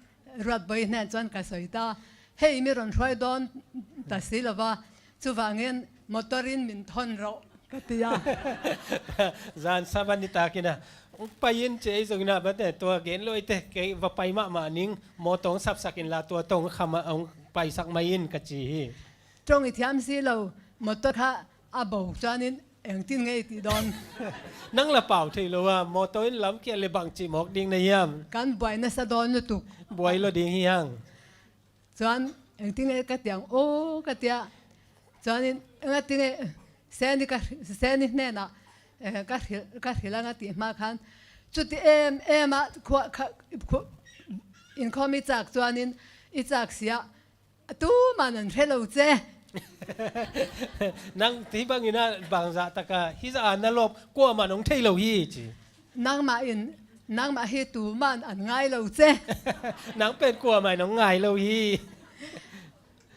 Ruatbawi hnen chuan ka sawi ta, hei, mi rawn hruai dawn ta si lo va, Chuvangin motor in min thon rawh ka ti a. Zan Sabbath nitak in ah, hong pai in ci ei zongin ah, mate, tua gen lo ei teh, kei va pai mahmah ning, motor hong sapsak inla tua tawh hong kham ah hong paisak mai in ka ci hi. Ṭawng i thiam si lo, motor kha a bo chuanin engtin ngei tih dawn. Nang la pau thei lo a, motor in lam kiat leh bangci mawk ding na hiam? Kan buai nasa dawn lutuk. Buai lo ding hi hang. Chuan engtin nge ka tiang, aw ka tia. Chuanin engtin nge, Seni ka hri-, Seni hnenah, eh, ka hrilh, ka hrilh ang a tih hma khan, chuti em em a khua-, kha-, khu-, inkhawm i chak chuanin i chak sia, tuman an hre lo che. Nang ti bangin ah bangzah taka hi zah a na lawp kuaman hong thei lo hi ci. Nangmah in, nangmah hi tuman an ngai lo che. Nang pen kuamah in hong ngai lo hi.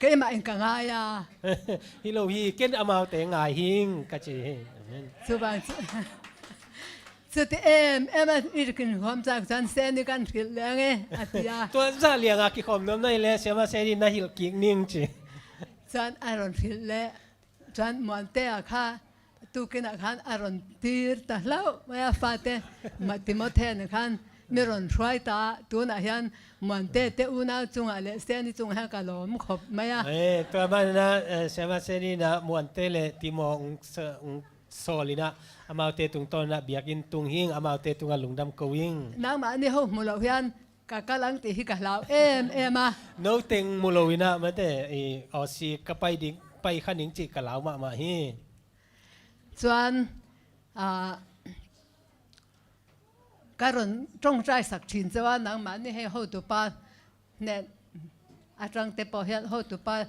Keimah in ka ngai a. Hi lo hi, ken amaute ngai hing ka ci hi. Amen. Chuvang chu, chuti em em a i kin huam chak chuan Seni kan hrilh leh ang e a ti a. Tua zah lianga kikhawm nuam na hi leh Siama Seni na hilh kik ning ci. Chuan a rawn hrilh leh. Chuan Muante ah kha, tukinah khan a rawn tir ta hlauh mai a, fate, ma-, Timothean khan mi rawn hruai ta a, tunah hian Muante te unau chungah leh Seni chungah hian ka lawm khawp mai a. Eh, tua hmanah, eh, Siama Seni inah Muante leh Timo hong sa-, hong sawl inah amaute tungtawn inah biakinn tung hing, amaute tungah lungdam ko hing. Nangmahni ho hmu loh hian ka kal ang tih hi ka hlau em em a. No teng mu lo inah mate, i, Aussie ka pai ding, pai kha ning cih ka lau mahmah hi. Chuan, ah, ka rawn ṭawngṭai sak ṭhin chauh a, nangmahni hei hotupa nen aṭang te pawh hian hotupa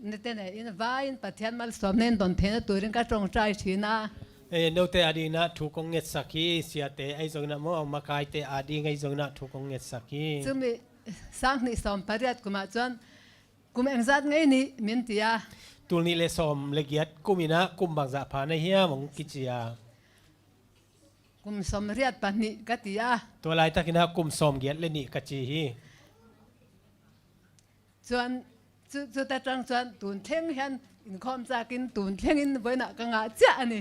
nete nehin vaiin Pathian malsawmna in dawn theihna turin ka ṭawngṭai ṭhin a. Eh, note adingin ah thu kong ngetsak hi, siate ahi zongin ah maw, makaite ading ahi zongin ah thu kong ngetsak hi. Chumi sanghnih sawm pariat kumah chuan kum engzat ngei ni min ti a. Tul nih leh sawm leh giat kum inah kum bangzah pha na hiam hong kici a. Kum sawmriat pahnih ka ti a. Tua laitakin ah kum sawmgiat leh nih ka ci hi. Chuan chu, chuta ṭang chuan tun thleng hian inkhawm chakin tun thlengin vawiinah ka ngah chiah a ni.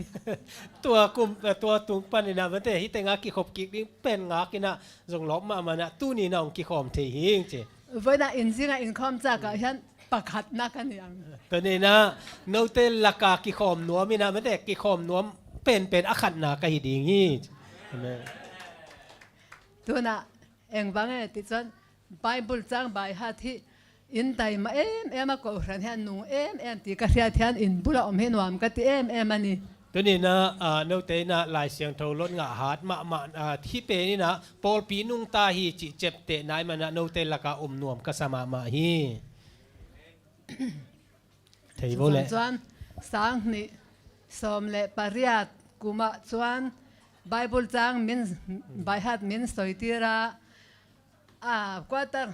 Tua kum, tua tung panin ah mate, hi tenga kikhop kik ding pen ngak inah zong lawp mahmah inah tuni inah hong kikhawm thei hing ci. Vawiinah inzinga inkhawm chakah hian pakhatna ka ni ang. Tuni inah note laka kikhawm nuam inah mate, kikhawm nuam penpen a khatna ka hi ding hi. Amen. Tunah engvang e tih chuan Bible chang by heart hi in taima em em a, kohhran hian nung em em tih ka hriat hian in bula awm hi nuam ka ti em em a ni. Tuni inah, ah, note inah Lai Siangtho lot ngah hat mahmah, ah, hi pen inah pawlpi nungta hi cih chepteh nai manah note laka awm nuam ka sa mahmah hi. Thei vo le. Chuan sanghnih sawm leh pariat kumah chuan Bible chang min, by heart min sawitir a, a, quarter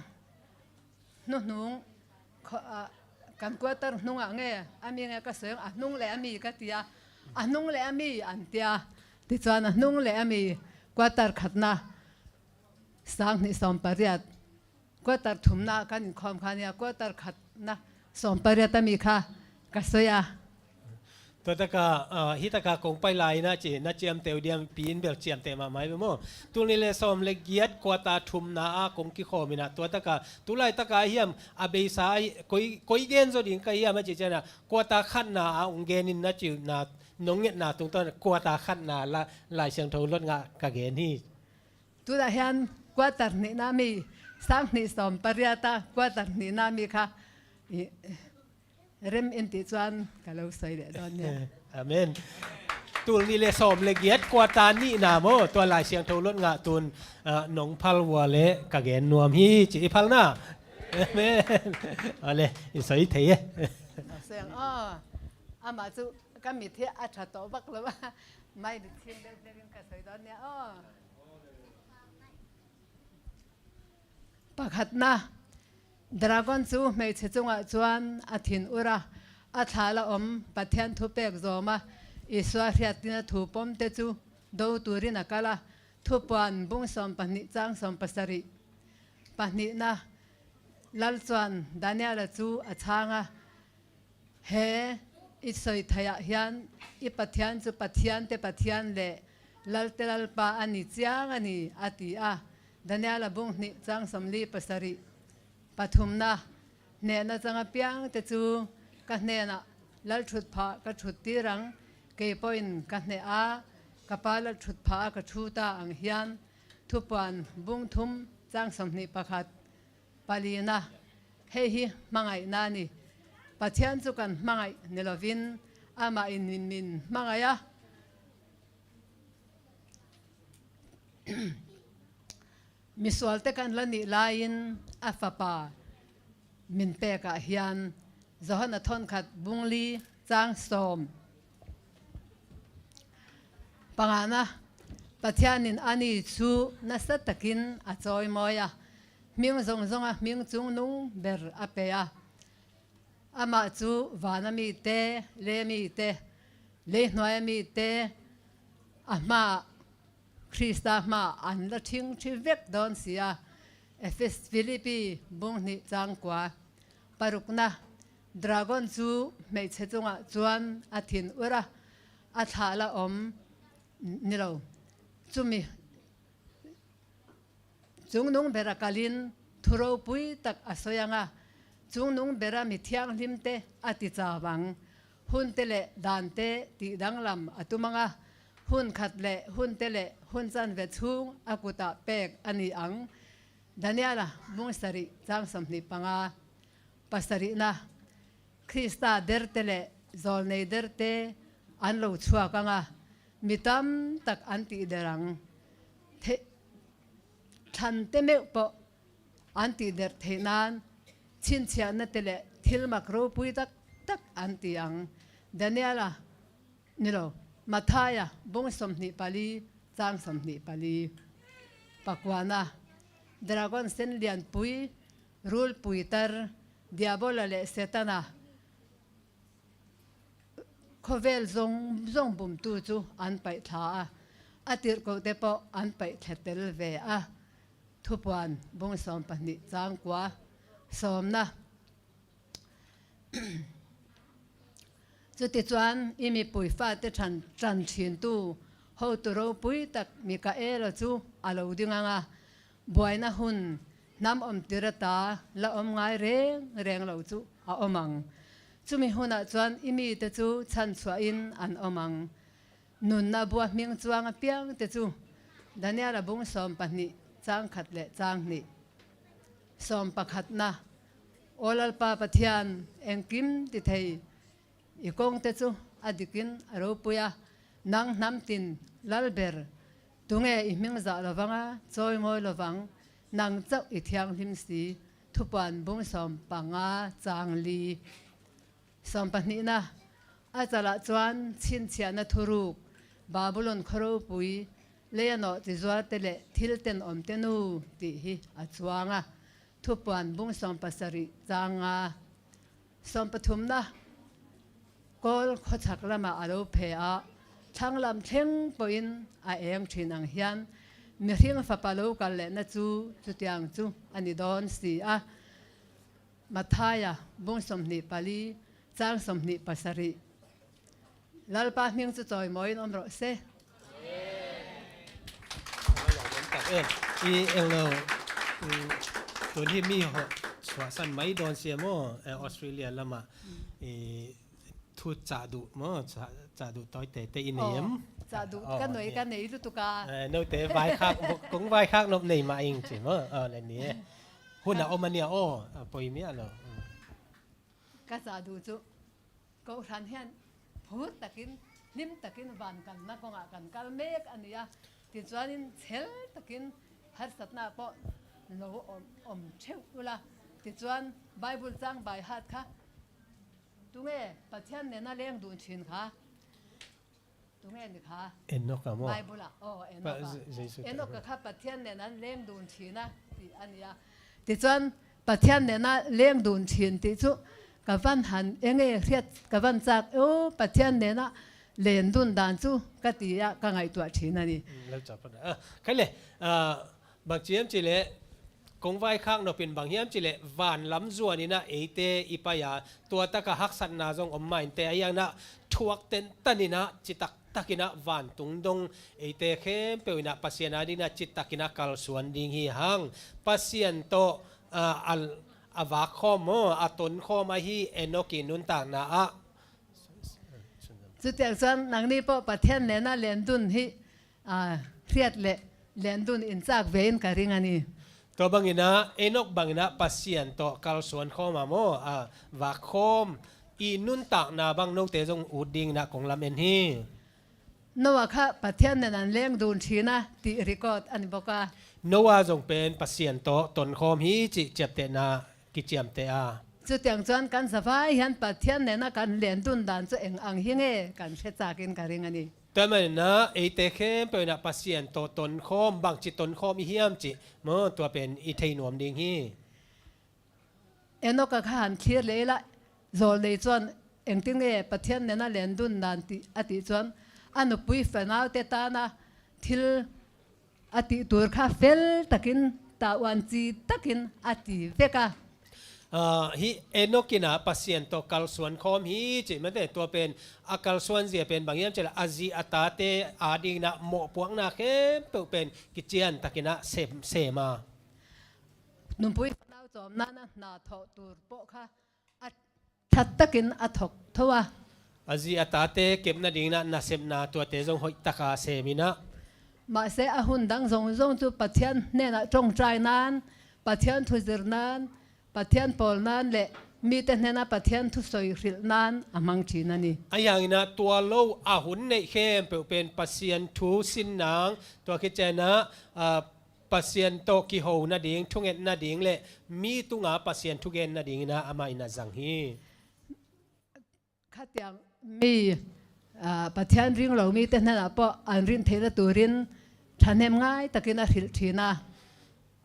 hnuhnung, khaw-, a, kan quarter hnungah nge a mi nge ka sawi ang, a hnung leh a mi ka ti a, a hnung leh a mi an ti a, tichuan a hnung leh a mi quarter khatna sanghnih sawm pariat. Quarter thumna kan inkhawm kha nia, quarter khatna sawm pariat a mi kha ka sawi a. Tua taka, ah, hi taka kong pai lai inah ci, na ciamteh uh diam, pi in bel ciamteh mahmah hi maw. Tul nih leh sawm leh giat quarter thumna a kong kikhawm inah, tua taka, tulai taka hiam, a beisa a hi, koi, koi gen zaw ding ka hiam a ci cianah, quarter khatna a hong gen in na ci uh na, nong ngetna tungtawn quarter khatna la, Lai Siangtho lot ngah ka gen hi. Tunah hian quarter hnihna mi, sanghnih sawm pariata quarter hnihna mi kha i rem in tih chuan ka lo sawi leh dawn nia. Amen. Tul nih leh sawm leh giat quarter nihna maw, tua Lai Siangtho lot ngah tun, ah, nong phal ua leh ka gen nuam hi ci i phalna. Amen. Ale, i sawi thei e. Aw, amah chu ka mit hi a ṭha tawh vak lo a, mai mit chhing deuh deuhin ka sawi dawn nia aw. Pakhatna, dragon chu hmeichhe chungah chuan a thin ur a, a thla la awm Pathian thupek zawm a, Isua hriatna thu pawmte chu do turin a kal a, Thupuan bung sawm pahnih chang sawm pasarih. Pahnihna, lal chuan Daniela chu a chhang a, He i soi thei ah hian i Pathian chu Pathiante Pathian leh lalte Lalpa a ni chiang a ni, a ti a. Daniela bung hnih chang sawmli pasarih. Pathumna, hnehna chang apiangte chu ka hnenah lal thutphah ka thuttir ang, kei pawhin ka hneh a, ka pa lal thutphah a ka thu ta ang hian. Thupuan bung thum chang sawmhnih pakhat. Palina, hei hi hmangaihna a ni. Pathian chu kan hmangaih ni lovin, amahin min, min hmangaih a. Misualte kan la nih laiin a fapa min pekah hian Johana thawnkhat bung li chang sawm. Pangana, Pathianin ani chu nasa takin a chawimawi a, hming zawng zawnga hming chungnung ber a pe a. Amah chu vana mite, lei mite, leihnuaia mite a hma, Krista hma an la thingthi vek dawn si a. Efes, Filipi bung hnih chang kua. Parukna, dragon chu hmeichhe chungah chuan a thin ur a, a thlah la awm ni lo. Chumi chungnung bera kalin thu ropui tak a sawi ang a, chungnung bera mi thianghlimte a tichau ang. Hunte leh dante tih danglam a tum ang a, hun khat leh hunte leh hun chanve chhung a kutah pek a ni ang. Daniela bung sarih chang sawmhnih panga. Pasarihna, Krista derte leh zawlnei derte an lo chhuak ang a, mi tam tak an tihderh ang. The-, thante meuh pawh an tihderh theih nan, chhinchhiahnate leh thil mak ropui tak tak an ti ang. Daniela ni lo, Mathaia bung sawmhnih pali, chang sawmhnih pali. Pakuana, dragon sen lianpui, rulpui tar, Diabola leh Setana khawvel zawng zawng bumtu chu an paih thla a, a tirhkohte pawh an paih thla tel ve a. Thupuan bung sawm pahnih chang kua. Sawmna, chutichuan i mipui fate ṭhan, ṭan ṭhintu hotu ropui tak Mikaela chu a lo ding ang a, buaina hun hnam awmtir ata la awm ngai reng reng lo chu a awm ang. Chumi hunah chuan i mite chu chhanchhuahin an awm ang. Nunna bua hming chuang apiangte chu Daniela bung sawm pahnih chang khat leh chang hnih. Sawm pakhatna, Aw Lalpa Pathian, engkim ti thei i kawngte chu a dikin a ropui a, nang hnam tin lal ber, tunge i hming zah lovang a, chawimawi lovang, nang chauh i thianghlim si. Thupuan bung sawm panga chang li. Sawm pahnihna, a chalah chuan chhinchhiahna thuruk, Babulon khaw ropui, lei a nawh tizuarte leh thil tenawmte nu tih hi a chuang a. Thupuan bung sawm pasarih chang nga. Sawm pathumna, Kawl khawchhak lamah a lo phe a, thlang lam thleng pawhin a eng ṭhin ang hian, mihring fapa lo kal lehna chu chutiang chu a ni dawn si a. Mathaia bung sawmhnih pali, chang sawmhnih pasarih. Lalpa hming chu chawimawiin awm rawh se. I englo, mm, tun hi mi ho chhuahsan mai dawn si a maw, eh, Australia lama, eh, thu chah duh maw, chah, chah duh tawi tete i nei em? Aw, chah duh ka nei, ka nei lutuk a. Eh, note vaikhak, kong vaikhak nop nei mah ing chi maw? Aw, le ni. Hun a awm a nia aw, a pawi miah lo. Mm. Ka chah duh chu, kohhran hian phur takin, hlim takin van kalna kawngah kan kal mek a ni a. Tichuanin chhel takin harsatna pawh lo awm, awm theuh ula. Tichuan Bible chang by heart kha, tunge Pathian nena leng dun ṭhin kha? Tunge ni kha? Enoka maw? Bible-ah, aw, Enoka. Pa-, Je-, Jesu Enoka kha Pathian nena leng dun ṭhin a tih a ni a. Tichuan Pathian nena leng dun ṭhin tih chu ka van han, enge hriat ka van chak, aw, Pathian nena len dun dan chu ka ti a, ka ngaihtuah ṭhin a ni. Mm, lo chak phawt a. Ah, khai le, ah, bang chi em chi le, kong vaikhak nopin bang hiam cihleh van lam zuaninah eite i pai a, tua taka haksatna zong om mah inteh, ahi hanginah thuak tentan inah citak takinah vantung dong eite khempeuh inah Pasian adinginah citakinah kalsuan ding hi hang. Pasian tawh a, a, a vakkhawm maw, a tonkhawm ahi Enok i nuntakna ah. Cutiang cuan nangni pawh Pathian nena lendun hi, a, hriat le lendun in cak ve in ka ring a ni. Tua banginah Enok banginah Pasian tawh kalsuan khawm a maw, a, vakkhawm i nuntakna bang note zong ut dinginah kong lam en hi. Noah kha Pathian nen an leng dun thin a ti record a ni bawk a. Noah zong pen Pasian tawh tonkhawm hi cih ciaptehna kiciamteh a. Cutiang cuan kan zavai hian Pathian nena kan lendun dan cu eng ang hi nge kan hre cakin ka ring a ni. Tua maninah eite khempeuh inah Pasian tawh tonkhawm, bangci tonkhawm i hiam cih maw, tua pen i thei nuam ding hi. Enok a kha han thlir lei lah, zawlnei cuan engtin nge Pathian nena lendun dan ti a tih cuan a nupui fanaute tana thil a tih tur kha fel takin, tauanci takin a ti vek a. Ah, hi Enok inah Pasian tawh kalsuan khawm hi cih mate, tua pen a kalsuan zia pen bang hiam cihleh a zi a tate adinginah mawhpuakna khempeuh pen kician takinah sem, sem a. Nupui fanau cawmna na hna thawh tur pawh kha a that takin a thawk tho a. A zi a tate kep nadinginah nasepna tuate zong hoih taka seminah. Mahse a hun dang zongzong cu Pathian hnenah ṭawngṭai nan, Pathian thuzir nan, Pathian pawl nan le mite hnenah Pathian thusoi hrilh nan a hmang ṭhin a ni. Ahi hanginah tua lo a hun neih khempeuh pen Pasian thu sin nang, tua khit cianginah, ah, Pasian tawh kiho nading, thunget nading le mi tunga Pasian thugen nadinginah amah in a zang hi. Khatiang mi, ah, Pathian ring lo mite hnenah pawh an rinh theihna turin ṭhahnem ngai takin a hrilh ṭhin a.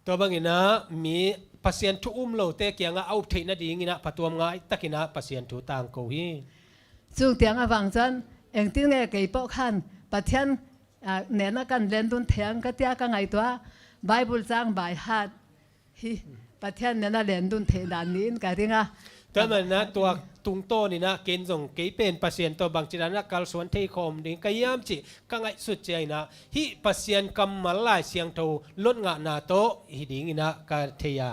Tua banginah mi Pasian thu um lote kiangah a up theih nadinginah phatuam ngai takinah Pasian thu tangko hi. Cung tiang a vang cuan engtin nge kei pawh khan Pathian, ah, nena kan lendun thei ang ka tia ka ngaihtuah. Bible cang by heart hi Pathian nena lendun theih dan niin ka ring a. Tua maninah tua tungtawninah ken zong kei pen Pasian tawh bangci danah kalsuan thei khawm ding ka hiam cih ka ngaihsut cianginah hih Pasian kammal Lai Siangtho lotngahna tawh hi dinginah ka thei a.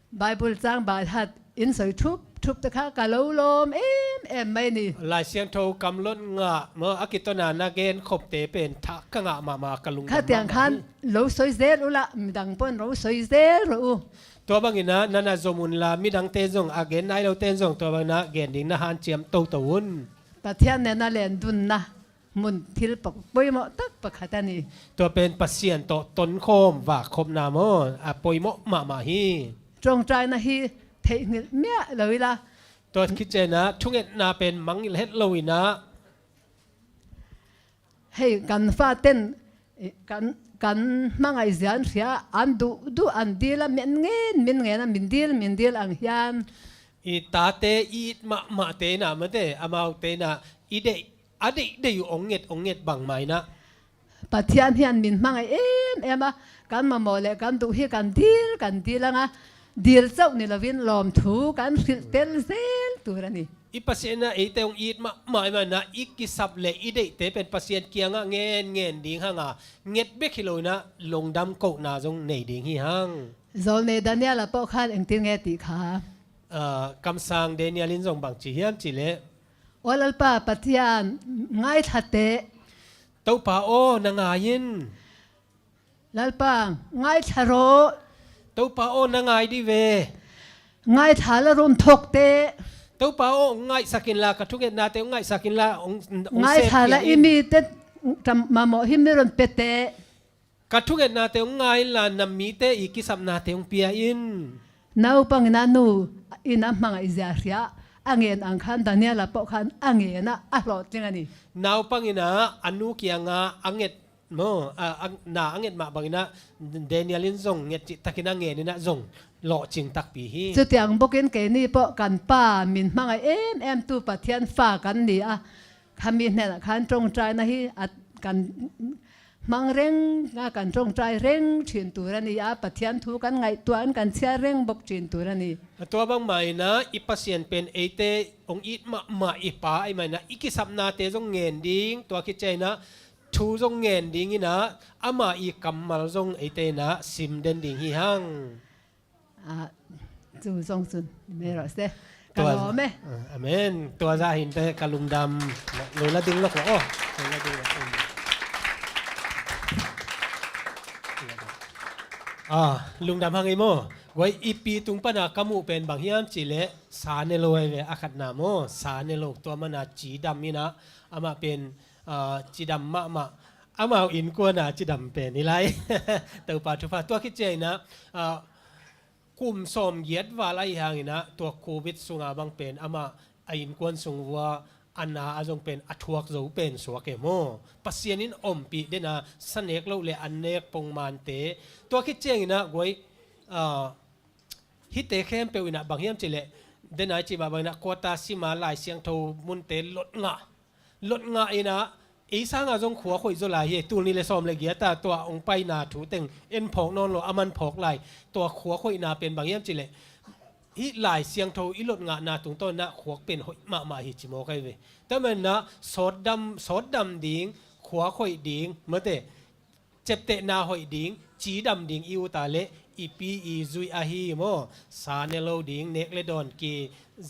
Bible cang by heart in soi thup thup te kha ka lo lawm em em mai ni. Lai Siangtho kam lotngah maw, a kitona na gen khopte pen thak ka ngah mahmah, ka lungdam mahmah hi. Khatiang khan lo soi zel uhla, midang pawn lo soi zel rawh uh. Tua banginah nana zom unla, midangte zong, a gen nai lote zong tua banginah gen ding na hanciam toto un. Pathian nena lendunna mun thil pawimawh tak pakhat a ni. Tua pen Pasian tawh tonkhawm vakkhopna maw, a pawimawh mahmah hi. Ṭawngṭaina hi theihnghilh miah lo ila. Tua khit cianginah thungetna pen mangngilh het loinah. Hei kan faten kan, kan hmangaih zia an hria, an duhduh an dil a, min ngen min ngen a, min dil min dil ang hian. I tate i it mahmahte inah mate, amaute inah i deih a deihdeih uh ong nget ong nget bangmah inah. Pathian hian min hmangaih em em a, kan mamawh le kan duh hi kan dil kan dil ang a, dil cauh ni loin lawmthu kan hrilh tel zel tur a ni. I Pasian inah eite hong it mahmah i manah i kisap le i deihte pen Pasian kiangah ngen ngen ding hanga, nget bek hi loinah lungdam kohna zong nei ding hi hang. Zawlnei Daniel a pawh khan engtin nge tih kha. Ah, kamsang Daniel in zong bangci hiam cihleh. Aw Lalpa Pathian, ngaithla teh. Topa aw, na ngai in. Lalpa, ngaithla rawh. Topa aw, na ngai dih ve. Ngaithla la rum thok teh. Topa aw, hong ngaihsak inla, ka thungetnate hong ngaihsak inla, hong, hong ngaithla la i mite tam mamawh him mi run pe teh. Ka thungetnate hong ngai inla, na mite i kisapnate hong pia in. Naupang inah nu in a hmangaih zia hria a ngen ang khan Daniel a pawh khan a ngen a, a hlawhtling a ni. Naupang inah a nu kiangah a nget maw, a, a, na a nget mah banginah Daniel in zong nget cihtakin a ngen inah zong lawhcing takpi hi. Cutiang bawkin keini pawh kan pa min hmangaih em em tu Pathian fa kan ni a, khami hnenah khan ṭawngṭaina hi a kan hmang reng a, kan ṭawngṭai reng ṭhin tur a ni a, Pathian thu kan ngaihtuah in kan chia reng bawk ṭhin tur a ni. A tua bangmah inah i Pasian pen eite hong it mahmah i Pa ahih manin ah i kisapnate zong ngen ding, tua khit ciang inah thu zong ngen ding inah ama i kammal zong eite inah sim den ding hi hang. Ah, cu zong cun, mero se. Ka lawm e. Ah, amen. Tua zah hinte ka lungdam. Lo la ding lo ko. Oh, lo la ding lo. Ah, lungdam hang i maw. Guai, i pi tung pana ka muh pen bang hiam cih leh sa ne lo ai ve, a khatna maw. Sa ne lo, tua mana cidam inah amah pen, ah, cidam mahmah. Amau innkuana cidam pen i lai. Topa thupha, tua khit ciang inah, ah, kum sawmgiat val ahi hang inah tua Covid sunga bang pen amah a innkuan sung vua a na a zong pen a thuak zo pen suak e maw. Pasian in ompih dena sa nek loh le an nek pongmante. Tua khit ciang inah guai, ah, hihte khempeuh inah bang hiam cih leh, dena i cih mah bang inah kuata sima Lai Siangtho munte lot ngah. Lot ngah inah, ei sanga zong khuak hoih zaw lai hi, tul nih le sawm le giat a tua hong paina thu teng en phawk nawn lo, a man phawk lai. Tua khuak hoihna pen bang hiam cih leh, hih Lai Siangtho i lot ngahna tungtawn inah khuak pen hoih mahmah hi ci mawk ahi ve. Tua man inah sawtdam, sawtdam ding, khuak hoih ding, mate, ciaptehna hoih ding, cidam ding i ut a leh i pi i zuih ahi maw. Sa ne lo ding, nek le dawn ki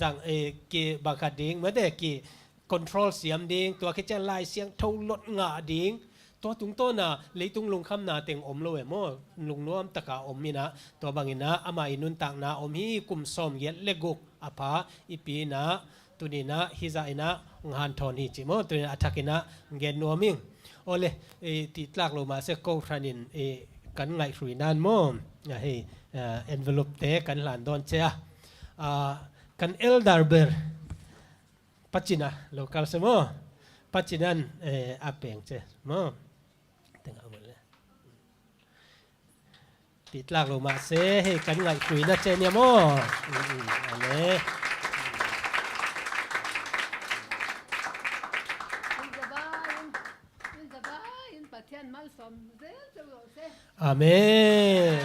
zang, eh, ki bang khat ding, mate, ki control siam ding, tua khit ciang Lai Siangtho lot ngah ding. Tua tungtawna leitung lungkhamna teng om lo e maw, lungnuam taka om inah, tua bang inah ama i nuntakna om hi. Kum sawmgiat le guk a pha i pi inah, tuni inah hih zah inah hong hanthawn hi ci maw, tuni inah a thak inah gen nuam ing. Awle, eh, tihtlak lo mah se, ko hranin, eh, kan ngaihruai nan maw, ah, hei, ah, envelope te kan hlan dawn cia. Ah, kan elder ber Pacina, local se maw? Pacinan, eh, a peng ce maw? Tengah maw le? Tihtlak lo mah se, hei kan ngaihruai na ce nia maw? Mm, mm, ale. Amen.